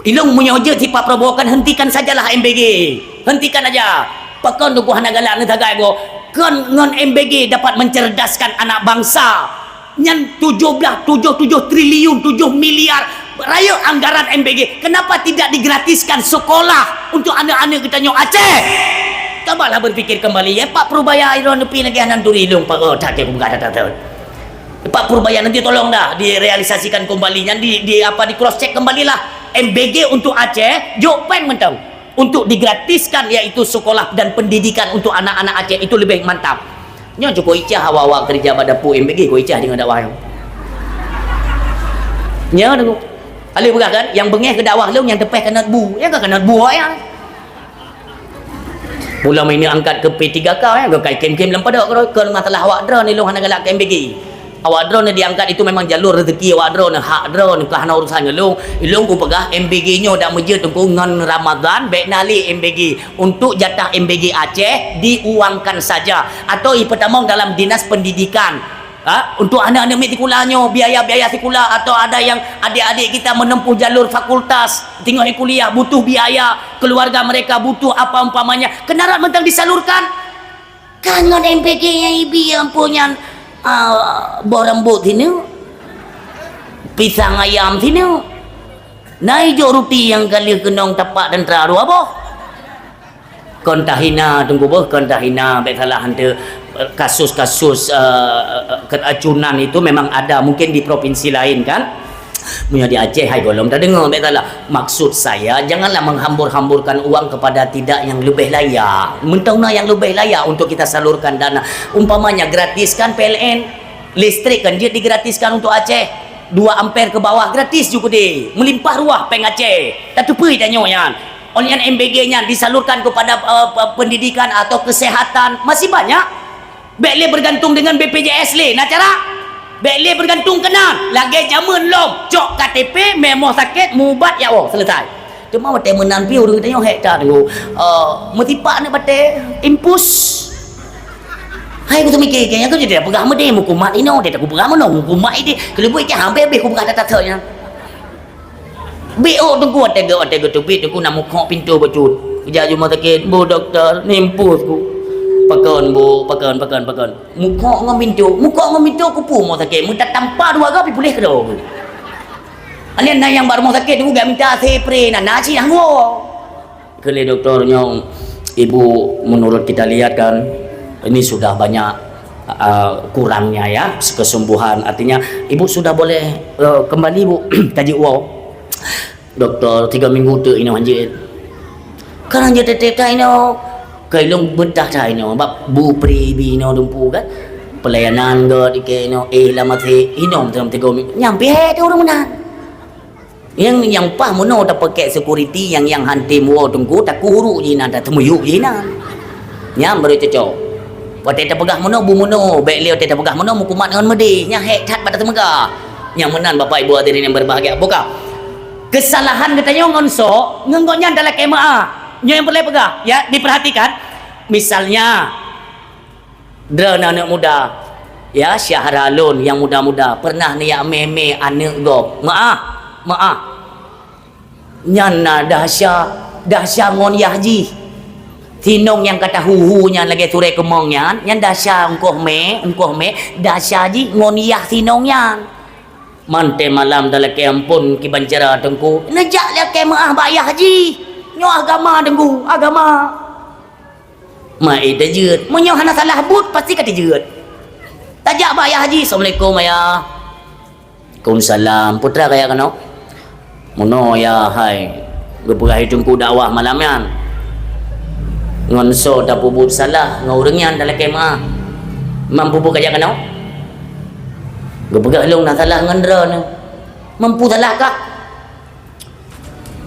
Ilong meunyoe jeuet sipak Prabowo kan hentikan sajalah M B G. Hentikan aja. Pakon Teungku hana galak neusagai go. Kon ngon M B G dapat mencerdaskan anak bangsa. Nyan tujuh belas, tujuh tujuh triliun, tujuh miliar rayeuk anggaran M B G. Kenapa tidak digratiskan sekolah untuk aneuk-aneuk geutanyoe Aceh? Cobalah berpikir kembali, ya, Pak Purbaya, Iron Nepi lagi anan turi lung, Pak, oh, tak, aku buka data tu. Pak Purbaya, nanti tolong dah direalisasikan kembali, nyan di, di apa, di cross check kembalilah. M B G untuk Aceh, jok péng mantong. Untuk digratiskan, yaitu sekolah dan pendidikan untuk anak-anak Aceh, itu lebih mantap. Nyoe cukup icah awak-awak kerja bak dapur M B G, kok icah deungoe dakwah nyoe. Nyoe deungoe. Aleuh peugah kan, nyang beungéh keu dakwah lôn, nyang teupéh kanot bu. Nyang ka kanot bu awak nyan. Mula meunyoe angkat keu P tiga K, eh, geukai kem-kem lam padok, kon masalah awak droeneuh, lôn hana galak keu M B G. Awak droeneuh diangkat itu memang jalur rezeki awak droeneuh, hak droeneuh, ka hana urusan ngon lôn. Lôn kupeugah M B G nyoe dak meujeuet Teungku ngon Ramadan, bék na lé M B G. Untuk jatah M B G Aceh, diuangkan saja atau ipeutamong dalam Dinas Pendidikan. Ha? Untuk aneuk-aneuk miet sikula nyoe, biaya-biaya sikula atau ada yang adik-adik kita menempuh jalur fakultas, tinggai kuliah, butuh biaya, keluarga mereka butuh apa umpamanya, kendaraan mentang disalurkan. Kan ngon M P K nyang ibi, ya ampun, nyan, ah, boh rambut sini, pisang ayam sini. Na ijok ruti nyang ka lheueh keunong tapak dan tera dua boh. Kon tahina Teungku beuh, kon tahina, bék salah hante. Kasus-kasus, eh, keracunan itu memang ada, mungkin di provinsi lain kan. Meunyoe di Aceh hai gohlom tadeungoe, bék salah. Maksud saya, janganlah menghambur-hamburkan uang kepada tidak yang lebih layak. Mantong na nyang leubeh layak untuk kita salurkan dana. Umpamanya gratiskan P L N, listrik kan jeuet digratiskan untuk Aceh. Dua ampere ke bawah gratis ju keudeh. Meulimpah ruah péng Aceh. Tateupeue tanyoe nyan. Oleh nyan M B G nyan disalurkan kepada, eh, pe-, pendidikan atau kesehatan. Masih banyak. Bék lé bergantung dengan B P J S lé. Na cara? Bék lé bergantung keunan. Lagée jameun lom. Cok K T P, mé moh sakét, mubat, ya Allah, selesai. Teuma watée meunan pih ureuëng tanyoe hék that, eh, meusipak ni batée impus. Hai, ku teumike, kayaknya aku jadi peugah meudeh, meukumat inoe, dia aku peugah meunoe, meukumat ideh. Keuleubui ke hampir habéh ku peugah that-that nyan. Biôk Teungku, watée geu-, watée geuteubiet Teungku na mukhok pintoe bacut. Geujak rumoh sakét, "Bu dokto, nimpus ku." "Pakon, Bu, pakon, pakon, pakon?" "Mukhok ngon pintoe." "Mukhok ngon pintoe kupeue rumoh sakét, meutat tampa dua goe pih puléh keudroe." Alèh na nyang bak rumoh sakét Teungku gak mita spray na, na cit hanggoe. Keu lé doktor nyoe, Ibu, menurut kita lihat kan, ini sudah banyak, uh, kurangnya ya, kesembuhan. Artinya, Ibu sudah boleh, uh, kembali, Bu, kaji uwau. Doktor, tiga minggu tu inoe hanjeuet. Kan hanjeuet teutab inoe. Keu lôn beutah that inoe, bak bu pri bi inoe dumpu kan. Pelayanan gét ikei inoe, eh, lam até inoe meuteumé teugom. Nyang pih hek ureuëng meunan. Nyang, nyang paih meunoe tapeuket security nyang, nyang han tem woe teungku, taku huruk jih nan, tateumuyup jih nan. Nyan baru cocok. Watée tapeugah meunoe, bu meunoe, bék lé watée tapeugah meunoe meukumat ngon meudeh, nyang hék that bak tateumeuga. Nyang meunan Bapak Ibu hadirin yang berbahagia. Buka. Kesalahan geutanyoe ngon soe, ngon gobnyan talakée meuáh. Nyoe nyang peureulée peugah, ya, diperhatikan. Misalnya, Droeneuh aneuëk muda, ya, Syahralun nyang muda-muda, pernah neujak mé-mé aneuëk gob. Meuáh, meuáh. Nyan na Dahsya, Dahsya ngon yah jih. Sinong nyang ka tahu-hu nyan lagée surée keumong nyan, nyan Dahsya ungkoh mé, ungkoh mé, Dahsya jih ngon yah sinong nyan. Mantée malam talakée amphon kiban cara teungku, neujak lakée meuáh bak yah jih. Nyoe agama teungku, agama. Ma, eh, tajeuet. Meunyoe hana salah buet, pasti ka tajeuet. Tajak bak ayah haji, "Assalamualaikum, ayah." "Waalaikumsalam." "Peue teuma kajak keunoe?" "Meunoe, yah hai. Geupeugah lé teungku dakwah malam nyan. Ngon soe tapeubuet salah, ngon ureuëng nyan talakée meuáh. Mampu peue kajak keunoe?" "Geupeugah lôn na salah ngon droeneuh." "Mampu salah kah?"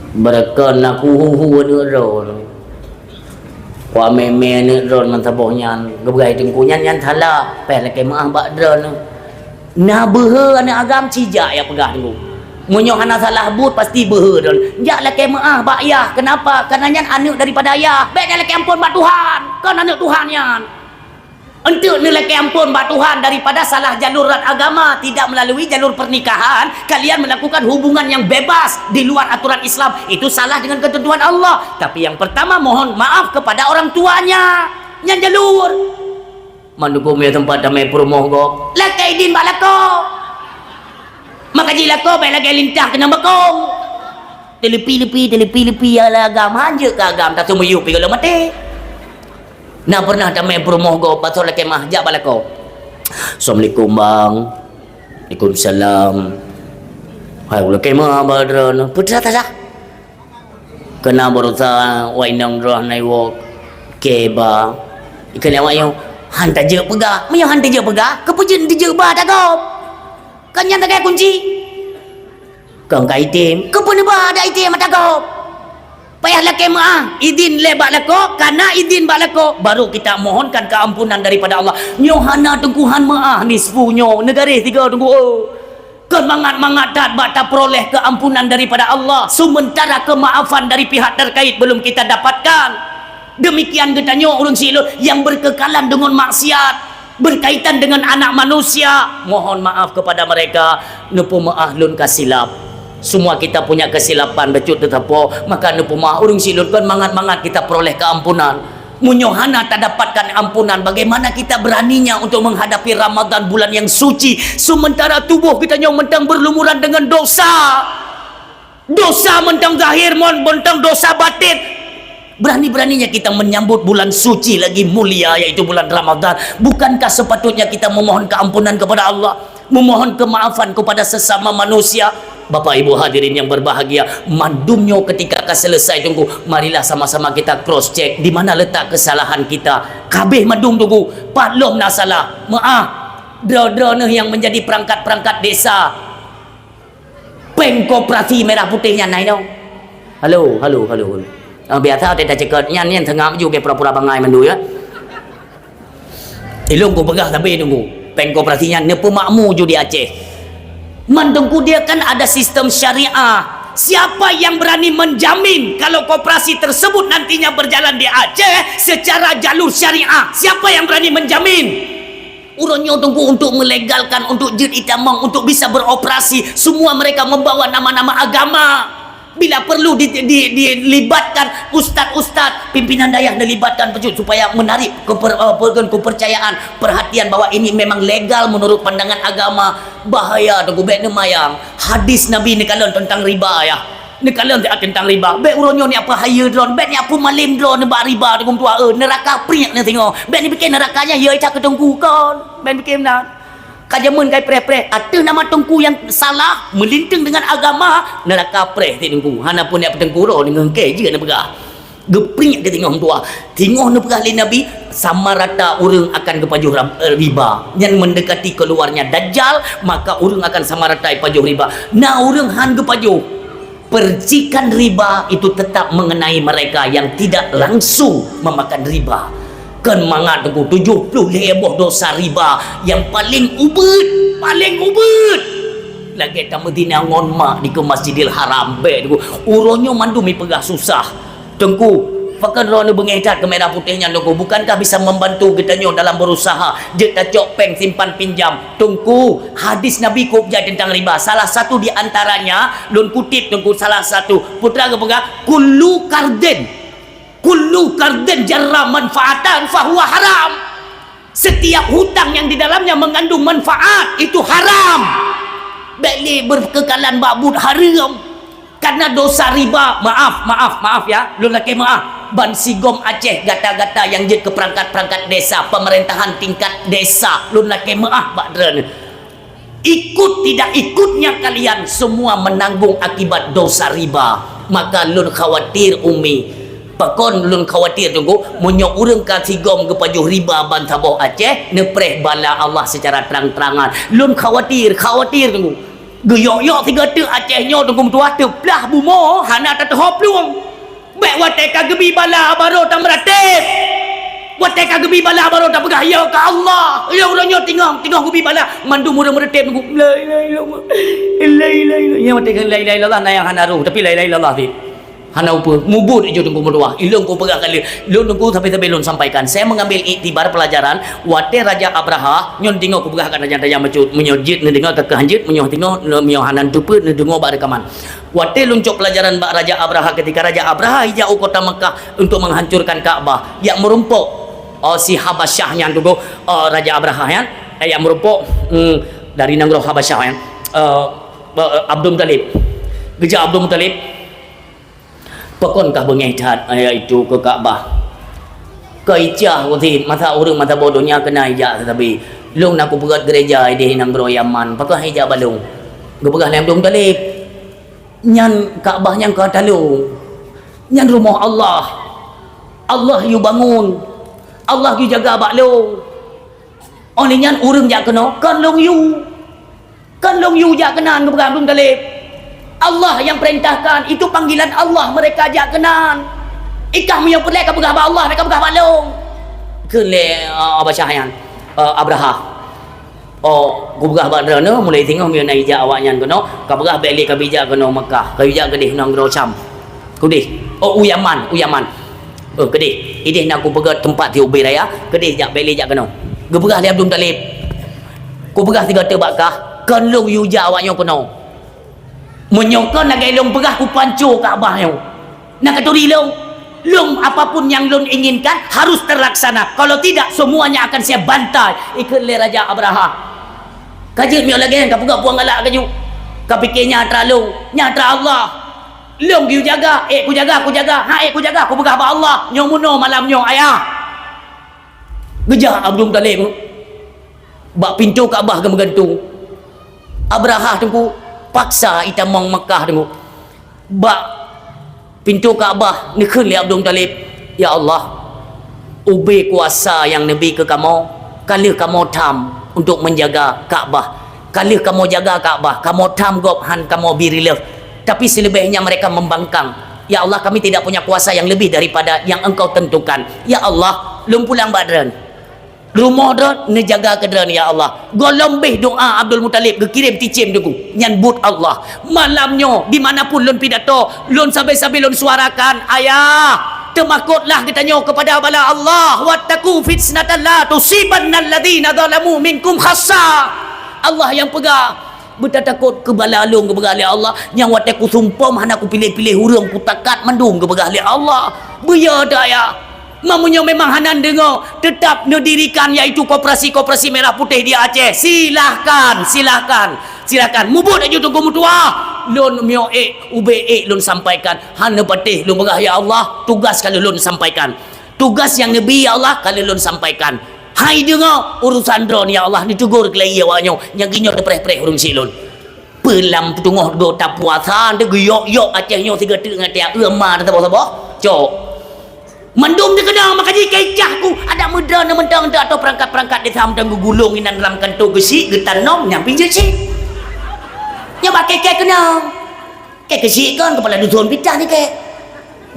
"Beureukan na kuhu-hu aneuëk droeneuh. Wamé-mé aneuëk droeneuh meusaboh nyan, geupeugah teungku nyan, nyan salah, payah lakée meuáh bak droeneuh. Na beuhe aneuëk agam cijak ya peugah teungku. Meunyoe hana salah buet, pasti beuhe droeneuh. Jak lakée meuáh bak yah. Kenapa? Karena nyan aneuëk daripada yah. Bék nyan lakée amphon bak Tuhan. Kon aneuëk Tuhan nyan." Enteuk neulakée amphon bak Tuhan daripada salah jalur dan agama, tidak melalui jalur pernikahan, kalian melakukan hubungan yang bebas di luar aturan Islam. Itu salah dengan ketentuan Allah. Tapi yang pertama, mohon maaf kepada orang tuanya. Nyan jalur. Mandum ya tempat damai peurumoh gob. Lakée idin bak lakoe. Maka jilakoe bék lagée lintah keunong bakong. Teulepi-lepi, teulepi-lepi, ya lah agam, hanjeuet keu agam, tateumiyup pi gohlom maté. Na pernah tamé peurumoh gob, pasoe lakée meuáh, jak bak lakoe. "Assalamualaikum, Bang." "Waalaikumsalam." "Hai, lakée meuáh bak droeneuh." "Peue teuma salah?" "Keunan baroesa wai inong droeneuh na iwoe keu ba." Ikheun lé awak nyoe, "Han tajeuet peugah." "Meunyoe han tajeuet peugah, keupeue jeuet tajeuet ba ata gob? Kan nyan tagai kunci." "Kon ka item." "Keupeue neuba adak item ata gob? Payah lakée meuáh, idin lé bak lakoe, kana idin bak lakoe, baru kita mohonkan keampunan daripada Allah." Nyoe hana teungku han meuáh nisfu nyoe, neugaréh tiga teungku, oh. Kon mangat-mangat that bak tapeuroleh keampunan daripada Allah, sementara kemaafan dari pihak terkait belum kita dapatkan. Demikian geutanyoe ureuëng sileut nyang berkekalan deungon maksiat, berkaitan dengan anak manusia, mohon maaf kepada mereka, neupeumeuáh lôn ka silap. Semua kita punya kesilapan, bacut teusapo, maka neupeumeuáh ureuëng sileut kon mangat-mangat kita peuroleh keampunan. Meunyoe hana tadapatkan ampunan, bagaimana kita beraninya untuk menghadapi Ramadan, bulan yang suci, sementara tubuh kita nyoe mantong berlumuran dengan dosa? Dosa mantong zahir, mon, mantong dosa batin. Berani-beraninya kita menyambut bulan suci lagi mulia, yaitu bulan Ramadan. Bukankah sepatutnya kita memohon keampunan kepada Allah, memohon kemaafan kepada sesama manusia? Bapak Ibu hadirin yang berbahagia, mandum nyoe ketika ka selesai teungku, marilah sama-sama kita cross check di mana letak kesalahan kita. Kabeh mandum teungku, pat lom na salah. Meuáh, droe-droe neuh yang menjadi perangkat-perangkat desa. Péng koperasi merah putih nyan na inoe. Halo, halo, halo, halo. Ah, biasa teuh taceukeut nyan, nyan seungab ju ke pura-pura bangai mandum ya. Ilong ku peugah tapi tunggu. Péng koperasi nyan neupeumakmu ju di Aceh. Man teungku dia kan ada sistem syariah. Siapa yang berani menjamin kalau koperasi tersebut nantinya berjalan di Aceh secara jalur syariah? Siapa yang berani menjamin? Uroe nyoe teungku untuk melegalkan, untuk jeuet itamong, untuk bisa beroperasi, semua mereka membawa nama-nama agama. Bila perlu di, di, dilibatkan ustaz-ustaz, pimpinan dayah dilibatkan pecut supaya menarik keper, eh, apa kan, kepercayaan, perhatian bahwa ini memang legal menurut pandangan agama. Bahaya teungku, bék neumayang. Hadis Nabi neukalon tentang riba ya. Neukalon teuntang riba. Bék uroe nyoe ni apa haya droe, bék ni apa malem droe neubak riba teungku tuha, eh, neuraka priek neuh singoh. Bék nipike neuraka nyan ya ita keu teungku kon. Bék nipike meunan. Ka jameun kai preh-preh, ateueh nama teungku nyang salah, meulinteng dengan agama, neuraka preh teungku. Hana pun yak peutengku roh deungon kée jeuet neupeugah. Geupriek keu teungoh meutuah. Teungoh neupeugah lé Nabi, sama rata ureuëng akan geupajoh rab-, eh, riba. Nyan mendekati keluarnya Dajjal, maka ureuëng akan sama rata pajoh riba. Na ureuëng han geupajoh. Percikan riba itu tetap mengenai mereka yang tidak langsung memakan riba. Kon mangat Teungku, tujoh ploh lhée boh dosa riba nyang paléng ubit, paléng ubit. Lagée tameudina ngon mak dikeue Masjidil Haram, bék Teungku. Uroe nyoe mandum ipeugah susah. Teungku, pakon droeneuh beungéh that keu merah putéh nyan Teungku? Bukankah bisa membantu geutanyoe dalam berusaha? Jeuet tacok péng simpan pinjam. Teungku, hadis Nabi kôb jai teuntang riba. Salah satu di antaranya, lôn kutip Teungku, salah satu. Peue teuma geupeugah, "Kullu qardin, kullu qardin jarra manfaatan fahuwa haram." Setiap hutang yang di dalamnya mengandung manfaat, itu haram. Bék lé berkekalan bak buet haram. Karena dosa riba, maaf, maaf, maaf ya, lôn lakée meuáh. Ban sigom Aceh gata-gata nyang jeuet keu peurangkat-peurangkat desa, pemerintahan tingkat desa, lôn lakée meuáh bak droeneuh. Ikut tidak ikutnya kalian semua menanggung akibat dosa riba. Maka lôn khawatir, Umi. Pakon lôn khawatir, Teungku, meunyoe ureuëng ka sigom geupajoh riba ban saboh Aceh, neupreh bala Allah secara terang-terangan. Lôn khawatir, khawatir, Teungku. Geuyok-yok sigoe teuk Aceh nyoe, Teungku meutuah, teuplah bumoe hana tateuhô plueng. Bék watée ka geubi bala barô tameuratéb. Watée ka geubi bala barô tapeugah, "Ya ka Allah." Ya uroe nyoe teungoh, teungoh geubi bala, mandum ureuëng meuratéb Teungku, "La ilaha illallah. La ilaha illallah." Ya watée ka la ilaha illallah na nyang hana roh, tapi la ilaha illallah cit. Hana upeue, mubuet iju Teungku meutuah. Ilôn kupeugah kali, lôn Teungku sabe-sabe lôn sampaikan. Saya mengambil iktibar pelajaran, watée Raja Abraha, nyoe deungoe kupeugah kat raja-raja bacut, meunyoe jeuet neudeungoe, ka keuh han jeuet, meunyoe deungoe, meunyoe hana neuteupeue, neudeungoe bak rekaman. Watée lôn cok pelajaran bak Raja Abraha, ketika Raja Abraha ijak u kota Mekah untuk menghancurkan Ka'bah, jak meurumpok, oh, si Habasyah nyan Teungku, oh, Raja Abraha nyan, eh, jak meurumpok, mm, dari nanggroe Habasyah nyan, eh, eh, Abdul Muthalib. Geujak Abdul Muthalib, Pakon kah beungéh that, yaitu keu Ka'bah. Keu icah utit, masa ureuëng masa boh donya keunan ijak teutabé. Lôn na kupeugét geureja ideh nanggroe Yaman, pakon han ijak bak lôn? Geupeugah lé Abdul Muthalib, "Nyan Ka'bah nyang ka talôn. Nyan rumoh Allah. Allah yue bangun. Allah yue jaga bak lôn." Oh lheueh nyan ureuëng jak keunoe, kon lôn yue. Kon lôn yue jak keunan, geupeugah Abdul Muthalib. Allah yang perintahkan, itu panggilan Allah mereka jak keunan. Ikah meunyoe peureulée ka peugah bak Allah, ka peugah bak lôn. Kheun lé, eh, Habasyah nyan, eh, Abraha. Oh, kupeugah bak droeneuh, mulai singoh meunyoe na ijak awaknyan keunoe, ka peugah bék lé ka bijak keunoe Mekah, ka bijak keudeh nanggroe Syam. Keudeh. Oh, u Yaman, u Yaman. Oh, keudeh. Ideh na kupeugét teumpat di ubé raya, keudeh jak bék lé jak keunoe. Geupeugah lé Abdul Muthalib, "Kupeugah sigoe teuk bak kah, kon lôn yue jak awaknyoe keunoe. Meunyoe kon lagée lôn peugah, kupanco Ka'bah nyoe. Na katuri lôn, lôn apapun yang lôn inginkan harus terlaksana. Kalau tidak, semuanya akan saya bantai," ikheun lé Raja Abraha. Ka jeuet meunyoe lagée nyan, ka peugah puang galak ka jeuet. Ka pike nyan atra lôn, nyan atra Allah. Lôn keu jaga, ék kujaga, kujaga, han ék kujaga, kupeugah bak Allah, nyoe meunoe malam nyoe, ayah. Geujak Abdul Muthalib bak pintoe Ka'bah geumeugantung. Abraha Teungku paksa itamong Mekah Teungku. Bak pintoe Ka'bah neukheun lé Abdul Muthalib, "Ya Allah, ubé kuasa nyang neubi keu kamoe, ka lheueh kamoe tham untuk menjaga Ka'bah. Ka lheueh kamoe jaga Ka'bah, kamoe tham gob han kamoe bi riléh. Tapi seuleubeh nyan mereka membangkang. Ya Allah, kami tidak punya kuasa yang lebih daripada yang Engkau tentukan. Ya Allah, lôn pulang bak Droen. Rumoh Droen neujaga keu Droen, ya Allah." Gohlom béh doa Abdul Muthalib geukirém ticém Teungku. Nyan buet Allah. Malam nyoe, di mana pun lôn pidato, lôn sabe-sabe lôn suarakan, ayah, teumakotlah geutanyoe keupada bala Allah. "Wattaqu fitnatan la tusibanna alladzina zalamu minkum khassah." Allah nyang peugah, "Beutatakot keu bala lôn," geupeugah lé Allah, "nyang watée kusumpom hana kupiléh-piléh ureuëng, kutakat mandum," geupeugah lé Allah. Beuya daya. Meunyoe memang hana deungoe, tetap neudirikan yaitu koperasi-koperasi merah putih di Aceh. Silahkan, silahkan, silahkan. Mubuet aju Teungku meutuah. Lôn miyueb ék, ubé ék lôn sampaikan. Hana patéh lôn peugah, ya Allah, tugas ka lheueh lôn sampaikan. Tugas nyang neubi, ya Allah, ka lheueh lôn sampaikan. Hai deungoe urusan Droen, ya Allah, neutegur keulai awak nyoe nyang geuh nyoe teupreh-preh ureuëng syiek lôn. Peulam teungoh go tapuasa, teugeuyok-yok Aceh nyoe sigoe teuk ngon tiak eu ma teusaboh-saboh. Cok. Mandum teukeunong, maka jih keu cah ku, adak meudroe neumantong teuatoe peurangkat-peurangkat desa mantong geugulong inan lam kantô geusyik, geutanom, nyang pih jeuet cit. Nyoe bak kèe-kèe keunong. Kèe geusyik kon, keupala dusun pitah ni kèe.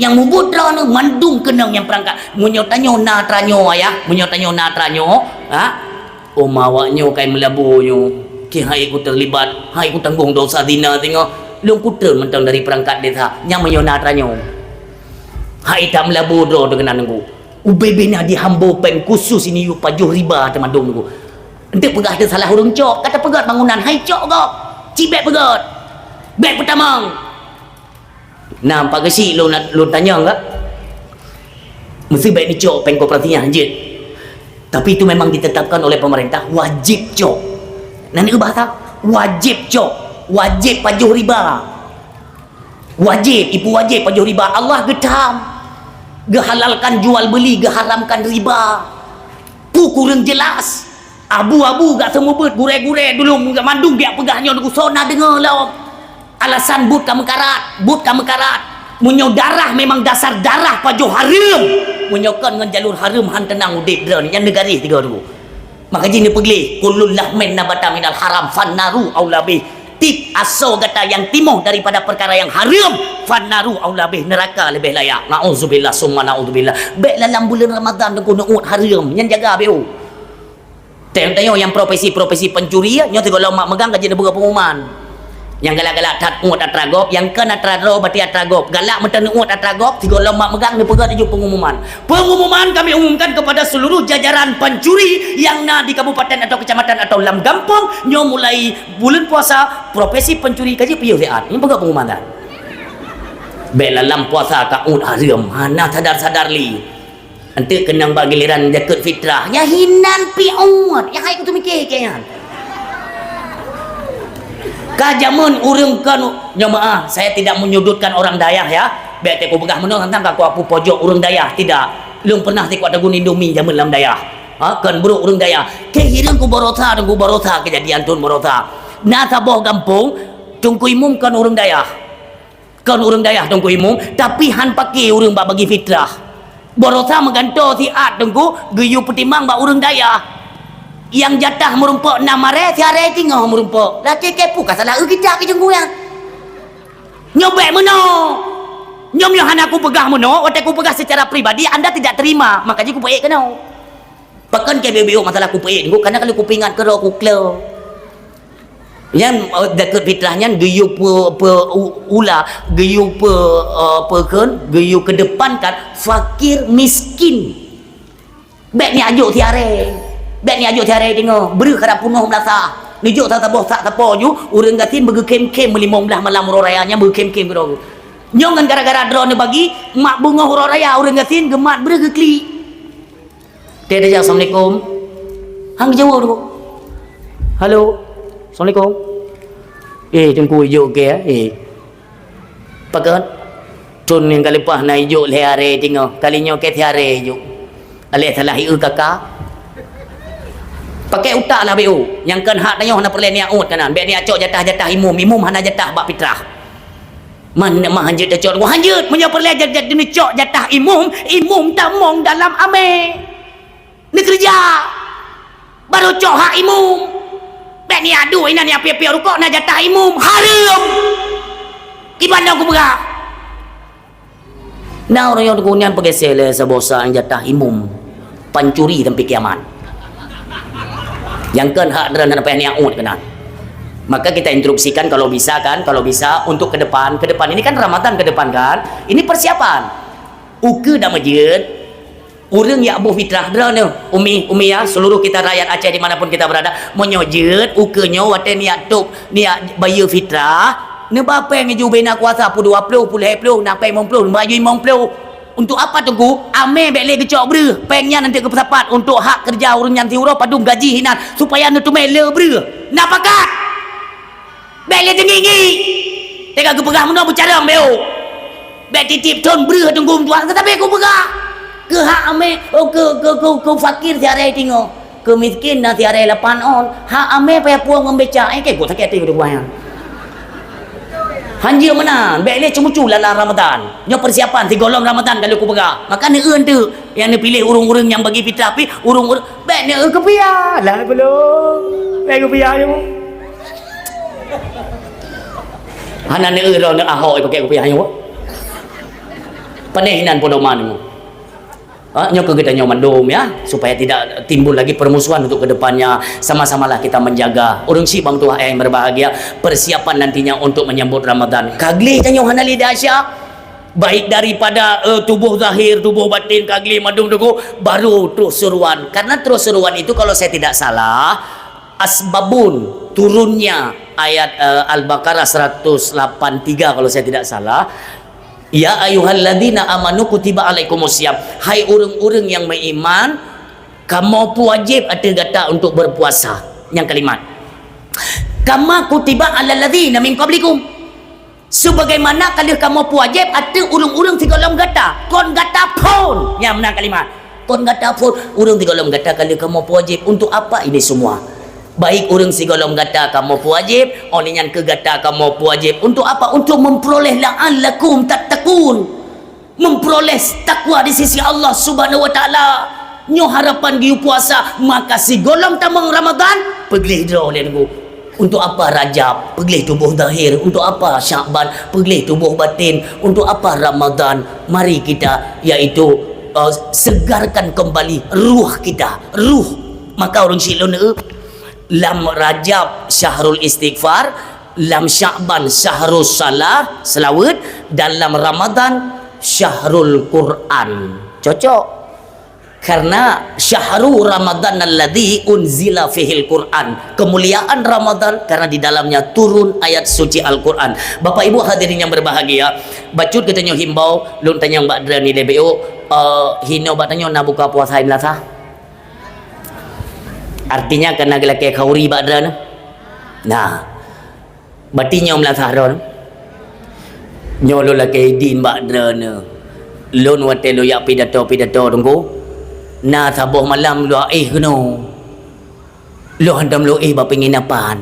Nyang mubuet droeneuh mandum keunong nyang peurangkat. Meunyoe tanyoe na atra nyoe, ayah, meunyoe tanyoe na atra nyoe, ha? Oma awak nyoe kai meulabu nyoe, keuhai ku teulibat, hai ku tanggong dosa zina singoh, lôn kutreun mantong dari peurangkat desa, nyang meunyoe na atra nyoe. Hai that meulabu droe teuh keunan Teungku. Ubé-bé na di Hambo péng khusos ini yue pajoh riba teuh mandum Teungku. Eunteuk peugah teuh salah ureueng cok, ka tapeugöt bangunan, hai cok gob, ci bèk peugöt, bèk peutamong. Nah, Pak Geuchik lôn, lôn tanyong ka. Meusti bèk neucok péng koperasi nyan jeuet. Tapi itu memang ditetapkan oleh pemerintah, wajib cok. Nah, ni bahasa wajib cok, wajib pajoh riba. Wajib, ibu wajib pajoh riba. Allah geutam geuhalalkan jual beli, geuharamkan riba. Ku kureueng jelas. Abu-abu gak seumeubeuet, gurèe-gurèe dulu mandum gak peugah nyoe, Teungku, soe na deungoe lom. Alasan buet ka meukarat, buet ka meukarat. Meunyoe darah memang dasar darah pajoh hareuem, meunyoe kon ngon jalur hareuem han teunang udép droeneuh, nyan neugaréh tiga Teungku. Maka jih neupeugleh, "Kullu lahmin nabata minal haram, fannaru aula bih." Tiep asoe gata nyang timoh daripada peukara nyang hareuem, fannaru aula bih, neuraka leubeh layak. Naudzubillah, summa naudzubillah. Bèk lam buleuen Ramadhan Teungku neuôt hareuem, nyan jaga beu. Teuntèe nyang profesi-profesi pencuri, nyoe sigohlom mak meugang ka jeuet neupeugah pengumuman. Nyang galak-galak that uôt atra gob, nyang kon atra droe berarti atra gob. Galak meuteun uôt atra gob, sigohlom mak meugang neupeugah laju pengumuman. Pengumuman kami umumkan kepada seluruh jajaran pencuri yang na di kabupaten atau kecamatan atau lam gampông, nyoe mulai buleuen puasa, profesi pencuri ka jipiôh siat. Nyoe peugah pengumuman that. Bèk lam puasa ka uôt hareuem, hana sadar-sadar lé. Eunteuk keunong bak giliran zakeuet fitrah, nyan hinan pih uôt, nyang hai kutu miké kèe nyan. Ka jameun ureueng kon, nyoe meu'ah, saya tidak menyudutkan orang dayah ya. Bèk teuh kupeugah meunoe teuntang ka kuaku pojok ureueng dayah, tidak. Lôn pernah sikok tagun Indomie jameun lam dayah. Ha, kon brôk ureueng dayah. Kèe hireuen ku barosa, Teungku, barosa keujadian thôn barosa. Na saboh gampông, Teungku Imum kon ureueng dayah. Kon ureueng dayah Teungku Imum, tapi han paké ureueng bak bagi fitrah. Barosa meugantoe siat Teungku, geuyue peutimang bak ureueng dayah. Nyang jatah meurumpok nam aré, siaré singoh meurumpok. Lakèe kèe peue ka salah eu gita keu Teungku nyan. Nyoe bèk meunoe. Nyoe meunyoe hana kupeugah meunoe, watèe kupeugah secara pribadi, anda tidak terima, maka jih kupeuék keunoe. Pakon kèe beu-beu masalah kupeuék Teungku, karena kalau kupeuingat keudroe kuklo. Nyan, eh, zakeuet fitrah nyan geuyue pe, pe, u, ula, geuyue pe, eh, peukheun, geuyue keudepankan fakir miskin. Bèk ni ajok siaré. Bèk ni ajok siaré deungoe. Breuh kada punoh meulasah. Neujok saboh sak sapo ju, ureueng gasien beugeukhém-khém meulimong blaih malam uroe raya nyan beugeukhém-khém keudroe. Nyoe ngon gara-gara droeneuh bagi, mak beungoh uroe raya ureueng gasien geumat breuh geuklik. Teuh tajak, "Assalamualaikum." Han geujaweueb Teungku. "Halo. Assalamualaikum." "Eh, Teungku ijok kèe, eh." "Pakon?" "Thôn nyang ka leupah na ijok lhèe aré teungoh. Kali nyoe kèe siaré ijok. Aléh salah ié kaka." Pakai utak lah, B O. Nyang kon hak tanyoe hana peureulèe neujak uet keunan. Bèk neujak cok jatah-jatah imum. Imum hana jatah bak fitrah. Man, man hanjeuet tacok, hanjeuet. Meunyoe peureulèe jat-, jat-, neucok jatah imum, imum tamong dalam amé. Neukeureuja. Barô cok hak imum. Bèk neujak duek inan nyang piôh-piôh rukok na jatah imum. Hareuem. Kiban dong kupeugah. Na ureueng nyang teungku nyan peugeuseh lé saboh sa nyang jatah imum. Pancuri sampai kiamat. Nyang kon hak droeneuh hana payah neujak uet keunan. Maka kita instruksikan kalau bisa kan, kalau bisa untuk ke depan, ke depan ini kan Ramadan ke depan kan, ini persiapan. Ukeue dak meujeuet, ureueng jak boh fitrah droeneuh, umi, umi ya, seluruh kita rakyat Aceh di mana pun kita berada, meunyoe jeuet ukeue nyoe watèe neujak tôb, neujak bayeue fitrah, neuba péng ju bina kuasa peuet dua ploh, peuet lhèe ploh, na péng limong ploh, neuba ju limong ploh. Untuk apa Teungku? Amé bèk lé geucok breuh. Péng nyan nanti geupeusapat untuk hak keureuja ureueng nyan siuroe padum gaji hinan, supaya neuteumé le breuh. Na pakat? Bèk lé teungi-ngi. Teuka geupeugah meunoe beucarông, B O. Bèk tiep-tiep thôn breuh Teungku meutuah, tetapi kupeugah. Keu hak amé, oh, keu, keu, keu, keu fakir siaré teungoh. Keu miskin na siaré lapan ôn. Hak amé payah puwoe ngon becak. Eh, kèe gok sakét até geupeugah nyan. Hanjeuet meunan, bèk lé ceumucu lala Ramadan. Nyoe persiapan sigohlom Ramadan ka lheueh kupeugah. Maka neueu teuk nyang neupiléh ureuëng-ureuëng nyang bagi fitrah pih, ureuëng-ureuëng bèk neueu keupiah. Lah belum. Bèk keupiah nyoe. Hana neueu droeneuh Ahok pakai keupiah nyoe. Panéh inan pedoman nyoe. Ha, nyoe keu geutanyoe mandum, ya, supaya tidak timbul lagi permusuhan untuk ke depannya. Sama-samalah kita menjaga. Ureuëng syiek bang tuah yang berbahagia, persiapan nantinya untuk menyambut Ramadan. Ka gleh tanyoe hana lé dahsyat. Baik daripada, eh, tubuh zahir, tubuh batin, ka gleh mandum teungku, baru troh seruan. Karena troh seruan itu, kalau saya tidak salah, asbabun turunnya ayat, eh, Al-Baqarah seratus lapan tiga, kalau saya tidak salah. "Ya ayyuhalladzina amanu kutiba alaikumus siyam." Hai ureuëng-ureuëng nyang meuiman, kamoe peuwajéb ateueh gata untuk berpuasa. Nyang kalimat, "Kama kutiba alal ladzina min qablikum." Sebagaimana ka lheueh kamoe peuwajéb ateueh ureuëng-ureuëng sigohlom gata. Kon gata phon. Nyang meunan kalimat. Kon gata phon, ureuëng sigohlom gata ka lheueh kamoe peuwajéb. Untuk apa ini semua? Baik ureuëng sigohlom gata kamoe peuwajéb, óh lheueh nyan keu gata kamoe peuwajéb. Untuk apa? Untuk memperoleh la'allakum tattaqun. Memperoleh takwa di sisi Allah Subhanahu wa Taala. Nyoe harapan geuyue puasa, maka sigohlom tamong Ramadan, peugleh droe lé teungku. Untuk apa Rajab? Peugleh tuboh zahir. Untuk apa Syakban? Peugleh tuboh batin. Untuk apa Ramadan? Mari kita, yaitu, uh, segarkan kembali ruh kita. Ruh. Maka ureuëng syiek lôn, eh, lam Rajab syahrul istighfar, lam Syakban syahrul salah, seulaweuet, dan lam Ramadan syahrul Quran. Cocok. Karena syahru Ramadan alladzi unzila fihil Quran. Kemuliaan Ramadan karena di dalamnya turun ayat suci Al-Quran. Bapak Ibu hadirin yang berbahagia, bacut geutanyoe himbau, lôn tanyong bak droeneuh lé B O, eh, hino bak tanyoe na buka puasa hai Meulasa? Artinya ka na geulakée khauri bak droeneuh? Nah, Bati nyoe meulasah droeneuh. Nyoe lôn lakée idin bak droeneuh. Lôn watée lôn jak pidato-pidato teungku, na saboh malam lôn éh keunoe. Lôn hantom lôn éh bak penginapan.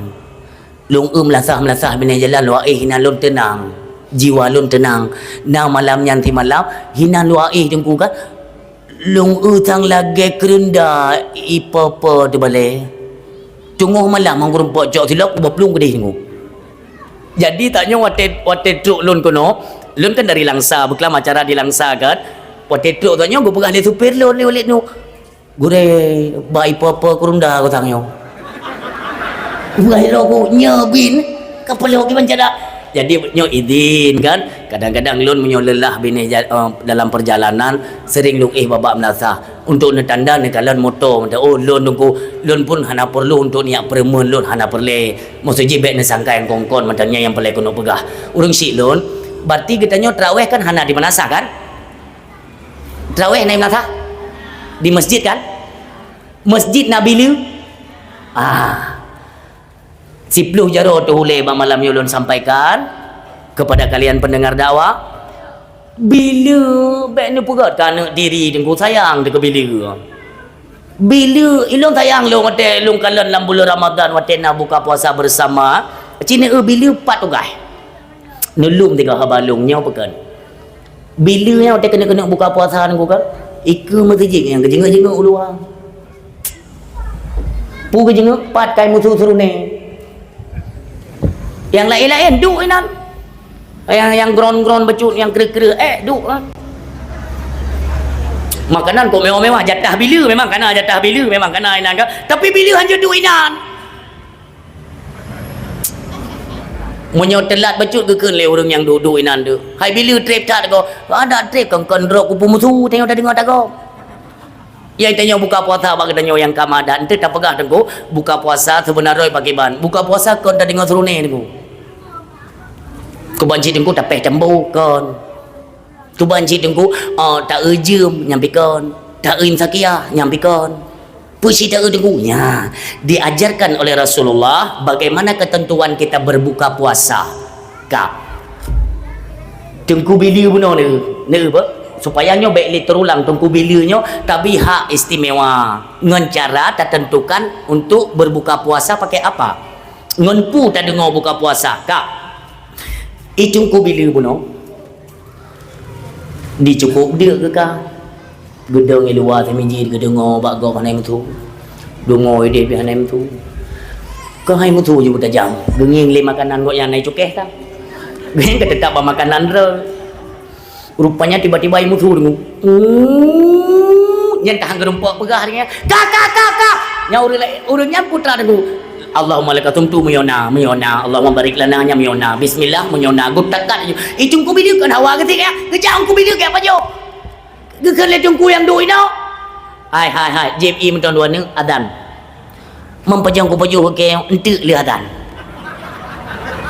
Lôn eu meulasah-meulasah binéh jalan lôn éh, inan lôn teunang. Jiwa lôn teunang. Na malam nyan simalam, inan lôn éh teungku kan. Lôn eu sang lagée keureunda ipo-po teubalée. Teungoh malam, ngon geurumpok cok silop, ubak plueng keudeh teungku. Jadi, tanyoe watée, watée trok lôn keunoe, lôn kan dari Langsa, beuklam acara di Langsa kan. Watée trok tanyoe geupeugah lé supir lôn lé Walid nyoe, "Gurée, bak ipo-po keureunda geutanyoe." Gurée lôn ku, "Nyoe bin, ka peuleueh kiban cara." Jadi, nyoe idin kan, kadang-kadang lôn meunyoe leulah binéh ja-, eh, dalam perjalanan, sering lôn éh babak meulasah. Untuk neutanda neukalon moto, meuta, oh, lôn teungku, lôn pun hana peureulée untuk neujak peureumeun, lôn hana peureulée. Maksud jih bék neusangka nyang kon-kon, meuta nyan nyang peureulée keuneuk peugah. Ureuëng syiek lôn, berarti geutanyoe traweh kan hana di meunasah kan? Traweh na di meunasah? Di masjid kan? Masjid na bileue? Ah. Siploh jaroe teuh ulée bak malam nyoe lôn sampaikan kepada kalian pendengar dakwah. Bileue bék neupeugét keu aneuk diri teungku sayang teuh keu bileue. Bileue, ilôn sayang lôn watée lôn kalon lam buleuen Ramadhan watée na buka puasa bersama. Ci neueu bileue pat tugaih. Neulom tiga haba lôn nyoe peukon. Bileue nyoe watée keuneuk-keuneuk buka puasa teungku kan. Ikeue meuseujid nyang geujeungok-jeungok u luwa. Peue geujeungok pat kai musu seurune. Nyang laén-laén duek inan. Nyang, nyang gron-gron bacut, nyang kreueh-kreueh, eh, duek lah. Makanan kok mewah-mewah, jatah bileue memang kana, jatah bileue memang kana inan kan. Tapi bileue hanjeuet duek inan. Meunyoe teulat bacut geukheun lé ureuëng nyang duek-duek inan tu. Hai bileue treb that ko. Adak treb kon-kon droe kupeue musu, tanyoe tadeungoe tagob. Nyang tanyoe buka puasa bak geutanyoe nyang ka madat, enteuk tapeugah teungku, buka puasa seubeuna droe pakriban. Buka puasa kon tadeungoe seurune teungku. Kuban cit teungku tapéh tambo kon. Kuban cit teungku, oh, taeu jeuem nyang pikon. Taeu imsakiah nyang pikon. Peue cit taeu teungku? Nya, diajarkan oleh Rasulullah bagaimana ketentuan kita berbuka puasa. Ka. Teungku bileue bunoe neu, neu apa? Supaya nyoe bék lé teurulang teungku bileue nyoe tabi hak istimewa ngon cara tatentukan untuk berbuka puasa pakai apa? Ngon peue tadeungoe buka puasa? Ka. I Teungku Bileue bunoe, jicukôp deuk geuka. Geudong i luwa teumijit, geudeungoe bak gob hana meusu. Deungoe idéh pih hana meusu. Keuhai meusu ju tajam. Geungieng lé makanan gobnyan na i cukéh ka. Geungieng ka teutap bak makanan droe. Rupanya tiba-tiba i meusu deungoe. Uuh, nyan ka han geurumpok peugah deungon, "Ka, ka, ka, ka!" Nyan ureueng laén, ureueng nyan putra deungoe. "Allahumma laka sumtu," meunyoe na, meunyoe na. "Allahumma barik lana," nyan meunyoe na. "Bismillah," meunyoe na. Geutakat ju. I Teungku Bileue kon hawa geutik nyan. Geujak Teungku Bileue geujak pajoh. Geukheun lé teungku nyang duek inoe, "Hai, hai, hai, jieb ié mantong dua neuk, azan. Meupajong kupajoh keu kèe, eunteuk lheueh azan."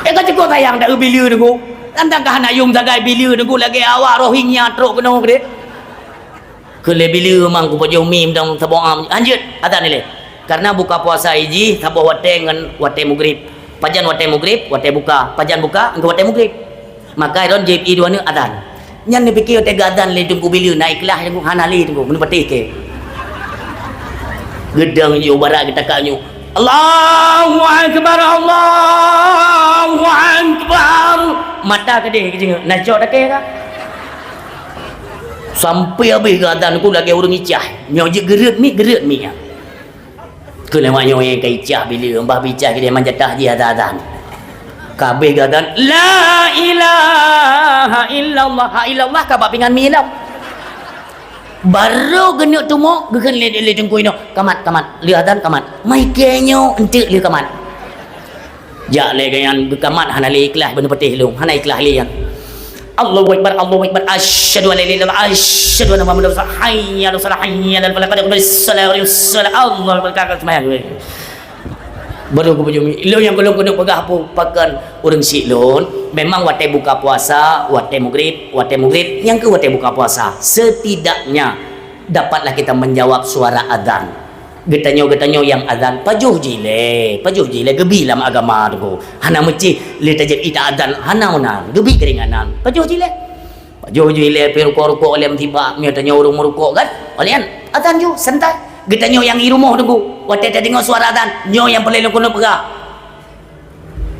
Eh, ka cukôp sayang dak Bileue teungku. Tantang ka hana yuem sagai Bileue teungku, lagèe awak Rohingya trok keunoe keudéh. Kheun lé Bileue, "Mang kupajoh mie mantong saboh am." Lanjut azan ilèe. Karena buka puasa jih saboh watèe ngon watèe mugrib. Pajan watèe mugrib, watèe buka. Pajan buka, ngon watèe mugrib. Maka lôn jieb ié dua neuk azan. Nyan neupiké watèe geuazan lé Teungku Bileue, na ikhlas Teungku, hana lé Teungku, meuneuk patéh kèe. Geudong ju barat geutakak ju. "Allahu Akbar, Allahu Akbar." Mata keudéh keujeungeu, na cok takèe ka. Sampai habéh geuazan Teungku lagèe ureueng icah. Nyoe jeuet geureuet miet, geureuet miet nyan. Keu lewat nyoe ka icah Bileue, bah bicah keudéh manjatah jih azan-azan. Ka habéh geuazan, "La ilaha illallah." Ha illallah ka bak pingan mie lom. Barô geuneuk teumok, geukheun lé, lé teungku inoe, "Kamat, kamat. Lheueh azan, kamat." Meukè nyoe eunteuk lheueh kamat. Jak lé gobnyan geukamat hana lé ikhlas, beuneupatéh lôn, hana ikhlas lé nyan. "Allahu Akbar, Allahu Akbar, asyhadu an la ilaha illallah, asyhadu anna Muhammadar Rasulullah, hayya 'alas shalah, hayya 'alal falah, qad qamatis shalah, qad qamatis shalah, Allahu Akbar," ka seumayang. Barô kupajoh mie. Lôn nyang gohlom keuneuk peugah peue, pakon ureueng syiek lôn, memang watèe buka puasa, watèe mugrib, watèe mugrib, nyang keuh watèe buka puasa. Setidaknya dapatlah kita menjawab suara azan. Geutanyoe-geutanyoe nyang azan, pajoh jih lé, pajoh jih lé, geubi lam agama Teungku. Hana meusti lé tajak ita azan, hana meunan, geubi keuringanan, pajoh jih lé. Pajoh jih lé, pi rukok-rukok lé meusiba, meunyoe tanyoe ureueng meurukok kan, óh lheueh nyan azan ju, santai. Geutanyoe nyang i rumoh Teungku, watèe tadeungoe suara azan, nyoe nyang peureulèe lôn keuneuk peugah.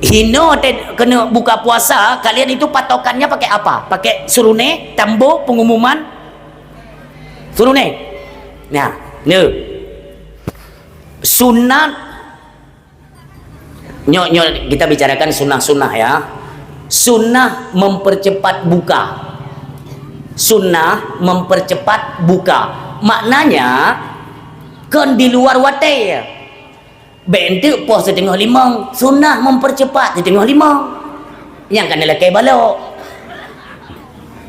Hinoe watèe keuneuk buka puasa, kalian itu patokannya pakai apa? Pakai suruné, tambo, pengumuman? Suruné. Nah, nyoe. Sunat. Nyoe, nyoe kita bicarakan sunnah-sunnah ya. Sunnah mempercepat buka. Sunnah mempercepat buka. Maknanya, kon di luar watèe. Bèk eunteuk poh siteungoh limong, sunnah mempercepat siteungoh limong. Nyang ka neulakèe balok.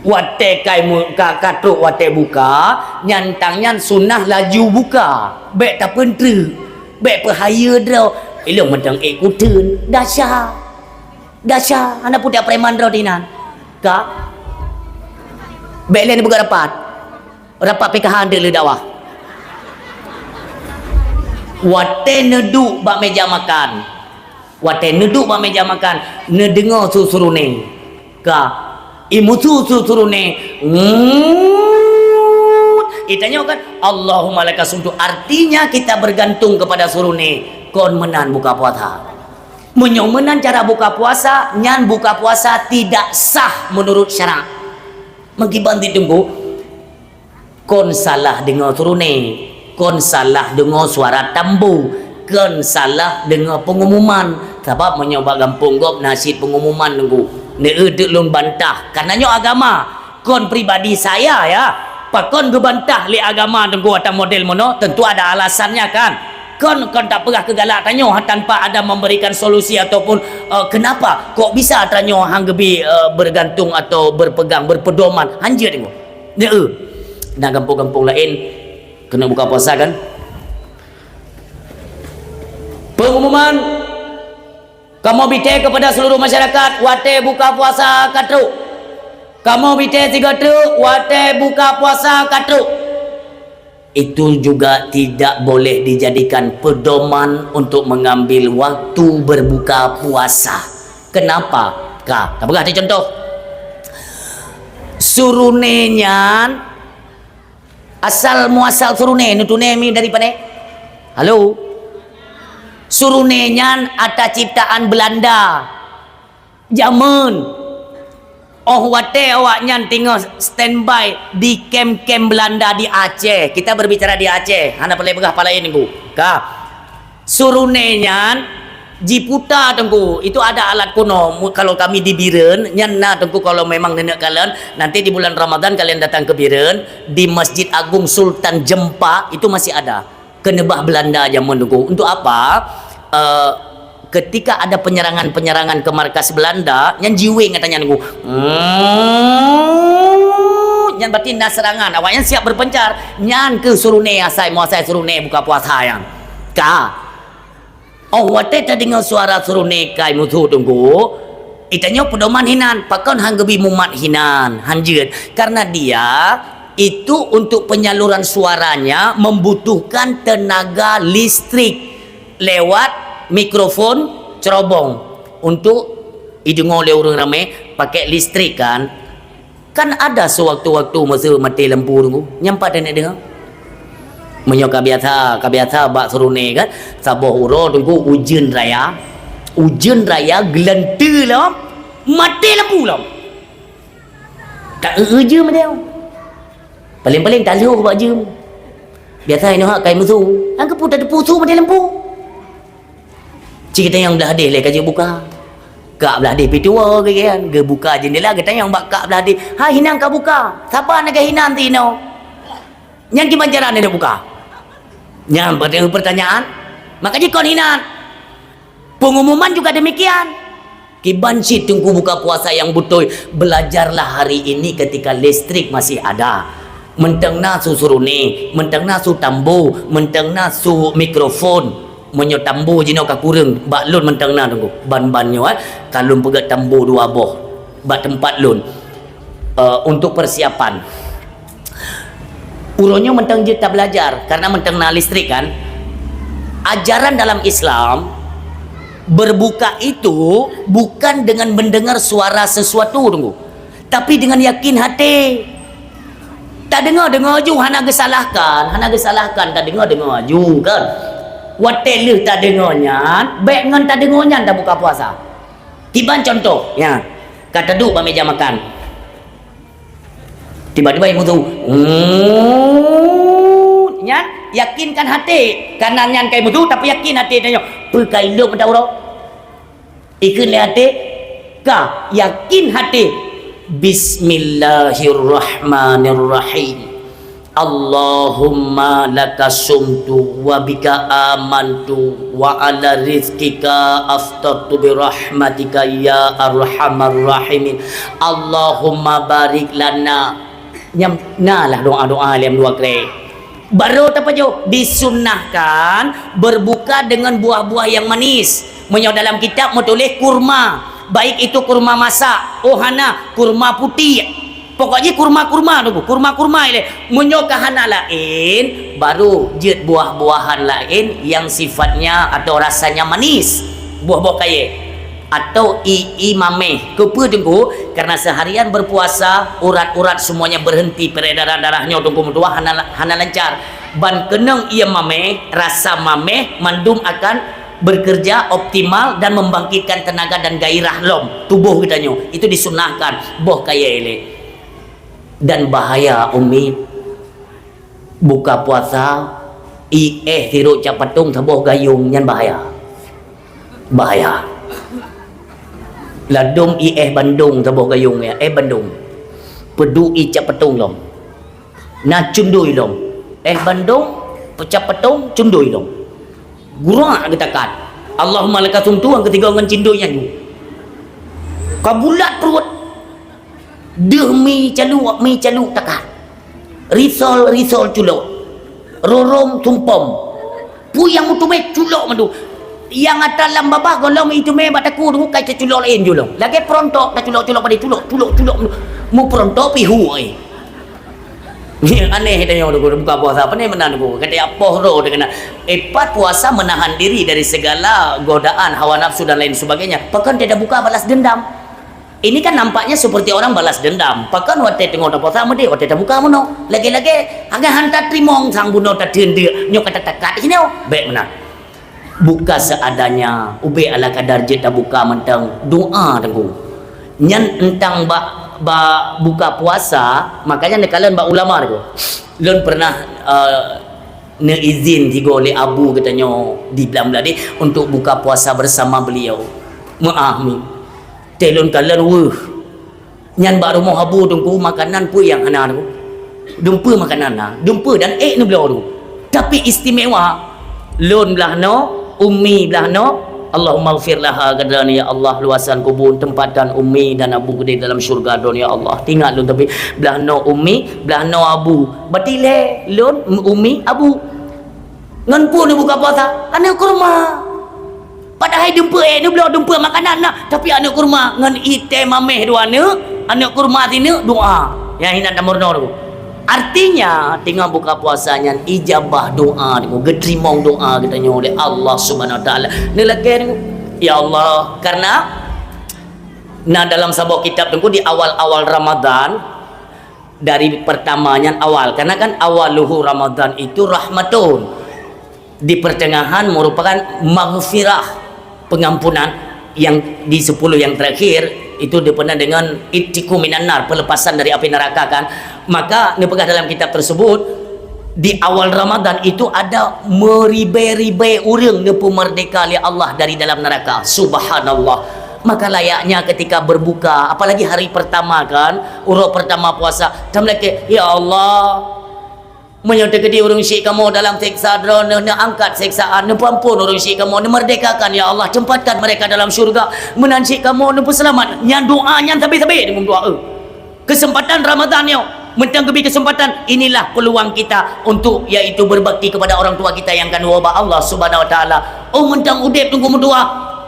Watèe kai mu-, ka, ka trok watèe buka, nyan tang nyan sunnah laju buka. Bèk tapeutreuk, bèk peuhayeue droe. Ilôn mantong ék kuteun, desya. Desya, hana peue preman droe dinan. Ka. Bèk lé neupeugah rapat. Rapat P K H deuh lé dakwah. Watèe neuduek bak meja makan. Watèe neuduek bak meja makan, neudeungoe su suruné. Ka, i meusu su suruné. Ngut. Itanyoe kan, "Allahumma laka sumtu." Artinya kita bergantung kepada suruné. Kon meunan buka puasa. Meunyoe meunan cara buka puasa, nyan buka puasa tidak sah menurut syarak. Meukiban di Teungku, kon salah deungoe suruné, kon salah deungoe suara tambo, kon salah deungoe pengumuman. Sabab meunyoe bak gampông gob na cit pengumuman Teungku, neueu teuk lôn bantah. Karena nyoe agama, kon pribadi saya ya. Pakon geubantah lé agama Teungku atau model meunoe, tentu ada alasannya kan. Kon, kon tapeugah keu galak tanyoe tanpa ada memberikan solusi ataupun, eh, kenapa kok bisa tanyoe hang geubi, eh, bergantung atau berpegang, berpedoman. Hanjeuet Teungku. Nyoe, na gampông-gampông laén keuneuk buka puasa kan? Pengumuman, kamoe bite kepada seluruh masyarakat, watèe buka puasa ka trok. Kamoe bite sigoe treuk, watèe buka puasa ka trok. Itu juga tidak boleh dijadikan pedoman untuk mengambil waktu berbuka puasa. Kenapa? Ka, tapeugah contoh. Suruné nyan, asal muasal suruné, neutuné mi dari pané? Halo? Suruné nyan ata ciptaan Belanda. Jameun. Oh watèe awaknyan teungoh standby di kem-kem Belanda di Aceh. Kita berbicara di Aceh, hana peureulèe peugah pat laén, Teungku. Ka. Suruné nyan jiputa, Teungku. Itu ada alat kuno. Mu-, kalau kami di Bireuen, nyan na, Teungku, kalau memang neuneuk kalon, nanti di bulan Ramadan kalian datang ke Bireuen, di Masjid Agung Sultan Jeumpa, itu masih ada. Keuneubah Belanda jameun, Teungku. Untuk apa? Eh, ketika ada penyerangan-penyerangan ke markas Belanda, nyan jiweng katanya, Teungku. Hmm, nyan berarti na serangan. Awaknyan siap berpencar. Nyan keuh suruné asai, meuasai suruné buka puasa nyan. Ka. Oh, watèe tadeungoe suara suruné kai musoh, Teungku, geutanyoe peudoman hinan, pakon han geubri mumat hinan, han jeuet. Karena dia itu untuk penyaluran suaranya membutuhkan tenaga listrik lewat mikrofon cerobong untuk ideungoe lé ureueng ramé pakai listrik kan. Kan ada sewaktu-waktu masa maté lampu, Teungku, nyan pat taneuk deungoe. Meunyoe ka biasa, ka biasa bak suruné kan, saboh uroe, Teungku, ujeuen raya, ujeuen raya geulanteue lom, maté lampu lom. Ka eu-eu jeuem deh. Paléng-paléng talhôh bak jeuem. Biasa inoe kai musoh, han keupeue tateupeue su maté lampu. Ci geutanyoe blah deh lé ka jeuet buka. Kak blah deh pintoe geuh kan, geubuka jendela, geutanyoe bak kak blah deh. Hai hinan ka buka. Saba na geuh hinan tinoe? Nyan kiban cara neuk buka? Nyan pertanyaan. Maka jikon hinan. Pengumuman juga demikian. Kiban cit Teungku buka puasa nyang beutôi, belajarlah hari ini ketika listrik masih ada. Mantong na su suruné, mantong na su tambo, mantong na su mikrofon. Meunyoe tambo jinoe ka kureueng, bak lôn mantong na, Teungku. Ban-ban nyoe, eh, ka lôn peugöt tambo dua boh bak teumpat lôn. Eh, untuk persiapan. Uroe nyoe mantong jeuet tabelajar, karena mantong na listrik kan. Ajaran dalam Islam, berbuka itu bukan dengan mendengar suara sesuatu, Teungku, tapi dengan yakin hati. Tadeungoe-deungoe ju hana geusalahkan, hana geusalahkan, tadeungoe-deungoe ju kan. Watèe lheueh tadeungoe nyan, bèk ngon tadeungoe nyan tabuka puasa. Kiban contoh, nyan, ka taduek bak meja makan. Tiba-tiba imesu, "Hmm," nyan yakinkan hati. Kana nyan ka imesu, tapi yakin hati tanyoe, "Peue ka ilop meuta uroe?" Ikheun lé hati, ka yakin hati, "Bismillahirrahmanirrahim. Allahumma laka sumtu wa bika amantu wa ala rizqika aftartu bi rahmatika ya arhamar rahimin. Allahumma barik lana." Nyam, na lah doa-doa lem dua kali. Baru tapajoh, disunnahkan berbuka dengan buah-buah yang manis. Meunyoe dalam kitab meutuléh kurma, baik itu kurma masak, oh hana, kurma putih. Pokok jih kurma-kurma tu, kurma-kurma ilèe. Meunyoe ka hana laén, baru jeuet buah-buahan laén yang sifatnya atau rasanya manis. Buah-buah kayèe. Atau ie-ie mamèh. Keupeue Teungku? Karena seharian berpuasa, urat-urat semuanya berhenti, peredaran darah nyoe Teungku meutuah hana, hana lancar. Ban keunong ie mamèh, rasa mamèh, mandum akan bekerja optimal dan membangkitkan tenaga dan gairah lom tubuh geutanyoe. Itu disunnahkan, boh kayèe ilèe. Dan bahaya, Umi, buka puasa, ie éh sirop cap patong saboh gayong, nyan bahaya. Bahaya. Ladôm ie éh bandong saboh gayong, ya, éh bandong. Peuduek ie cap patong lom. Na cundoi lom. Éh bandong, peucap patong, cundoi lom. Gurak geutakat. Allahumma laka sumtu, nyang keutigong ngon cindoi nyan. Ka bulat pruet. Deuh mi caluk, mi caluk takat. Risol, risol culok. Rorong tumpom. Peue nyang meuteumé culok mandum. Nyang atra lam babah gohlom ié teumé bak takue, bukai taculok laén ju lom. Lagèe peurontok taculok-culok padé, culok, culok, culok. Mupeurontok pih hu ai. Aneh tanyoe Teungku, buka puasa. Pane meunan Teungku? Kata apoh roh teuh keunan. Ipat puasa menahan diri dari segala godaan hawa nafsu dan lain sebagainya. Pakon tidak buka balas dendam? Ini kan nampaknya seperti orang balas dendam. Pakon watèe teungoh tapuasa meudeh, watèe tabuka meunoe. Lagèe-lagèe, agak hantar trimong sang bunoe tateun deuk. Nyoe ka tatakat sinoe. Bèk meunan. Buka seadanya, ubé ala kadar jeuet tabuka mantong, doa Teungku. Nyan euntang bak Bak buka puasa, makanya neukalon bak ulama tu. Lôn pernah, eh, neuizin sigoe lé abu geutanyoe di Blang Bladeh untuk buka puasa bersama beliau. Meu'ah mi. Teh lôn kalon weuh. Nyan bak rumoh abu Teungku, makanan peue nyang hana Teungku? Dumpeue makanan na, dumpeue dan ék neubloe Teungku. Tapi istimewa, lôn blah noe, umi blah noe, Allahummaghfir laha, geutanyoe ya Allah luaskan kubur, tempatkan umi dan abu di dalam syurga droeneuh ya Allah. Teuingat lôn tapi blah noe umi, blah noe abu. Berarti lé lôn, umi, abu. Ngon peue neubuka puasa? Aneuk kurma. Padahai dumpeue ék neubloe, dumpeue makanan na, tapi aneuk kurma ngon item mameh dua aneuk, aneuk kurma sineuk doa. Nyang hinan tamurno tu. Artinya, teungoh buka puasa nyan ijabah doa Teungku, geuteurimong doa geutanyoe lé Allah Subhanahu Wa Taala. Neulakée Teungku, ya Allah, karena na dalam saboh kitab Teungku di awal-awal Ramadan, dari pertama nyan awal, karena kan awaluhu Ramadan itu rahmatun. Di pertengahan merupakan maghfirah, pengampunan, yang di sepuluh yang terakhir itu dipenuh dengan ittiqu minan nar, pelepasan dari api neraka kan. Maka neupeugah dalam kitab tersebut, di awal Ramadan itu ada meribée-ribée ureuëng neupeumerdeka lé Allah dari dalam neraka. Subhanallah. Maka layaknya ketika berbuka, apalagi hari pertama kan, uroe pertama puasa, tameulakée, "Ya Allah, meunyoe teukeudi ureuëng syik kamoe dalam seksa droeneuh, neuangkat seksaan, neupeuampon ureuëng syik kamoe, neumerdekakan, ya Allah, tempatkan mereka dalam syurga, meunan syik kamoe neupeuseulamat." Nyan doa nyan sabe-sabe deungon doa, eh. Kesempatan Ramadan nyoe, mantong geubri kesempatan, inilah peluang kita untuk, yaitu berbakti kepada orang tua kita nyang ka neuwoe bak Allah Subhanahu Wa Taala. Oh, mantong udeb Teungku meudoa,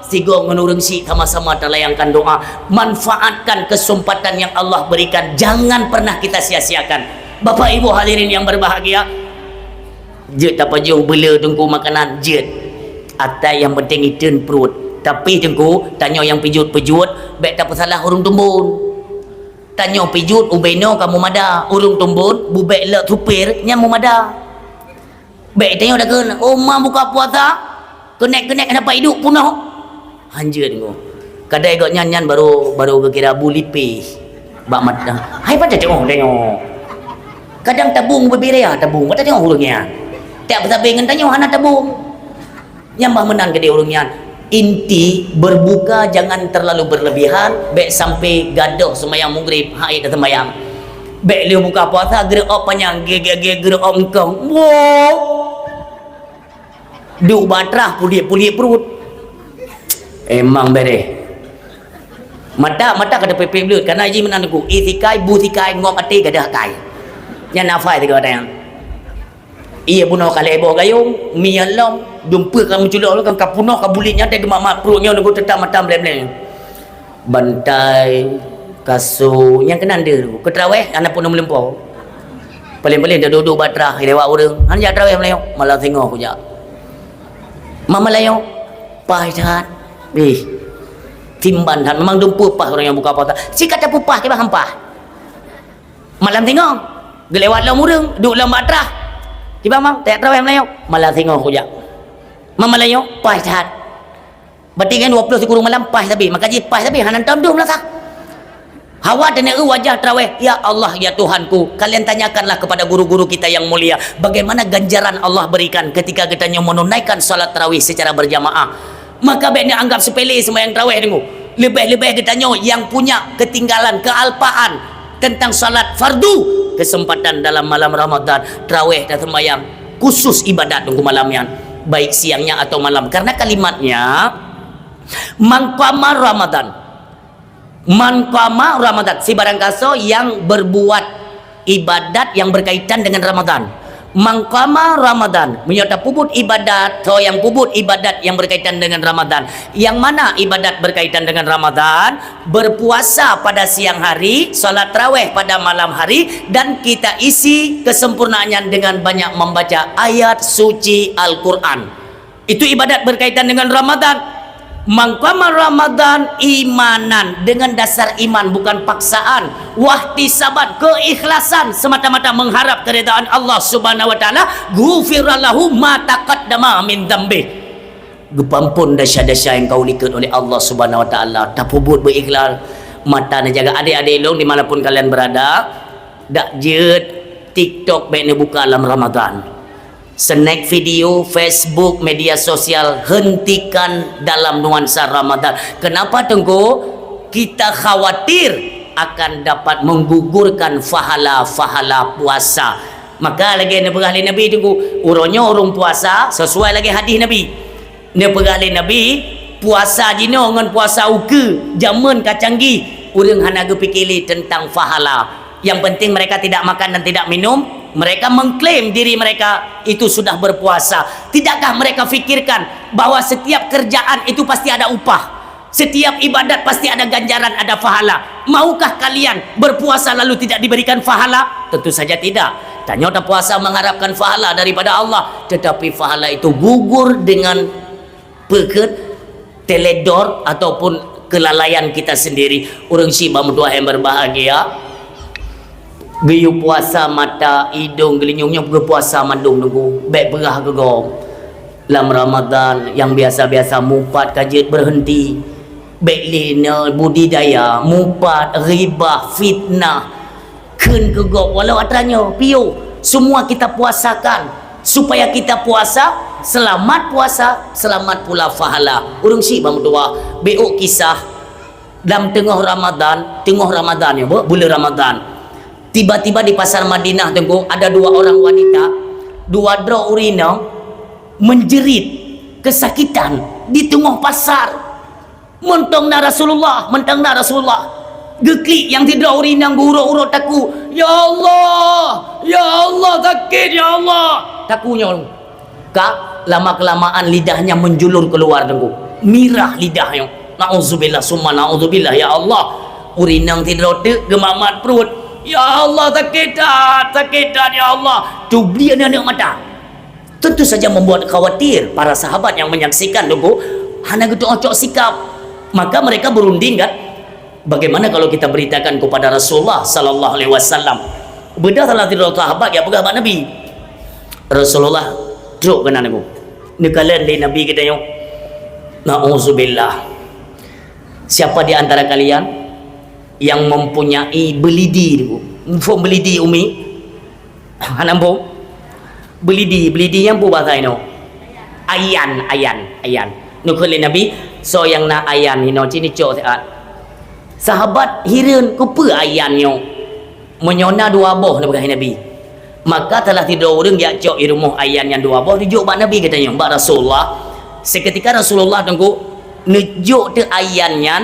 sigoe ngon ureuëng syik sama-sama talayangkan doa. Manfaatkan kesempatan yang Allah berikan, jangan pernah kita sia-siakan. Bapak Ibu hadirin yang berbahagia, jeuet tapajoh beuleu Teungku makanan, jeuet. Atai nyang penting iteun pruet. Tapi Teungku, tanyoe nyang pijuet-pijuet, bék tapeusalah ureuëng tumbon. Tanyoe pijuet ubé noe ka meumada, ureuëng tumbon, bubek lok supir, nyan meumada. Bék tanyoe takheun, "Oh, ma buka puasa, keunek-keunek hana pat iduek punoh." Hanjeuet Teungku. Kadai gobnyan nyan baru, baru geukira bu lipéh bak mata. Hai pat tacok tanyoe. Kadang tabong bubé raya tabong, pat tacok ureuëng nyan. Tak beusabé ngon tanyoe hana tabong. Nyang bah meunan keudeh ureuëng nyan. Inti berbuka jangan terlalu berlebihan, bék sampai gadôh seumayang Maghrib, hai dah seumayang. Bék lheueh buka puasa, geureuok panyang, ge-, ge-, ge-, geureuok eungkong. Wow! Duek bak trah, puliek-puliek pruet. Emang bereh. Mata, mata ka teupék-pék bleuet, karena jih meunan Teungku. Ié sikai, bu sikai, ngop até gadoh akai. Nyan nafai sigoe nyan. Ié bunoe ka lhée boh gayong, mi nyang lom, dumpeue ka meuculok lom, ka punoh, ka bulet nyan, teuh geumat-mat pruet nyoe, nunggu teutam matam blém-blém. Bantai, kasô, nyang keunan deuh, keu traweh, hana pun meulumpo. Paléng-paléng taduek-duek bak trah, lewat ureuëng, hana jak traweh meulayeue, malam singoh kujak. Malam meulayeue, paih that. Ih, timban that, memang dumpeue paih ureuëng nyang buka puasa. Si ka tapeupah, kiban hampah. Malam singoh, geulewat lom ureuëng, duek lom bak trah. Kiban mang, tajak traweh meulayeue, malam singoh kujak. Malam meulayeue, paih that. Berarti kan dua puluh sikureueng malam, paih sabe. Maka jih paih sabe, hana tom dum lah sah. Hawa dan eu wajah traweh, "Ya Allah, ya Tuhanku, kalian tanyakanlah kepada guru-guru kita yang mulia, bagaimana ganjaran Allah berikan ketika kita nyoe menunaikan salat tarawih secara berjamaah." Maka bék neuanggap sepele sembahyang tarawih Teungku. Leubeh-leubeh geutanyoe nyang punya ketinggalan, kealpaan tentang salat fardu, kesempatan dalam malam Ramadan, tarawih dan sembahyang khusus ibadat Teungku malam nyan, baik siangnya atau malam. Karena kalimatnya, "Man qama Ramadan." Man qama Ramadan, sibarang kasoe nyang berbuat ibadat yang berkaitan dengan Ramadan. Man qama Ramadan, meunyoe tapeubuet ibadat, soe nyang peubuet ibadat yang berkaitan dengan Ramadan. Yang mana ibadat berkaitan dengan Ramadan? Berpuasa pada siang hari, salat tarawih pada malam hari, dan kita isi kesempurnaannya dengan banyak membaca ayat suci Al-Quran. Itu ibadat berkaitan dengan Ramadan. Man qama Ramadan imanan, dengan dasar iman, bukan paksaan, wahtisaban, keikhlasan, semata-mata mengharap keridaan Allah Subhanahu wa Taala, ghufira lahu ma taqaddama min dzambih. Geupeuampon desya-desya nyang ka likot oleh Allah Subhanahu wa Taala. Tapeubuet beuikhlas, Mata neujaga. Adik-adik lôn dimanapun kalian berada, dak jeuet TikTok bèk neubuka lam Ramadan. Snack video, Facebook, media sosial, hentikan dalam nuansa Ramadan. Kenapa, Teungku? Kita khawatir akan dapat menggugurkan fahala-fahala puasa. Maka lagèe neupeugah lé Nabi, Teungku, uroe nyoe ureueng puasa sesuai lagèe hadih Nabi. Neupeugah lé Nabi, puasa jinoe ngon puasa ukeue, jameun ka canggih, ureueng hana geupike lé teuntang fahala. Yang penting mereka tidak makan dan tidak minum, mereka mengklaim diri mereka itu sudah berpuasa. Tidakkah mereka fikirkan bahwa setiap kerjaan itu pasti ada upah? Setiap ibadat pasti ada ganjaran, ada fahala. Maukah kalian berpuasa lalu tidak diberikan fahala? Tentu saja tidak. Tanyoe tapuasa mengharapkan fahala daripada Allah, tetapi fahala itu gugur dengan peukeuet, teledor ataupun kelalaian kita sendiri. Ureueng syiek bak meutuah yang berbahagia, geuyue puasa mata, idong, geulinyueng nyoe geupuasa mandum, Teungku. Bèk peugah keu gob. Lam Ramadan, nyang biasa-biasa mupat ka jeuet berhenti. Bèk lé na budidaya mupat, ghibah, fitnah. Kheun keu gob walau atra nyoe, piôh. Semua kita puasakan supaya kita puasa, selamat puasa, selamat pula fahala. Ureueng syiek bak meutuah, beu'ok kisah. Lam teungoh Ramadan, teungoh Ramadan nyoe, bu-, buleuen Ramadan. Tiba-tiba di pasar Madinah, Teungku, ada dua orang wanita, dua droe ureueng inong menjerit kesakitan di teungoh pasar. Mantong na Rasulullah, mantong na Rasulullah. Geuklik nyang sidroe ureueng inong geuurot-urot takue, "Ya Allah, ya Allah, sakét, ya Allah." Takue nyoe. Ka lama-kelamaan lidahnya menjulur keluar, Teungku. Mirah lidah nyoe. Nauzubillah, summa nauzubillah, ya Allah. Ureueng inong sidroe teuk geumat-mat pruet. "Ya Allah, sakét that, sakét that, ya Allah." Cubliek aneuk mata. Tentu saja membuat khawatir para sahabat yang menyaksikan, Teungku, hana geutu'oh cok sikap. Maka mereka berunding kan, bagaimana kalau kita beritakan kepada Rasulullah sallallahu alaihi wasallam? Beudôh salah sidroe sahabat jak peugah bak Nabi. Rasulullah trok keunan, Teungku. Neukalon lé Nabi geutanyoe. Nauzubillah. Siapa di antara kalian yang mempunyai beulidi, Teungku? Muphom beulidi, Umi? Hana muphom? Beulidi, beulidi nyan peue bahasa inoe? Ayan, ayan, ayan. Neukheun lé Nabi, "Soe nyang na ayan inoe, ci neucok siat." Sahabat hireuen, "Keupeue ayan nyoe?" "Meunyoe na dua boh," neupeugah Nabi, "maka salah sidroe ureueng jak cok i rumoh ayan nyan dua boh, neujok bak Nabi," geutanyoe, bak Rasulullah. Seketika Rasulullah, Teungku, neujok teuk ayan nyan,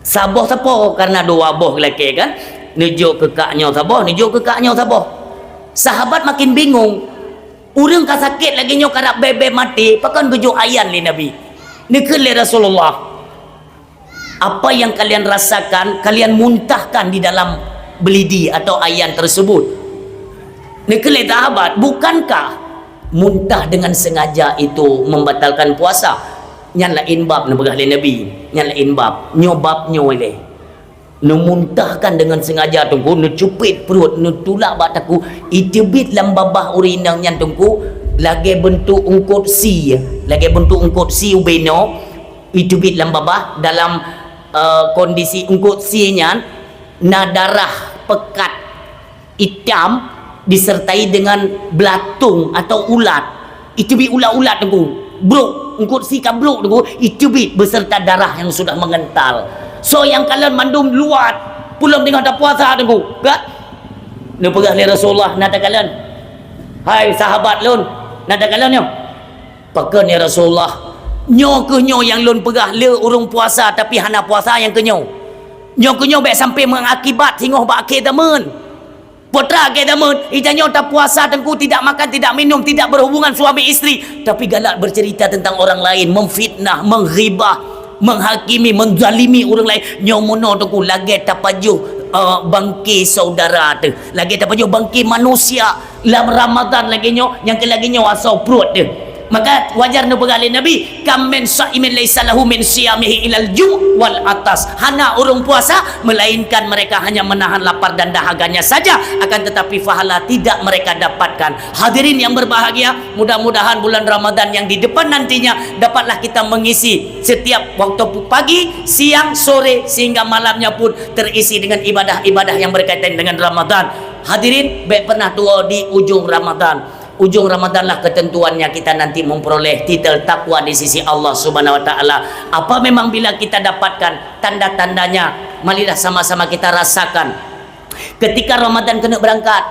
saboh sapo, karena dua boh geulakée kan. Neujok keu kak nyoe saboh, neujok keu kak nyoe saboh. Sahabat makin bingung. Ureueng ka sakét lagée nyoe, karab bée-bée maté, pakon geujok ayan lé Nabi? Neukheun lé Rasulullah, "Apa yang kalian rasakan, kalian muntahkan di dalam beulidi atau ayan tersebut." Neukheun lé sahabat, "Bukankah muntah dengan sengaja itu membatalkan puasa?" Nyan laén bab, neupeugah lé Nabi. Nyan laén bab. Nyoe bab nyoe ilée. Neumuntahkan dengan sengaja, Teungku, neucupet pruet, neutulak bak takue, iteubiet lam babah ureueng inong nyan, Teungku, lagée beuntuk eungkot sie, lagée beuntuk eungkot sie ubé noe, iteubiet lam babah, dalam, eh, kondisi eungkot sie nyan na darah pekat itam disertai dengan beulatung atau ulat. Iteubiet ulat-ulat, Teungku. Brok, eungkot sie ka brok, Teungku. Iteubiet beserta darah yang sudah mengental. Soe nyang kalon mandum luwat. Peulom teungoh tapuasa, Teungku. Ka? Neupeugah lé Rasulullah, "Na takalon? Hai sahabat lôn, na takalon nyoe?" "Pakon, ya Rasulullah?" "Nyoe kheueh nyoe nyang lôn peugah, le ureueng puasa tapi hana puasa nyang keu nyoe. Nyoe kheueh nyoe bèk sampai mengakibat singoh bak akhé zaman." Peue teuma akhé zaman, ita nyoe tapuasa, Teungku, tidak makan, tidak minum, tidak berhubungan suami istri, tapi galak bercerita tentang orang lain, memfitnah, mengghibah, menghakimi, menzalimi ureueng laén. Nyoe meunoe, Teungku, lagée tapajoh, eh, bangke saudara teuh, lagée tapajoh bangke manusia lam Ramadan lagée nyoe, nyang keu lagée nyoe asoe pruet teuh. Maka wajar neupeugah lé Nabi, "Kam min shaimin laisa lahu min siyamihi ilal ju' wal atas." Hana ureuëng puasa, melainkan mereka hanya menahan lapar dan dahaga saja, akan tetapi pahala tidak mereka dapatkan. Hadirin yang berbahagia, mudah-mudahan bulan Ramadan yang di depan nantinya dapatlah kita mengisi setiap waktu pu-, pagi, siang, sore, sehingga malamnya pun terisi dengan ibadah-ibadah yang berkaitan dengan Ramadan. Hadirin, bék pernah tuwoe di ujung Ramadan. Ujung Ramadanlah ketentuannya kita nanti memperoleh titel takwa di sisi Allah Subhanahu wa Taala. Apa memang bila kita dapatkan tanda-tandanya? Marilah sama-sama kita rasakan. Ketika Ramadan keuneuk berangkat,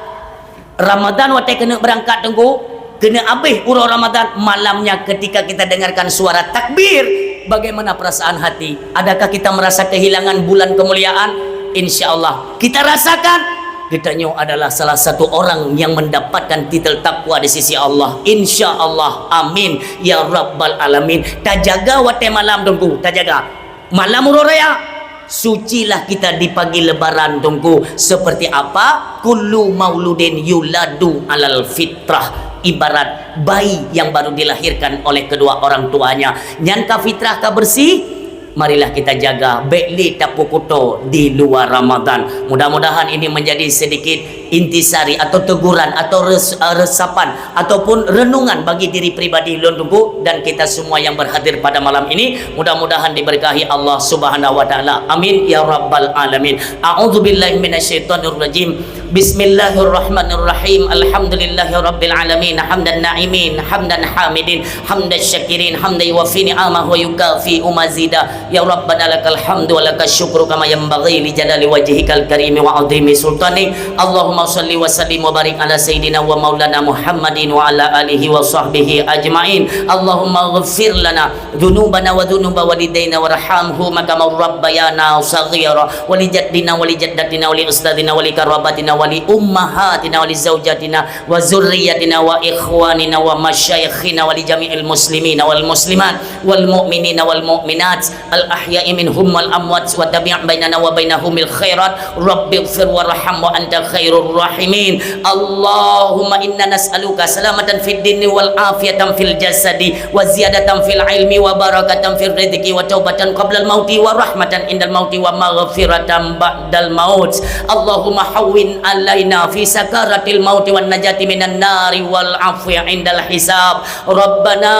Ramadan watée keuneuk berangkat, Teungku, keuneuk abéh uroe Ramadan, malamnya ketika kita dengarkan suara takbir, bagaimana perasaan hati? Adakah kita merasa kehilangan bulan kemuliaan? Insya Allah, kita rasakan. Geutanyoe adalah salah satu orang yang mendapatkan titel takwa di sisi Allah. Insya Allah. Amin. Ya Rabbal Alamin. Tajaga watée malam, Teungku. Tajaga. Malam uroe raya, sucilah kita di pagi Lebaran, Teungku. Seperti apa? Kullu mauludin yuladu alal fitrah. Ibarat bayi yang baru dilahirkan oleh kedua orang tuanya. Nyan ka fitrah, ka bersih. Marilah kita jaga, bék lé tapeukuto di luwa Ramadan. Mudah-mudahan ini menjadi sedikit intisari atau teguran atau res-, eh, resapan ataupun renungan bagi diri pribadi lôn, Teungku, dan kita semua yang berhadir pada malam ini. Mudah-mudahan diberkahi Allah Subhanahu wa Taala. Amin ya rabbal alamin. A'udzubillahi minasyaitonirrajim. Bismillahirrahmanirrahim. Alhamdulillahirabbil alamin. Hamdan na'imin, hamdan hamidin, hamdan syakirin, hamdan yuwafi ni'amahu wa yukafi'u mazida. Ya Rabbana lakal hamdu wa lakasy syukru kama yanbaghi li jalali wajhikal karimi wa 'azimi sultanik. Allahumma shalli wa sallim wa barik ala sayyidina wa maulana Muhammadin wa ala alihi wa sahbihi ajmain. Allahumma ighfir lana dzunubana wa dzunuba walidaina warhamhuma kama rabbayana shaghira, wa li jaddina wa li jaddatina wa li ustadzina wa li qarabatina wa li ummahatina wa li zaujatina wa dzurriyyatina wa ikhwanina wa masyaikhina wa li jami'il muslimina wal muslimat wal mu'minina wal mu'minat al ahya'i minhum wal amwat wa tabi' bainana wa bainahum bil khairat. Rabbighfir warham wa anta khairur rahimin. Allahumma inna nas'aluka salamatan fid dini wal afiyatan fil jasadi wa ziyadatan fil ilmi wa barakatan fir rizqi wa taubatan qablal mauti wa rahmatan indal mauti wa maghfiratan ba'dal maut. Allahumma hawwin alaina fi sakaratil mauti wan najati minan nari wal afwi indal hisab. Rabbana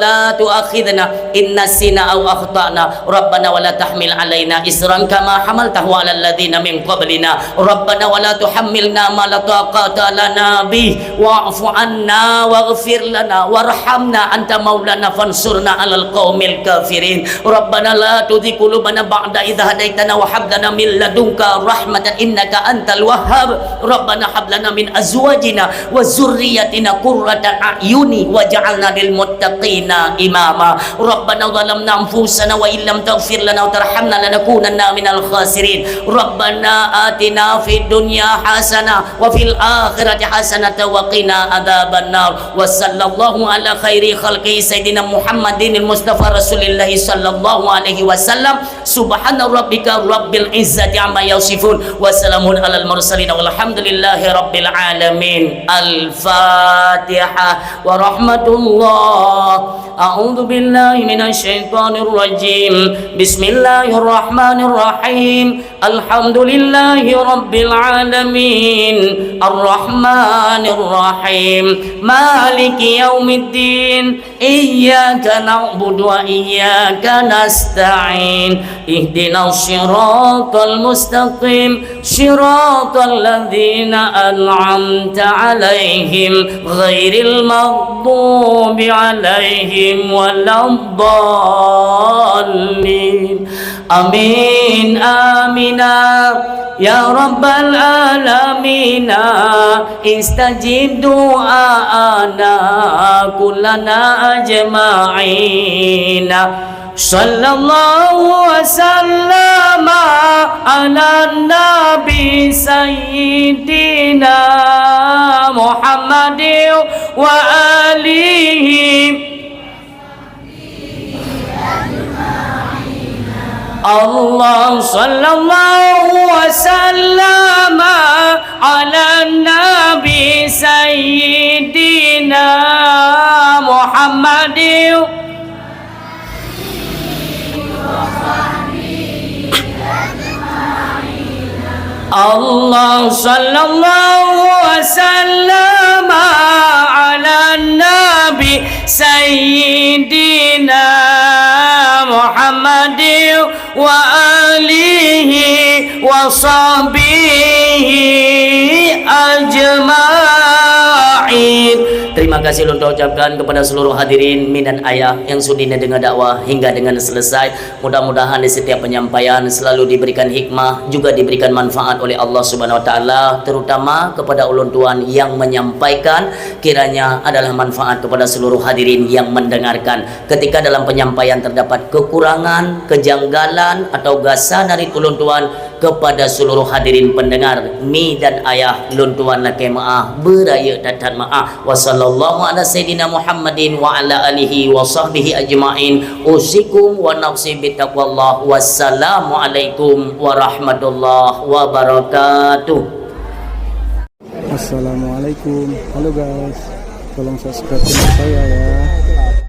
la tu'akhidna in nasina aw akhtana. Rabbana wa la tahmil alaina isran kama hamaltahu alal ladzina min qablina. Rabbana wa la tuhammilna ma la taqata lana bih. Wa'fu anna waghfir lana warhamna anta maulana fansurna alal qaumil kafirin. Rabbana la tuzigh qulubana ba'da idh hadaitana wa hab lana min ladunka rahmatan innaka antal wahhab. Rabbana hab lana min azwajina wa dzurriyyatina qurrata a'yuni waj'alna lil muttaqina imama. Rabbana zalamna anfusana wa illam taghfir lana wa tarhamna lanakunanna minal khasirin. Rabbana atina fid dunya hasanah wa fil akhirati hasanatan wa qina adzabannar. Wa sallallahu ala khairi khalqi sayyidina Muhammadinil Mustafa Rasulillahi sallallahu alaihi wasallam. Subhana rabbika rabbil izzati amma yasifun. Wa salamun alal mursalin walhamdulillahi rabbil alamin. Al-Fatihah. Wa rahmatullah. A'udzu billahi minasy syaithanir rajim. Bismillahirrahmanirrahim. Alhamdulillahi rabbil alamin. Arrahmanirrahim. Maliki yaumiddin. Iyyaka na'budu wa iyyaka nasta'in. Ihdinas siratal mustaqim. Siratal ladzina an'amta 'alaihim ghairil maghdubi 'alaihim waladdallin. Amin, amina, ya rabbal alamina, istajib du'aana kullana ajma'ina. Sallallahu wa sallama ala nabi sayyidina Muhammadin wa alihi. Allah sallallahu wa sallama ala nabi sayyidina Muhammad. Allah sallallahu wasallam ala nabi sayyidina Muhammadin wa alihi wa sahbihi ajma'in. Terima kasih ulôn ucapkan kepada seluruh hadirin mi dan ayah yang sudi neudeungoe dakwah hingga dengan selesai. Mudah-mudahan di setiap penyampaian selalu diberikan hikmah, juga diberikan manfaat oleh Allah Subhanahu Wa Taala, terutama kepada ulôn tuan yang menyampaikan, kiranya adalah manfaat kepada seluruh hadirin yang mendengarkan. Ketika dalam penyampaian terdapat kekurangan, kejanggalan, atau gasa dari ulôn tuan, kepada seluruh hadirin pendengar, mi dan ayah lôn tuan lakée meu'ah, beurayeuk that-that meu'ah. Wa sallallahu ala sayyidina Muhammadin wa ala alihi wa sahbihi ajma'in. Usikum wa nafsi bitaqwallah. Wassalamualaikum warahmatullahi wabarakatuh. Assalamualaikum. Halo guys, tolong subscribe channel saya ya.